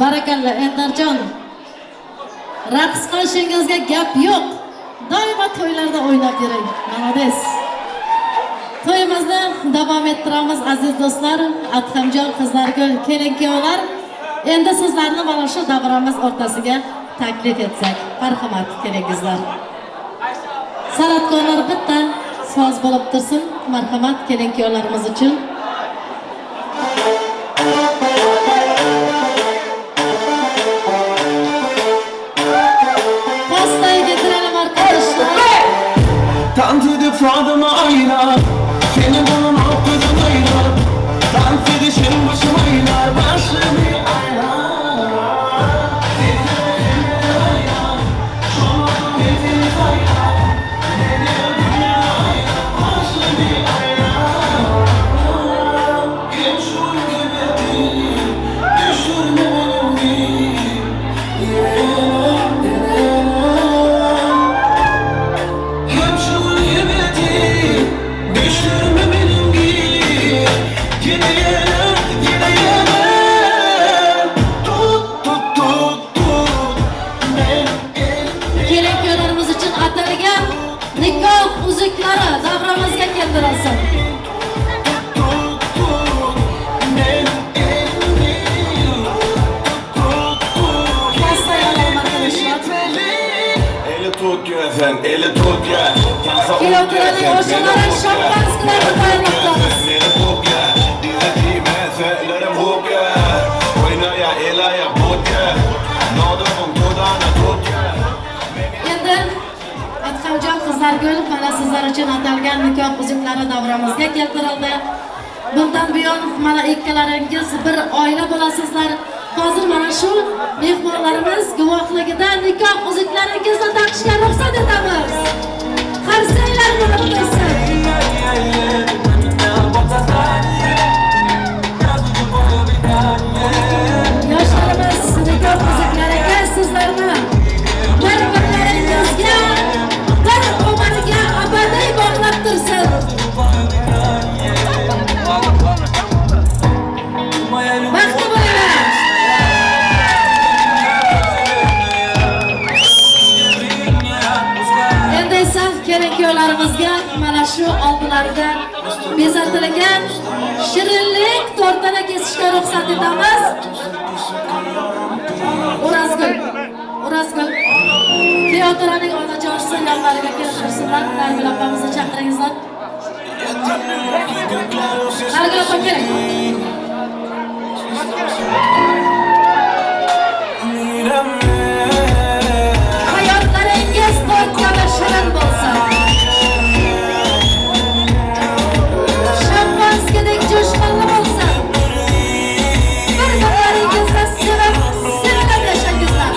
Barakalla Eldarjon. Raqs qilishingizga gap yo'q. Doimo to'ylarda o'ynab yuring. Молодец. To'yimizni davom ettiramiz aziz do'stlar, Adhamjon, Qizlargul, kelin-kuyovlar. Endi sizlarni mana shu davramiz o'rtasiga taklif etsak, marhamat kelingizlar. San'atkorlar bitta so'z bo'lib tursin, marhamat kelin-kuyovlarimiz uchun. Fadıma aylar, seni bunun okudum aylar. Dans edişim başım aylar, başım aylar. Sesimi aylar, şonumun hepimiz aylar. Beni öldürme aylar, başım aylar. Geç uyku değil, düşürme benim değil. Düşürme benim gibi. Yine yine yine yine. Tut tut tut tut. Kelin kuyovlarimiz uchun atalgan nikoh uzuklari davramizga keltirilsin. Eli tut sen, eli tut ya. Kuyov to'raning o'shalari shampanskilarni tayyorlab. Endi Adhamjon, Qizlargul, mana sizlar uchun atalgan nikoh uzuklari davramizga keltirildi. Bundan buyon mana ikkalaringiz bir oila bo'lasizlar. Hozir mana shu mehmonlarimiz guvohligida nikoh uzuklaringizni taqishga ruxsat etamiz. Qarsanglar bo'lib tursin. Yoshlarimiz nikoh uzuklariga sizlarni bir-birlaringizga bir umrga abadiy bog'lab tursin. Baxtli bo'linglar. Endi esa kelin kuyovlarimizga mana shu oldilarida bezatilgan shirinlik tortini kesishga ruxsat etamiz. O'razgul, O'razgul, kuyov to'raning onajonisi yonlariga keltirsinlar, Nargul opamizni chaqiringizlar. Nargiza opa keling. Hayotlaringiz to'y kabi shirin bo'lsin. Shampanskidek jo'shqinli bo'lsin. Bir-birlaringizni sevib, sevilib yashangizlar.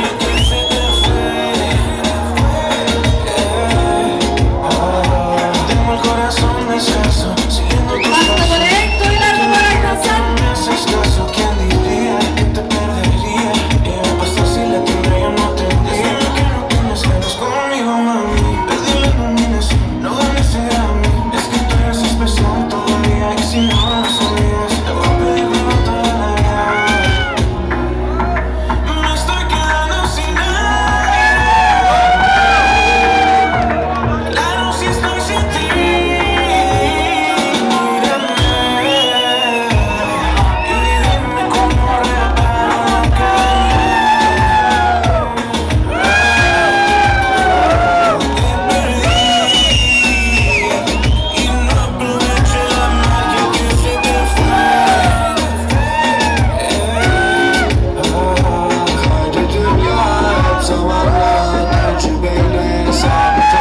Tengo el corazón descalzo, siguiendo tus Baxtli bo'ling, to'ylar muborak bo'lsin. Me haces caso, ¿quién diría que te perdería? ¿Qué pasa si la tendré yo no tendría? Que no tienes ganas conmigo, mami. Perdí la iluminación, no gané ese Grammy. Es que tú eres especial todavía y si no lo sabías, te voy a pedir perdón toda la vida. Me estoy quedando sin aire. Claro, si estoy sin ti. Mírame y dime cómo reparo la calle. Te perdí y no aproveché la magia que se te fue. Haydi dünya hep zamanla tecrübeyle sabit.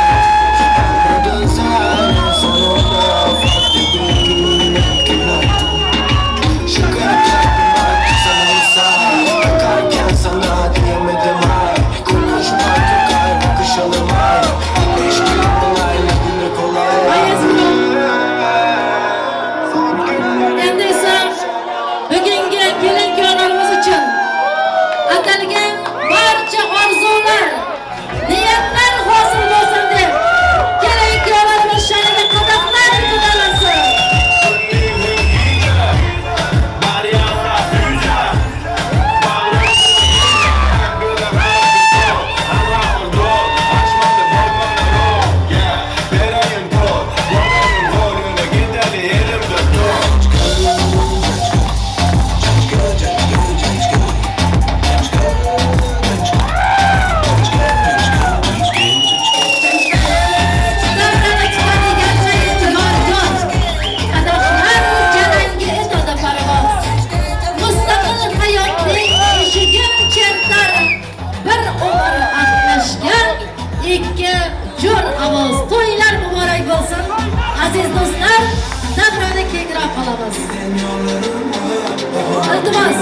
Anladın sen sonunda farklı bir gün günaydın. Şaka yaptım artık sana insan. Bakarken sana diyemedim ay. Konuşmak yok ay, bakışalım ay. İlişki kolay, ne güne kolay. Endi esa bugungi kelin kuyovlarimiz uchun atalgan barcha orzular, niyatlar hosil bo'lsin deb kelin kuyovlarimiz sha'niga qadahlar ko'tarilsin. Davrani chiqadigancha yor yor, qadahlar jarangi etadi parvoz. Mustaqil hayotning eshigin chertar, bir umr ahdlashgan ikki jo'r ovoz. To'ylar muborak bo'lsin. Aziz do'stlar, davrani kengroq olamiz. Iltimos.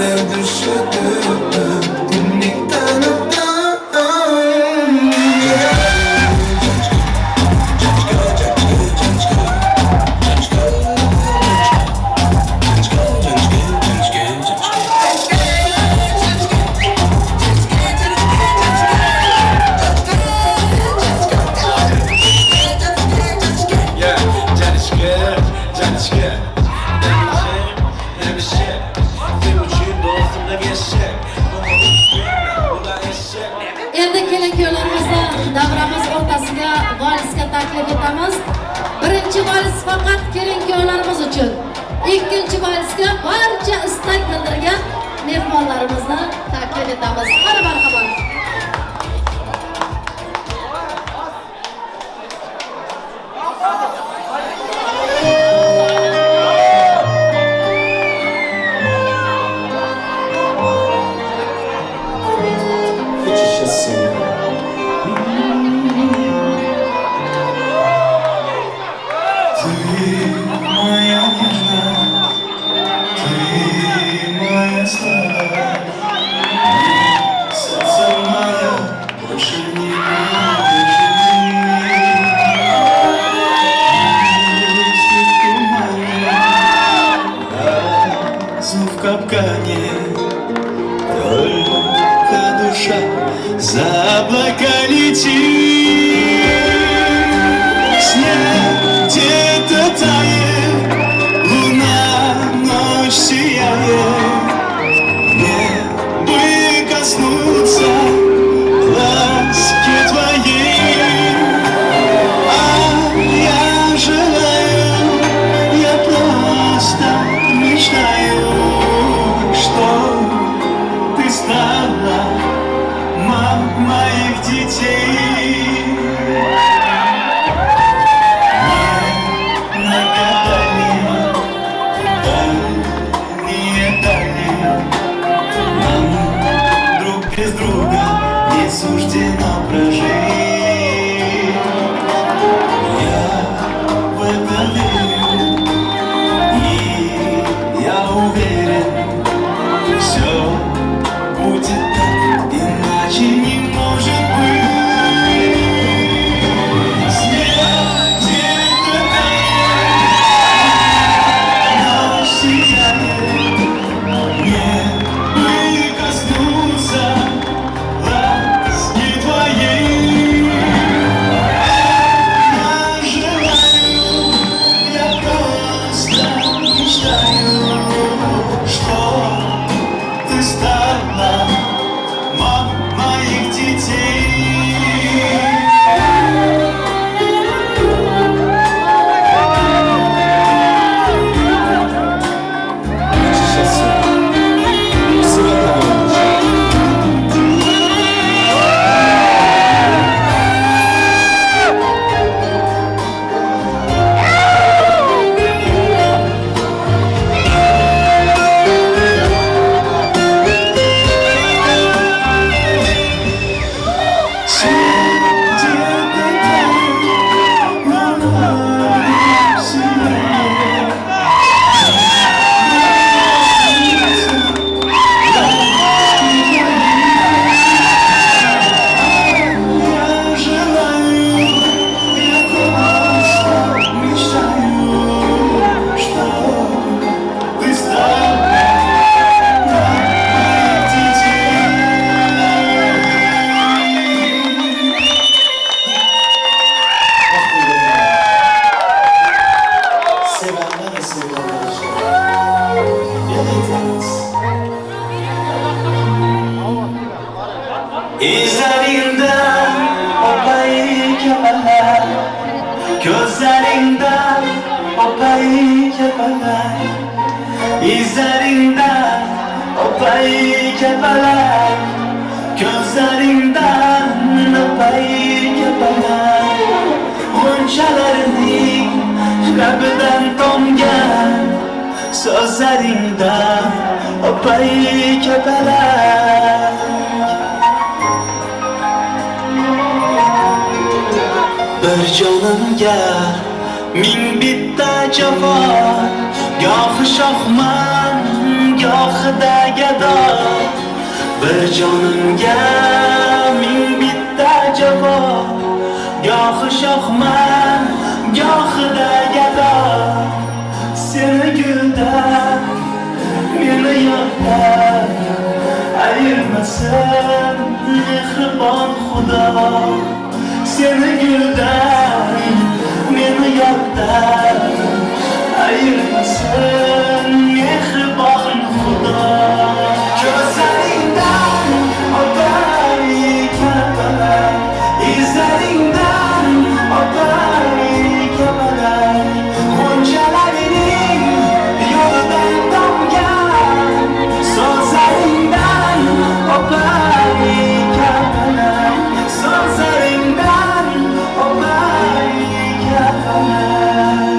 Endi kelin kuyovlarimizni davramiz o'rtasiga valsga taklif etamiz. Birinchi vals faqat kelin kuyovlarimiz uchun. Ikkinchi valsga barcha istak bildirgan mehmonlarimizni taklif etamiz. Qani marhamat. Ты моя нежность, ты моя слабость, сердце. kapalak, ko'zlaringdan o'pay kapalak, izlaringdan o'pay kapalak, ko'zlaringdan o'pay kapalak, g'unchalarning labidan tomgan so'zlaringdan o'pay kapalak. Bir jonimga ming bitta jafo, gohi shohman, gohida gado. Bir jonimga ming bitta jafo, gohi shohman, gohida gado. Seni guldan, meni yoddan ayirmasin mehribon Xudo. Seni guldan, meni yoddan ayirmasin mehribon Xudo. Ko'zlaringdan o'pay kapalak, izlaringdan o'pay kapalak, g'unchalarning yo'lidan tomgan so'zlaringdan o'pay kapalak, so'zlaringdan o'pay kapalak.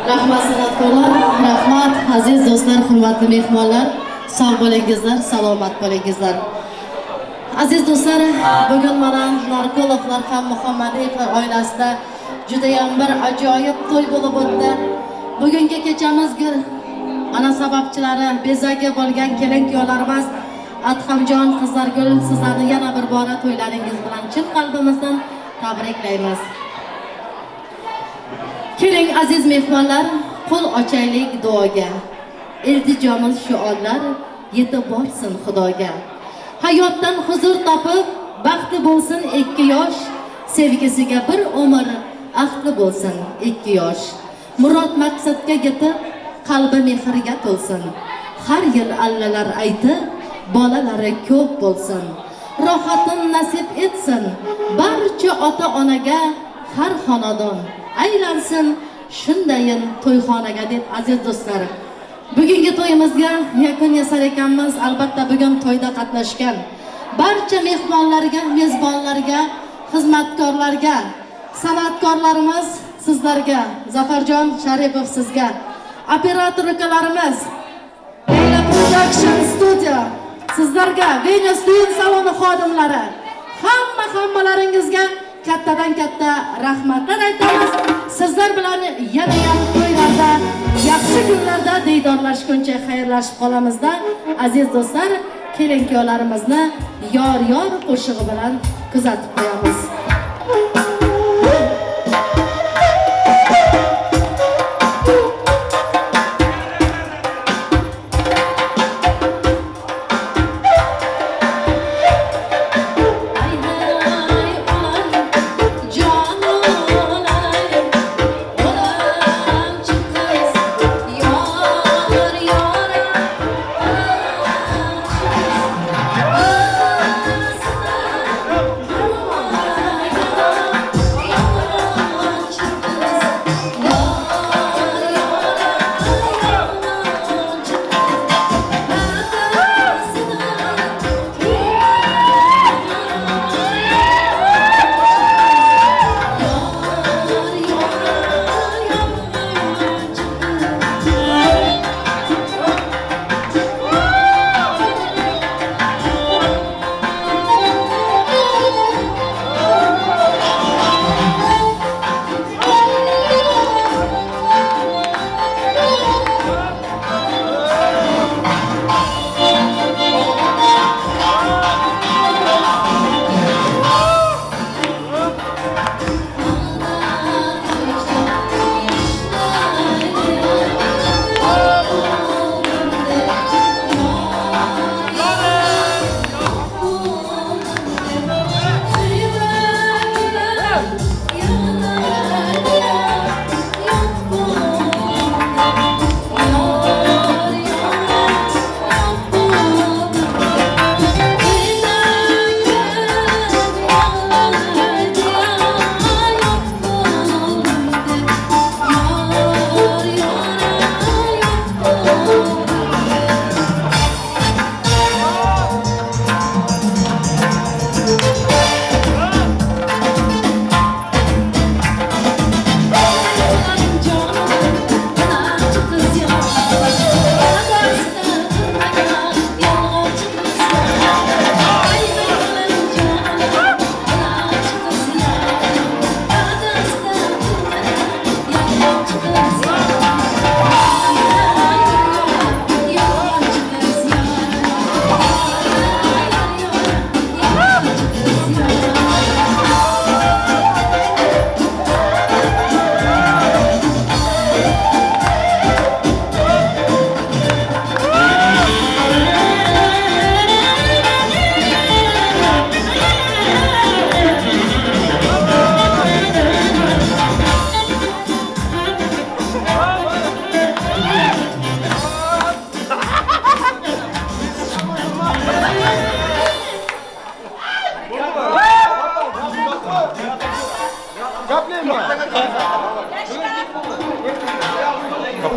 Rahmat san'atkorlar, rahmat aziz do'stlar, hurmatli mehmonlar. Sog' bo'lingizlar, salomat bo'lingizlar. Aziz do'stlar, bugun mana Norqulovlar ham Muhammadiyevlar oilasida judayam bir ajoyib to'y bo'lib o'tdi. Bugungi kechamiz mana sababchilari, bezagi bo'lgan kelin-kuyovlarimiz Adhamjon, Qizlargul, sizlarni yana bir bora to'ylaringiz bilan chin qalbimizdan tabriklaymiz. Keling aziz mehmonlar, qo'l ochaylik duoga. Iltijomiz shu onlar yetib borsin Xudoga. Hayotdan huzur topib, baxtli bo'lsin ikki yosh, sevgisiga bir umr ahdli bo'lsin ikki yosh. Murod maqsadga yetib, qalbi mehrga to'lsin. Har yil allalar aytib, bolalari ko'p bo'lsin. Rohatin nasib etsin barcha ota-onaga, har xonadon aylansin shundayin to'yxonaga deb aziz do'stlar. Bugungi to'yimizga yakun yasar ekanmiz. Albatta bugun to'yda qatnashgan barcha mehmonlarga, mezbonlarga, xizmatkorlarga, san'atkorlarimiz sizlarga, Zafarjon Sharipov sizga, operator ukalarimiz, Leyla Production Studio sizlarga, Venus Düğün saloni xodimlari, hammalaringizga kattadan katta rahmatlar aytamiz. Sizlar bilan yana ham to'ylarda, yaxshi kunlarda diydorlashguncha xayrlashib qolamizda. Aziz do'stlar, kelin-kuyovlarimizni yor-yor qo'shig'i bilan kuzatib qo'yamiz.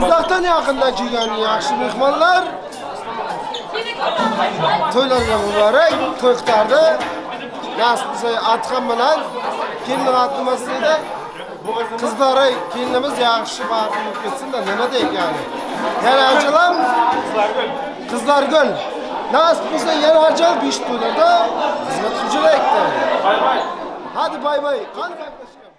Uzaktan yakından kelgan yaxshi mehmonlar, to'ylarga muborak, to'y qitardi. Nasib bo'lsa Adham bilan kelin nimasi edi? Qizlari kelinimiz yaxshi baxtli bo'lib ketsin-da, nima deyik yani. Yana ajalam Qizlargul. Nasib bo'lsa yana ajal 5 to'ylarda xizmat qilib yuraylik. Bay bay. Hadi bay bay. Qani gaplashgan.